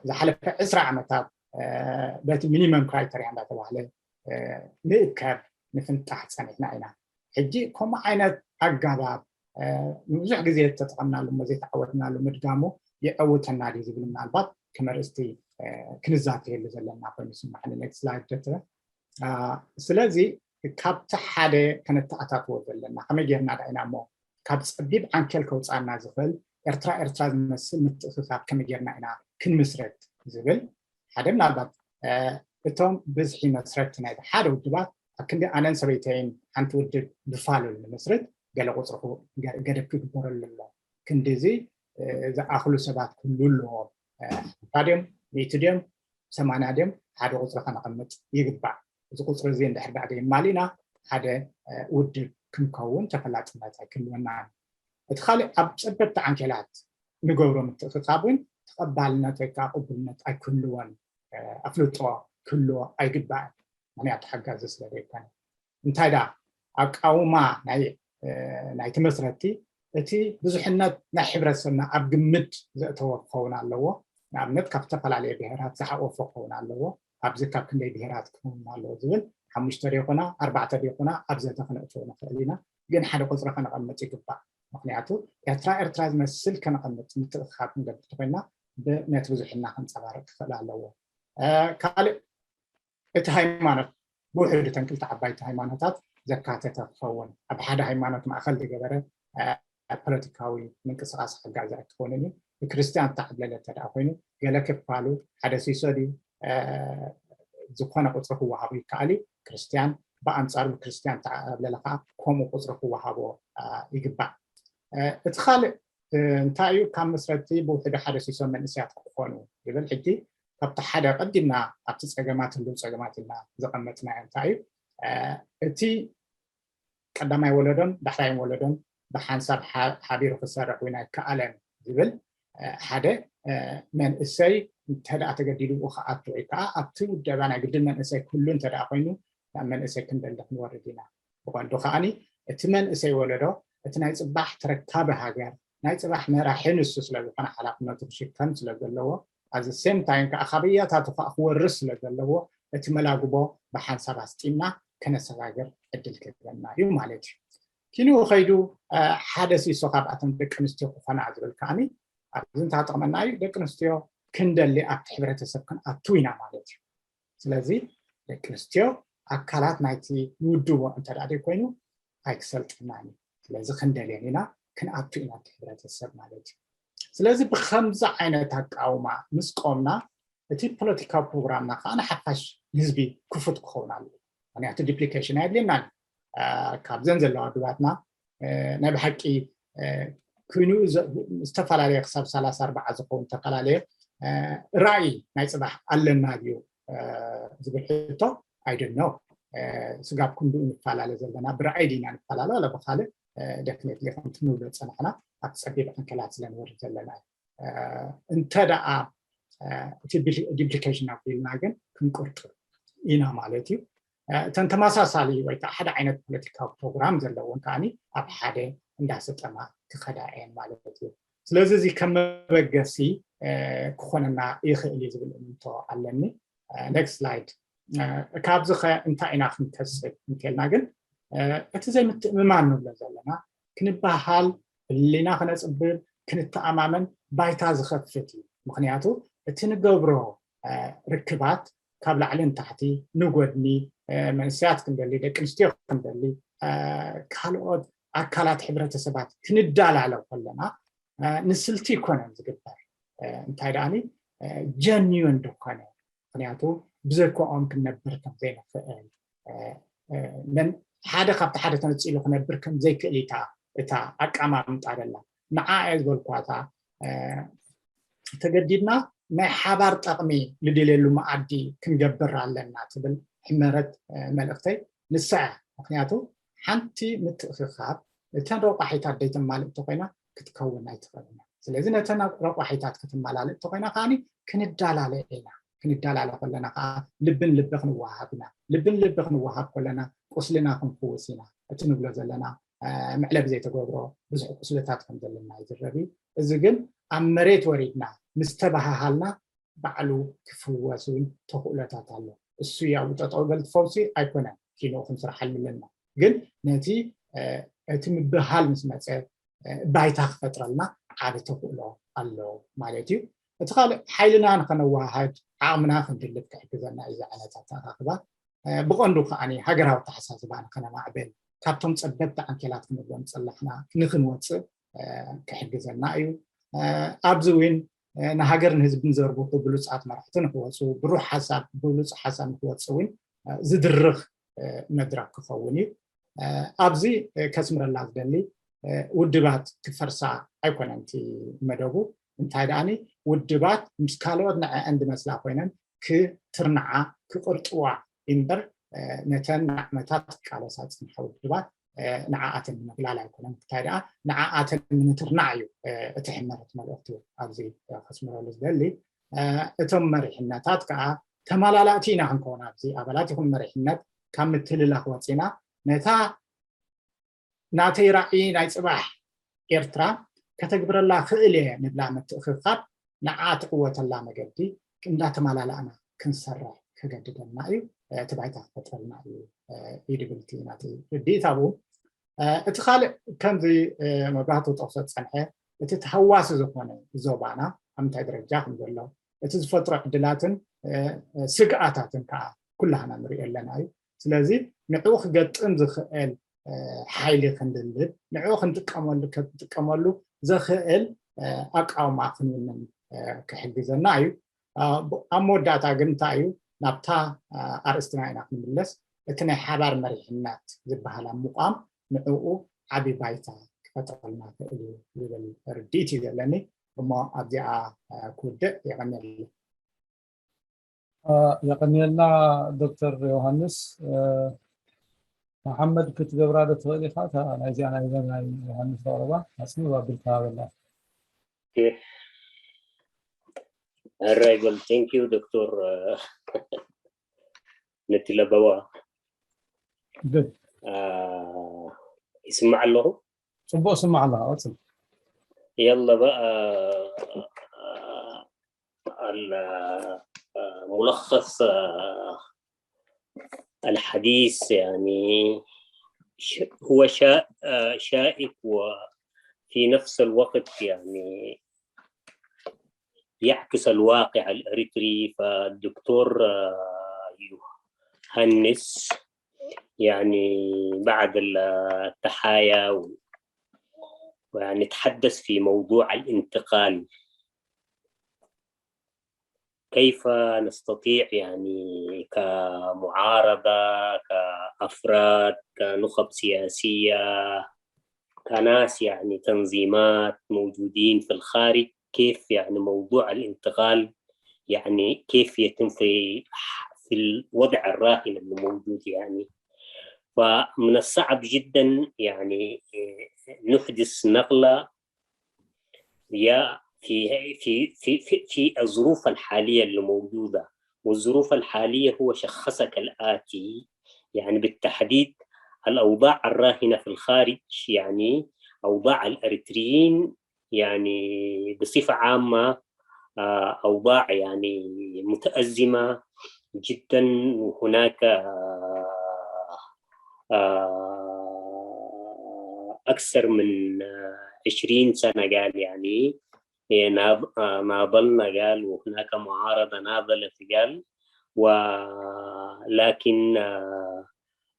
ዝሓለፈ ዕስራ ዓመታት በቲ ሚኒመም ክራይተርያ እንዳተባህለ ንእከብ ንፍንጣሕ ፀኒሕና ኢና። ሕጂ ከምኡ ዓይነት ኣጋባብ ንብዙሕ ግዜ ዝተጠቐምናሉ እሞ ዘይተዓወትናሉ ምድጋሙ የዕውተና ድዩ ዝብል ምናልባት ከም ኣርእስቲ ክንዛተየሉ ዘለና ኮይኑ ይስምዓኒ። ኔክስት ስላይድ ደትረ። ስለዚ ካብቲ ሓደ ከነተኣታትዎ ዘለና ከመይ ጌርና ዳ ኢና እሞ ካብ ፀቢብ ዓንኬል ከውፃና ዝኽእል ኤርትራ ኤርትራ ዝመስል ምትእኽኻብ ከመይ ጌርና ኢና ክንምስረት ዝብል ሓደ ምናልባት እቶም ብዝሒ መስረቲ ናይ ሓደ ውድባት ኣብ ክንዲ ኣነን ሰበይተይን ሓንቲ ውድብ ብፋሉል ንምስርት ገለ ቁፅሪ ገደብ ክግበረሉ ኣሎ። ክንዲ እዚ ዝኣኽሉ ሰባት ክህሉ ኣለዎም። ሓምሳ ድዮም ሚእቲ ድዮም ሰማንያ ድዮም ሓደ ቁፅሪ ከነቐምጥ ይግባእ። እዚ ቁፅሪ እዚ እንድሕር ዳኣ ዘይማሊእና ሓደ ውድብ ክንከውን ተፈላጥነት ኣይክህልወናን። እቲ ካልእ ኣብ ፀበብቲ ዓንኬላት ንገብሮ ምትእኽኻብ እውን ተቐባልነት ወይ ከዓ ቅቡልነት ኣይክህልዎን ኣፍልጦ ክህልዎ ኣይግባእን። ምክንያቱ ሓጋዚ ስለ ዘይኮነ እንታይ ዳ ኣቃውማ ናይ ናይቲ መስረቲ እቲ ብዙሕነት ናይ ሕብረተሰብና ኣብ ግምት ዘእተወ ክኸውን ኣለዎ። ንኣብነት ካብ ዝተፈላለየ ብሄራት ዝሓቆፈ ክኸውን ኣለዎ። ኣብዚ ካብ ክንደይ ብሄራት ክኸውን ኣለዎ ዝብል ሓሙሽተ ዶ ይኹና ኣርባዕተ ዶ ይኹና ኣብ ዘተ ክነእትዎ ንኽእል ኢና። ግን ሓደ ቁፅሪ ከነቐምጥ ይግባእ። ምክንያቱ ኤርትራ ኤርትራ ዝመስል ከነቐምጥ ምትእኽኻብ ክንገብር ተኮይና ነቲ ብዙሕና ከንፀባርቅ ክኽእል ኣለዎ። ካልእ እቲ ሃይማኖት ብውሕዱ እተን ክልተ ዓባይቲ ሃይማኖታት ዘካተተ ክኸውን ኣብ ሓደ ሃይማኖት ማእኸል ዝገበረ ፖለቲካዊ ምንቅስቃስ ሓጋዚ ኣይክኾንን እዩ። ብክርስትያን ዝተዓብለለ እንተ ደኣ ኮይኑ ገለ ክፋሉ ሓደ ሲሶ ድዩ ዝኾነ ቁፅሪ ክወሃቡ ይከኣል እዩ። ክርስትያን ብኣንፃሩ ብክርስትያን ዝተዓብለለ ከዓ ከምኡ ቁፅሪ ክወሃቦ ይግባእ። እቲ ካልእ እንታይ እዩ ካብ መስረቲ ብውሕዱ ሓደ ሲሶ መንእሰያት ክኾኑ ይብል። ሕጂ ካብቲ ሓደ ቀዲምና ኣብቲ ፀገማት ህልው ፀገማት ኢልና ዘቐመጥናዮ እንታይ እዩ እቲ ቀዳማይ ወለዶን ዳሕራይን ወለዶን ብሓንሳብ ሓቢሩ ክሰርሕ እውን ኣይከኣለን ዝብል ሓደ መንእሰይ እንተደኣ ተገዲዱ ብኡ ክኣቱ ወይ ከዓ ኣብቲ ውደባ ናይ ግድን መንእሰይ ክህሉ እንተደኣ ኮይኑ ናብ መንእሰይ ክንደሊ ክንወርድ ኢና። ብቐንዱ ከዓኒ እቲ መንእሰይ ወለዶ እቲ ናይ ፅባሕ ተረካቢ ሃገር ናይ ፅባሕ መራሒ ንሱ ስለዝኾነ ሓላፍነቱ ክሽከም ስለዘለዎ ኣብዚ ሴም ታይም ከዓ ካበያታቱ ከዓ ክወርስ ስለዘለዎ እቲ መላግቦ ብሓንሳብ ኣስጢምና ከነሰጋግር ዕድል ክህበና እዩ ማለት እዩ። ኪንኡ ከይዱ ሓደ ሲሶ ካብኣቶም ደቂ ኣንስትዮ ክኾና ዝብል ከዓኒ ኣብዚ እንታይ ጥቕመና እዩ? ደቂ ኣንስትዮ ክንደሊ ኣብቲ ሕብረተሰብ ክንኣቱ ኢና ማለት እዩ። ስለዚ ደቂ ኣንስትዮ ኣካላት ናይቲ ውድቦ እንተ ደኣ ኮይኑ ኣይክሰልጥናን እዩ። ስለዚ ክንደልየን ኢና ክንኣቱ ኢና እቲ ሕብረተሰብ ማለት እዩ። ስለዚ ብከምዚ ዓይነት ኣቃውማ ምስ ቆምና እቲ ፖለቲካዊ ፕሮግራምና ከዓ ንሓፋሽ ንህዝቢ ክፉት ክኸውን ኣለዎ። ምክንያቱ ዲፕሊኬሽን ኣየድልየናን። ካብዘን ዘለዋ ውድባትና ናይ ብሓቂ ክንኡ ዝተፈላለየ ክሳብ ሰላሳ ኣርባዓ ዝኸውን ዝተፈላለየ ራእይ ናይ ፅባሕ ኣለና ድዩ ዝብል ሕቶ ኣይድኖ። ስጋብ ክንድኡ ንፈላለ ዘለና ብራእይ ዲና ንፈላለ ኣለ ብካልእ ደፍኔት ከምቲ ንብሎ ዝፀናሕና ኣብቲ ፀቢብ ዕንከላት ስለንወርድ ዘለና እንተ ደኣ እቲ ዲፕሊኬሽን ኣቢልና ግን ክንቁርጡ ኢና ማለት እዩ። እተን ተመሳሳሊ ወይ ከዓ ሓደ ዓይነት ፖለቲካዊ ፕሮግራም ዘለውን ከዓኒ ኣብ ሓደ እንዳሰጠማ ክኸዳ እየን ማለት እዩ። ስለዚ እዚ ከም መበገሲ ክኾነና ይኽእል እዩ ዝብል እምንቶ ኣለኒ። ኔክስት ስላይድ። ካብዚ ከ እንታይ ኢና ክንከስብ እንተልና ግን እቲ ዘይምትእምማን ንብሎ ዘለና ክንበሃል ብህሊና ክነፅብብ ክንተኣማመን ባይታ ዝኸፍት እዩ። ምክንያቱ እቲ ንገብሮ ርክባት ካብ ላዕሊ ንታሕቲ ንጎድኒ መንስያት ክንደሊ ደቂ ኣንስትዮ ክንደሊ ካልኦት ኣካላት ሕብረተሰባት ክንዳላለ ከለና ንስልቲ ይኮነን ዝግበር እንታይ ደኣኒ ጀኒዮን ድኮነ ምክንያቱ ብዘይኮኦም ክንነብር ከም ዘይንኽእል ሓደ ካብቲ ሓደ ተነፂሉ ክነብር ከም ዘይክእል እታ ኣቃማምጣ ደላ ንዓ እየ ዝበልኳታ ተገዲድና ናይ ሓባር ጠቕሚ ንደልየሉ መኣዲ ክንገብር ኣለና ትብል ሕመረት መልእክተይ ንስዐ ምክንያቱ ሓንቲ ምትእኽኻብ እተን ረቋሒታት ደይተማልእ እንተኮይና ክትከውን ኣይትኽእልን ስለዚ ነተን ረቋሒታት ክትመላልእ እንተኮይና ከዓ ክንዳላለ ኢና ክንዳላለ ከለና ከዓ ልብን ልቢ ክንወሃብ ኢና ልብን ልቢ ክንወሃብ ከለና ቁስልና ክንፍውስ ኢና እቲ ንብሎ ዘለና መዕለቢ ዘይተገብሮ ብዙሕ ቁስልታት ከም ዘለና ይዝረብ እዩ እዚ ግን ኣብ መሬት ወሪድና ምስ ተበሃሃልና ባዕሉ ክፍወስ እውን ተኽእሎታት ኣሎ እሱ ያው ጠጠው በል ትፈውሲ ኣይኮነን ኪኖ ክንስርሓሉ ኣለና ግን ነቲ እቲ ምብሃል ምስ መፀ ባይታ ክፈጥረልና ዓቢ ተኽእሎ ኣሎ ማለት እዩ እቲ ካልእ ሓይልና ንኸነወሃሃድ ዓቕምና ክንድልብ ክሕግዘና እዩ ዝዓይነታት ኣራኽባ ብቐንዱ ከዓ ሃገራዊ ተሓሳስባ ንኸነማዕብል ካብቶም ፀበብቲ ዓንኬላት ክንብሎም ፀላሕና ንክንወፅእ ክሕግዘና እዩ ኣብዚ እውን ንሃገር ንህዝብን ዘርብሑ ብሉፃት መራሕቲ ንክወፁ ብሩሕ ሓሳብ ብሉፅ ሓሳብ ንክወፅ እውን ዝድርኽ መድረክ ክኸውን እዩ ኣብዚ ከስምረላ ዝደሊ ውድባት ክፈርሳ ኣይኮነን እቲ መደቡ እንታይ ደኣኒ ውድባት ምስ ካልኦት ንዐአን ዝመስላ ኮይነን ክትርንዓ ክቅርጥዋ እምበር ነተን ንዓመታት ክቃለሳ ዝፅንሓ ውድባት ንዓኣተን ንምግላል ኣይኮነን እንታይ ደኣ ንዓኣተን ንምትርናዕ እዩ እቲ ሕመረት መልእክቲ ኣብዚ ከስምረሉ ዝደሊ እቶም መሪሕነታት ከዓ ተመላላእቲ ኢና ክንከውን ኣብዚ ኣባላት ይኹን መሪሕነት ካብ ምትልላክ ወፂና ነታ ናተይ ራእይ ናይ ፅባሕ ኤርትራ ከተግብረላ ክእል እየ ንብላ ምትእኽኻብ ንዓ ትዕወተላ መገዲ እንዳተመላላእና ክንሰርሕ ከገድደና እዩ እቲ ባይታ ክፈጥረልና እዩ እዩ ድብል እቲ ናተይ ርድኢት ኣብኡ እቲ ካልእ ከምዚ መብራህቱ ጠቕሶ ዝፀንሐ እቲ ተሃዋሲ ዝኾነ ዞባና ኣብ ምንታይ ደረጃ ከም ዘሎ እቲ ዝፈጥሮ ዕድላትን ስግኣታትን ከዓ ኩላህና ንሪኦ ኣለና እዩ ስለዚ ንዕኡ ክገጥም ዝኽእል ሓይሊ ክንድልብ ንዕኡ ክንጥቀመሉ ክንጥቀመሉ ዘኽእል ኣቃውማ ክንውንን ክሕግዘና እዩ ኣብ መወዳእታ ግን እንታይ እዩ ናብታ ኣርእስትና ኢና ክንምለስ እቲ ናይ ሓባር መሪሕነት ዝበሃል ኣብ ምቋም ንዕኡ ዓቢ ባይታ ክፈጥረልና ክእል እዩ ዝብል ርድኢት እዩ ዘለኒ እሞ ኣብዚኣ ክውድእ የቐንየሉ የቐንየልና ዶክተር ዮሃንስ መሓመድ ክትገብራ ዶ ትኽእል ኢኻ ናይዚኣ ናይ ናይ ዮሃንስ ዘቕረባ ኣፅንብ ኣቢልካ በላ ኣራይ በል thank you ዶክተር ነቲ ለበዋ ይስማዕ ኣለኹ ፅቡቅ ስማዕ ኣለኻ ቀፅል يلا بقى ملخص الحديث يعني هو شائك وفي نفس الوقت يعني يعكس الواقع الإريتري فالدكتور يوهانس يعني بعد التحايا يعني تحدث في موضوع الانتقال كيف نستطيع يعني كمعارضة كأفراد كنخب سياسية كناس، يعني تنظيمات موجودين في الخارج، كيف يعني موضوع الانتقال، يعني كيف يتم في في الوضع الراهن اللي موجود يعني. فمن الصعب جدا يعني نحدث نقلة يا في في في في, في الظروف الحالية اللي موجودة. والظروف الحالية هو شخصها كالآتي، يعني بالتحديد الأوضاع الراهنة في الخارج، يعني أوضاع الأريتريين يعني بصفة عامة، آه، أوضاع يعني متأزمة جدا. وهناك آه، آه، أكثر من عشرين سنة قال يعني إيه، ناض- آه، ناضلنا قال، وهناك معارضة ناضلت قال، ولكن آه،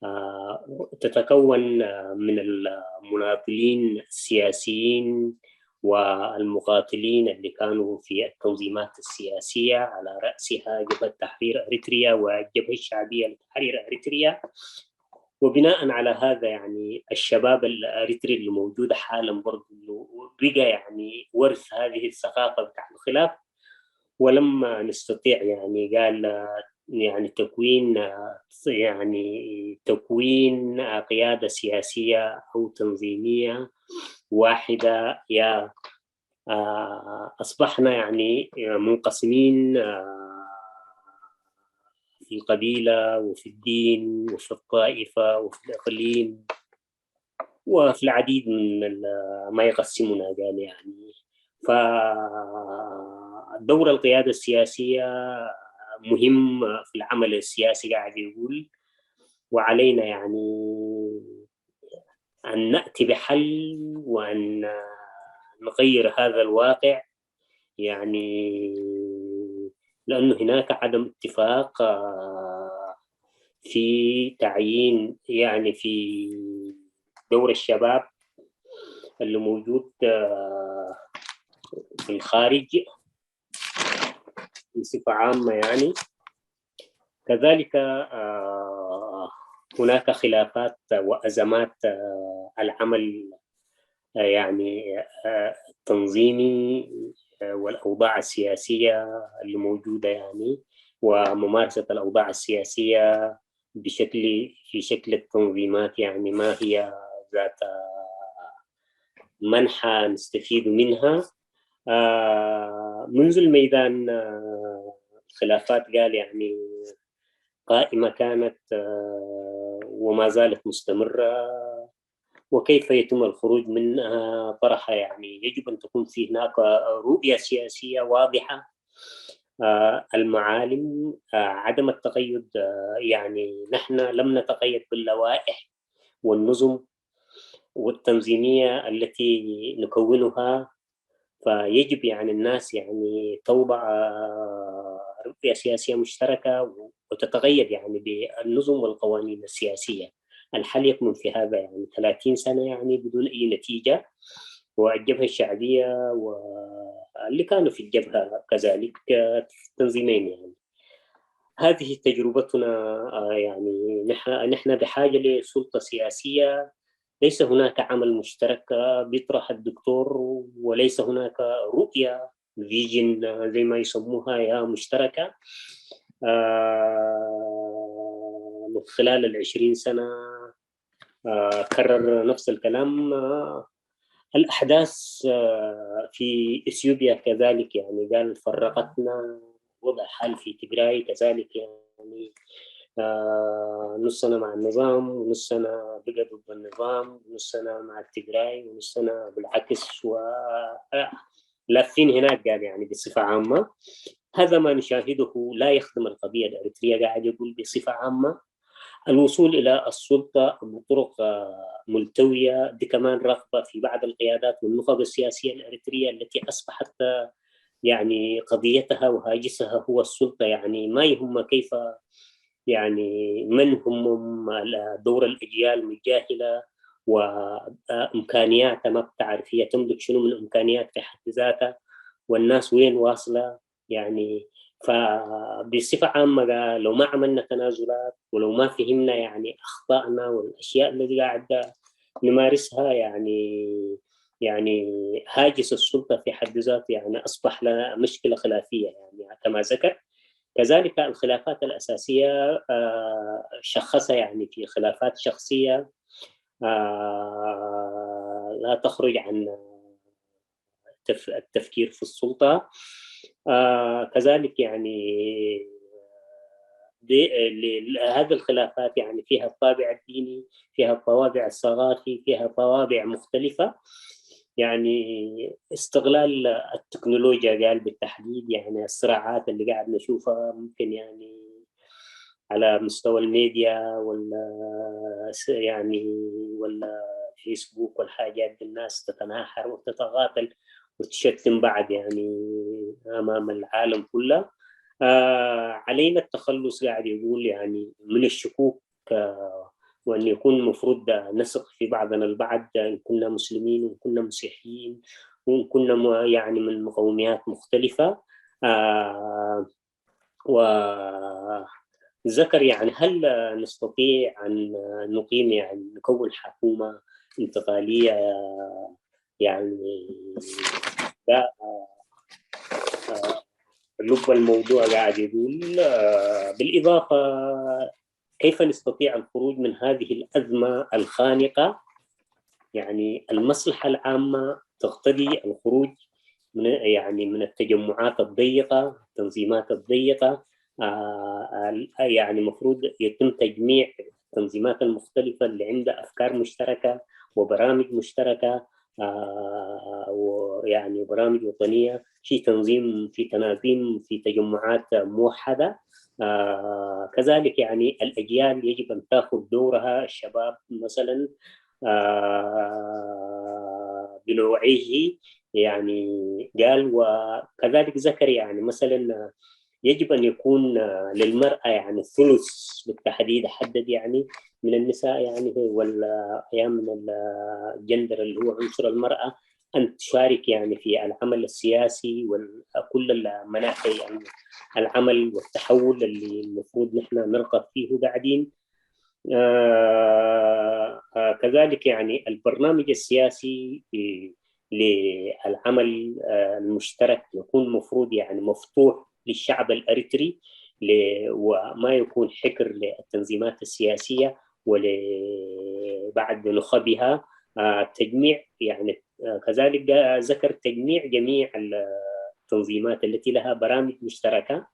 آه، تتكون آه، من المناضلين السياسيين والمقاتلين اللي كانوا في التنظيمات السياسية، على رأسها جبهة تحرير أريتريا والجبهة الشعبية لتحرير أريتريا. وبناء على هذا يعني الشباب الأريتري اللي موجود حالا برضو بقى يعني ورث هذه الثقافة بتاع الخلاف. ولما نستطيع يعني قال يعني تكوين يعني تكوين قيادة سياسية أو تنظيمية واحدة، يا آه، أصبحنا يعني منقسمين آه، في القبيلة وفي الدين وفي الطائفة وفي الإقليم وفي العديد من ال- ما يقسمنا قال يعني. فدور القيادة السياسية مهم في العمل السياسي قاعد يقول، وعلينا يعني أن نأتي بحل وأن نغير هذا الواقع يعني، لأنه هناك عدم اتفاق آه، في تعيين يعني في دور الشباب اللي موجود آه، في الخارج بصفة عامة يعني. كذلك آه، هناك خلافات وأزمات آه، العمل آه، يعني آه، التنظيمي آه، والأوضاع السياسية اللي موجودة يعني، وممارسة الأوضاع السياسية بشكل في شكل التنظيمات يعني ما هي ذات منحى نستفيد منها. آه، منذ الميدان آه، الخلافات قال يعني قائمة كانت آه، وما زالت مستمرة، وكيف يتم الخروج منها طرحها يعني يجب أن تكون في هناك رؤية سياسية واضحة. آه، المعالم آه، عدم التقيد آه، يعني نحن لم نتقيد باللوائح والنظم والتنظيمية التي نكونها. فيجب يعني الناس يعني توضع آه، رؤية سياسية مشتركة وتتقيد يعني بالنظم والقوانين السياسية. الحال يكمن في هذا يعني ثلاثين سنة يعني بدون أي نتيجة، والجبهة الشعبية واللي كانوا في الجبهة كذلك آه، تنظيمين يعني. هذه تجربتنا آه، يعني نحن نحن بحاجة لسلطة سياسية. ليس هناك عمل مشترك آه، بيطرح الدكتور، وليس هناك رؤية فيجن آه، زي ما يسموها يا مشتركة آه، من خلال العشرين سنة آه، كرر نفس الكلام. آه، الأحداث آه، في إثيوبيا كذلك يعني قال فرقتنا، وضع حال في تجراي كذلك يعني آه، نصنا مع النظام ونصنا بقى ضد النظام ونصنا مع التجراي ونصنا بالعكس و آه، لافين هناك قال يعني بصفة عامة. هذا ما نشاهده لا يخدم القضية الأريترية قاعد يقول بصفة عامة. الوصول إلى السلطة بطرق آه، ملتوية دي كمان رغبة في بعض القيادات والنخب السياسية الأريترية التي أصبحت آه، يعني قضيتها وهاجسها هو السلطة، يعني ما يهم كيف يعني من هم دور الأجيال متجاهلة وإمكانياتها ما بتعرف هي تملك شنو من إمكانيات في حد ذاتها، والناس وين واصلة يعني. فبصفة عامة لو ما عملنا تنازلات ولو ما فهمنا يعني أخطائنا والأشياء اللي قاعدة نمارسها، يعني يعني هاجس السلطة في حد ذاته يعني أصبح لنا مشكلة خلافية، يعني كما ذكر. كذلك الخلافات الأساسية آه، شخصها يعني في خلافات شخصية آه، لا تخرج عن التفكير في السلطة. آه، كذلك يعني هذه الخلافات يعني فيها الطابع الديني، فيها الطوابع الثقافي، فيها طوابع مختلفة. يعني استغلال التكنولوجيا قال بالتحديد، يعني الصراعات اللي قاعد نشوفها ممكن يعني على مستوى الميديا ولا يعني ولا فيسبوك والحاجات دي، الناس تتناحر وتتقاتل وتشتم بعض يعني أمام العالم كله. آه علينا التخلص، قاعد يقول يعني، من الشكوك آه وأن يكون المفروض نثق في بعضنا البعض، إن كنا مسلمين وإن كنا مسيحيين وإن كنا يعني من مقوميات مختلفة. آه وذكر يعني، هل نستطيع أن نقيم يعني نكون حكومة انتقالية؟ يعني ده لب الموضوع قاعد يقول. بالإضافة، كيف نستطيع الخروج من هذه الأزمة الخانقة؟ يعني المصلحة العامة تقتضي الخروج من يعني من التجمعات الضيقة، التنظيمات الضيقة. آه يعني مفروض يتم تجميع التنظيمات المختلفة اللي عندها أفكار مشتركة وبرامج مشتركة، آه ويعني برامج وطنية في تنظيم، في تناظيم، في تجمعات موحدة. آه كذلك يعني الأجيال يجب أن تأخذ دورها، الشباب مثلا آه بنوعيه يعني قال. وكذلك ذكر يعني مثلا يجب أن يكون للمرأة يعني الثلث بالتحديد، حدد يعني من النساء يعني ولا يعني من الجندر اللي هو عنصر المرأة أن تشارك يعني في العمل السياسي وكل المناحي يعني العمل والتحول اللي المفروض نحن نرغب فيه بعدين. آه آه كذلك يعني البرنامج السياسي للعمل آه المشترك يكون مفروض يعني مفتوح للشعب الأريتري، وما يكون حكر للتنظيمات السياسية ولبعض نخبها. آه تجميع يعني آه كذلك ذكر تجميع جميع التنظيمات التي لها برامج مشتركة.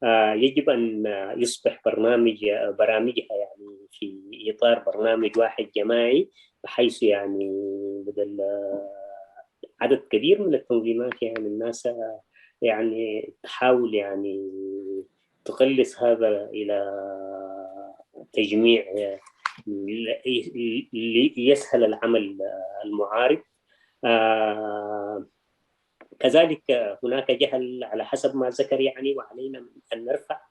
آه يجب أن يصبح برنامج برامجها يعني في إطار برنامج واحد جماعي، بحيث يعني بدل عدد كبير من التنظيمات يعني الناس يعني تحاول يعني تقلص هذا إلى تجميع ليسهل العمل المعارض. آه كذلك هناك جهل على حسب ما ذكر يعني، وعلينا أن نرفع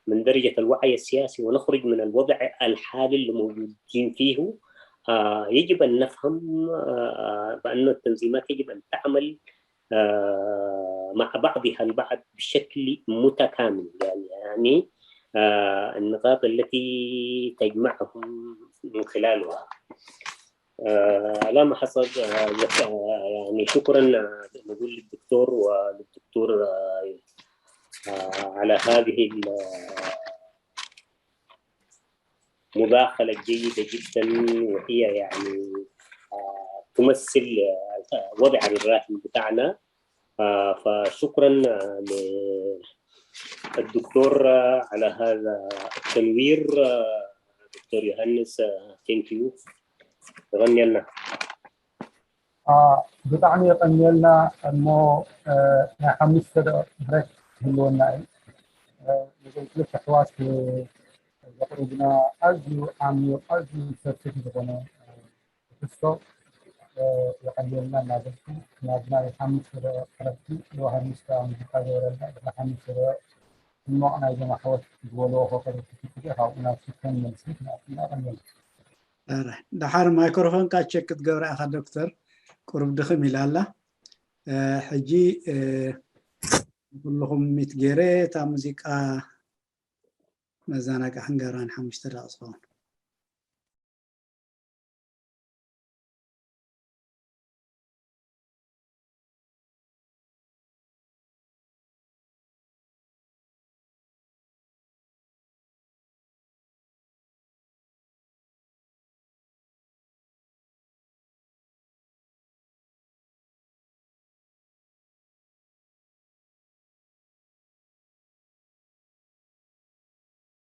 من درجة الوعي السياسي ونخرج من الوضع الحالي اللي موجودين فيه. آه يجب أن نفهم آه بأن التنظيمات يجب أن تعمل آه مع بعضها البعض بشكل متكامل يعني, يعني آه النقاط التي تجمعهم من خلالها. آه لا ما حصل آه يعني شكرا آه نقول للدكتور وللدكتور آه آه على هذه المداخلة الجيدة جدا، وهي يعني آه تمثل آه وضعنا الراهن بتاعنا. آه فشكرا آه للدكتور آه على هذا التنوير. آه دكتور يوهانس، thank you. غني لنا. ብጣዕሚ የቐንየልና። እሞ ናይ ሓሙሽተ ደቂቕ ብሬክ ክህልወና እዩ። ነዞም ክልተ ኣሕዋት ዘቕርቡና ኣዝዩ ዓሚቕ ኣዝዩ ሰፊሕ ዝኾነ ትሕዝቶ የቐንየልና እናበልኩ ናብ ናይ ሓሙሽተ ደቂቕ ዕረፍቲ ዮሃንስ ከኣ ሙዚቃ ገይረልና። ድሕሪ ሓሙሽተ ደቂቕ ሕማቕ ናይዞም ኣሕዋት ዝበልዎ ከቕርብ ክፍትደ ካብኡ ናብ ሽፈን መልሲ ክንኣቱ እናቐንየልና። ደሓር ማይክሮፎንካ ቸክ ክትገብራ ኢኻ ዶክተር። ቁሩብ ድኽም ኢላ ኣላ። ሕጂ ኩልኹም ሚት ገይረ እታ ሙዚቃ መዘናግዒ ክንገብራ ንሓሙሽተ ደቂቕ ዝኸውን።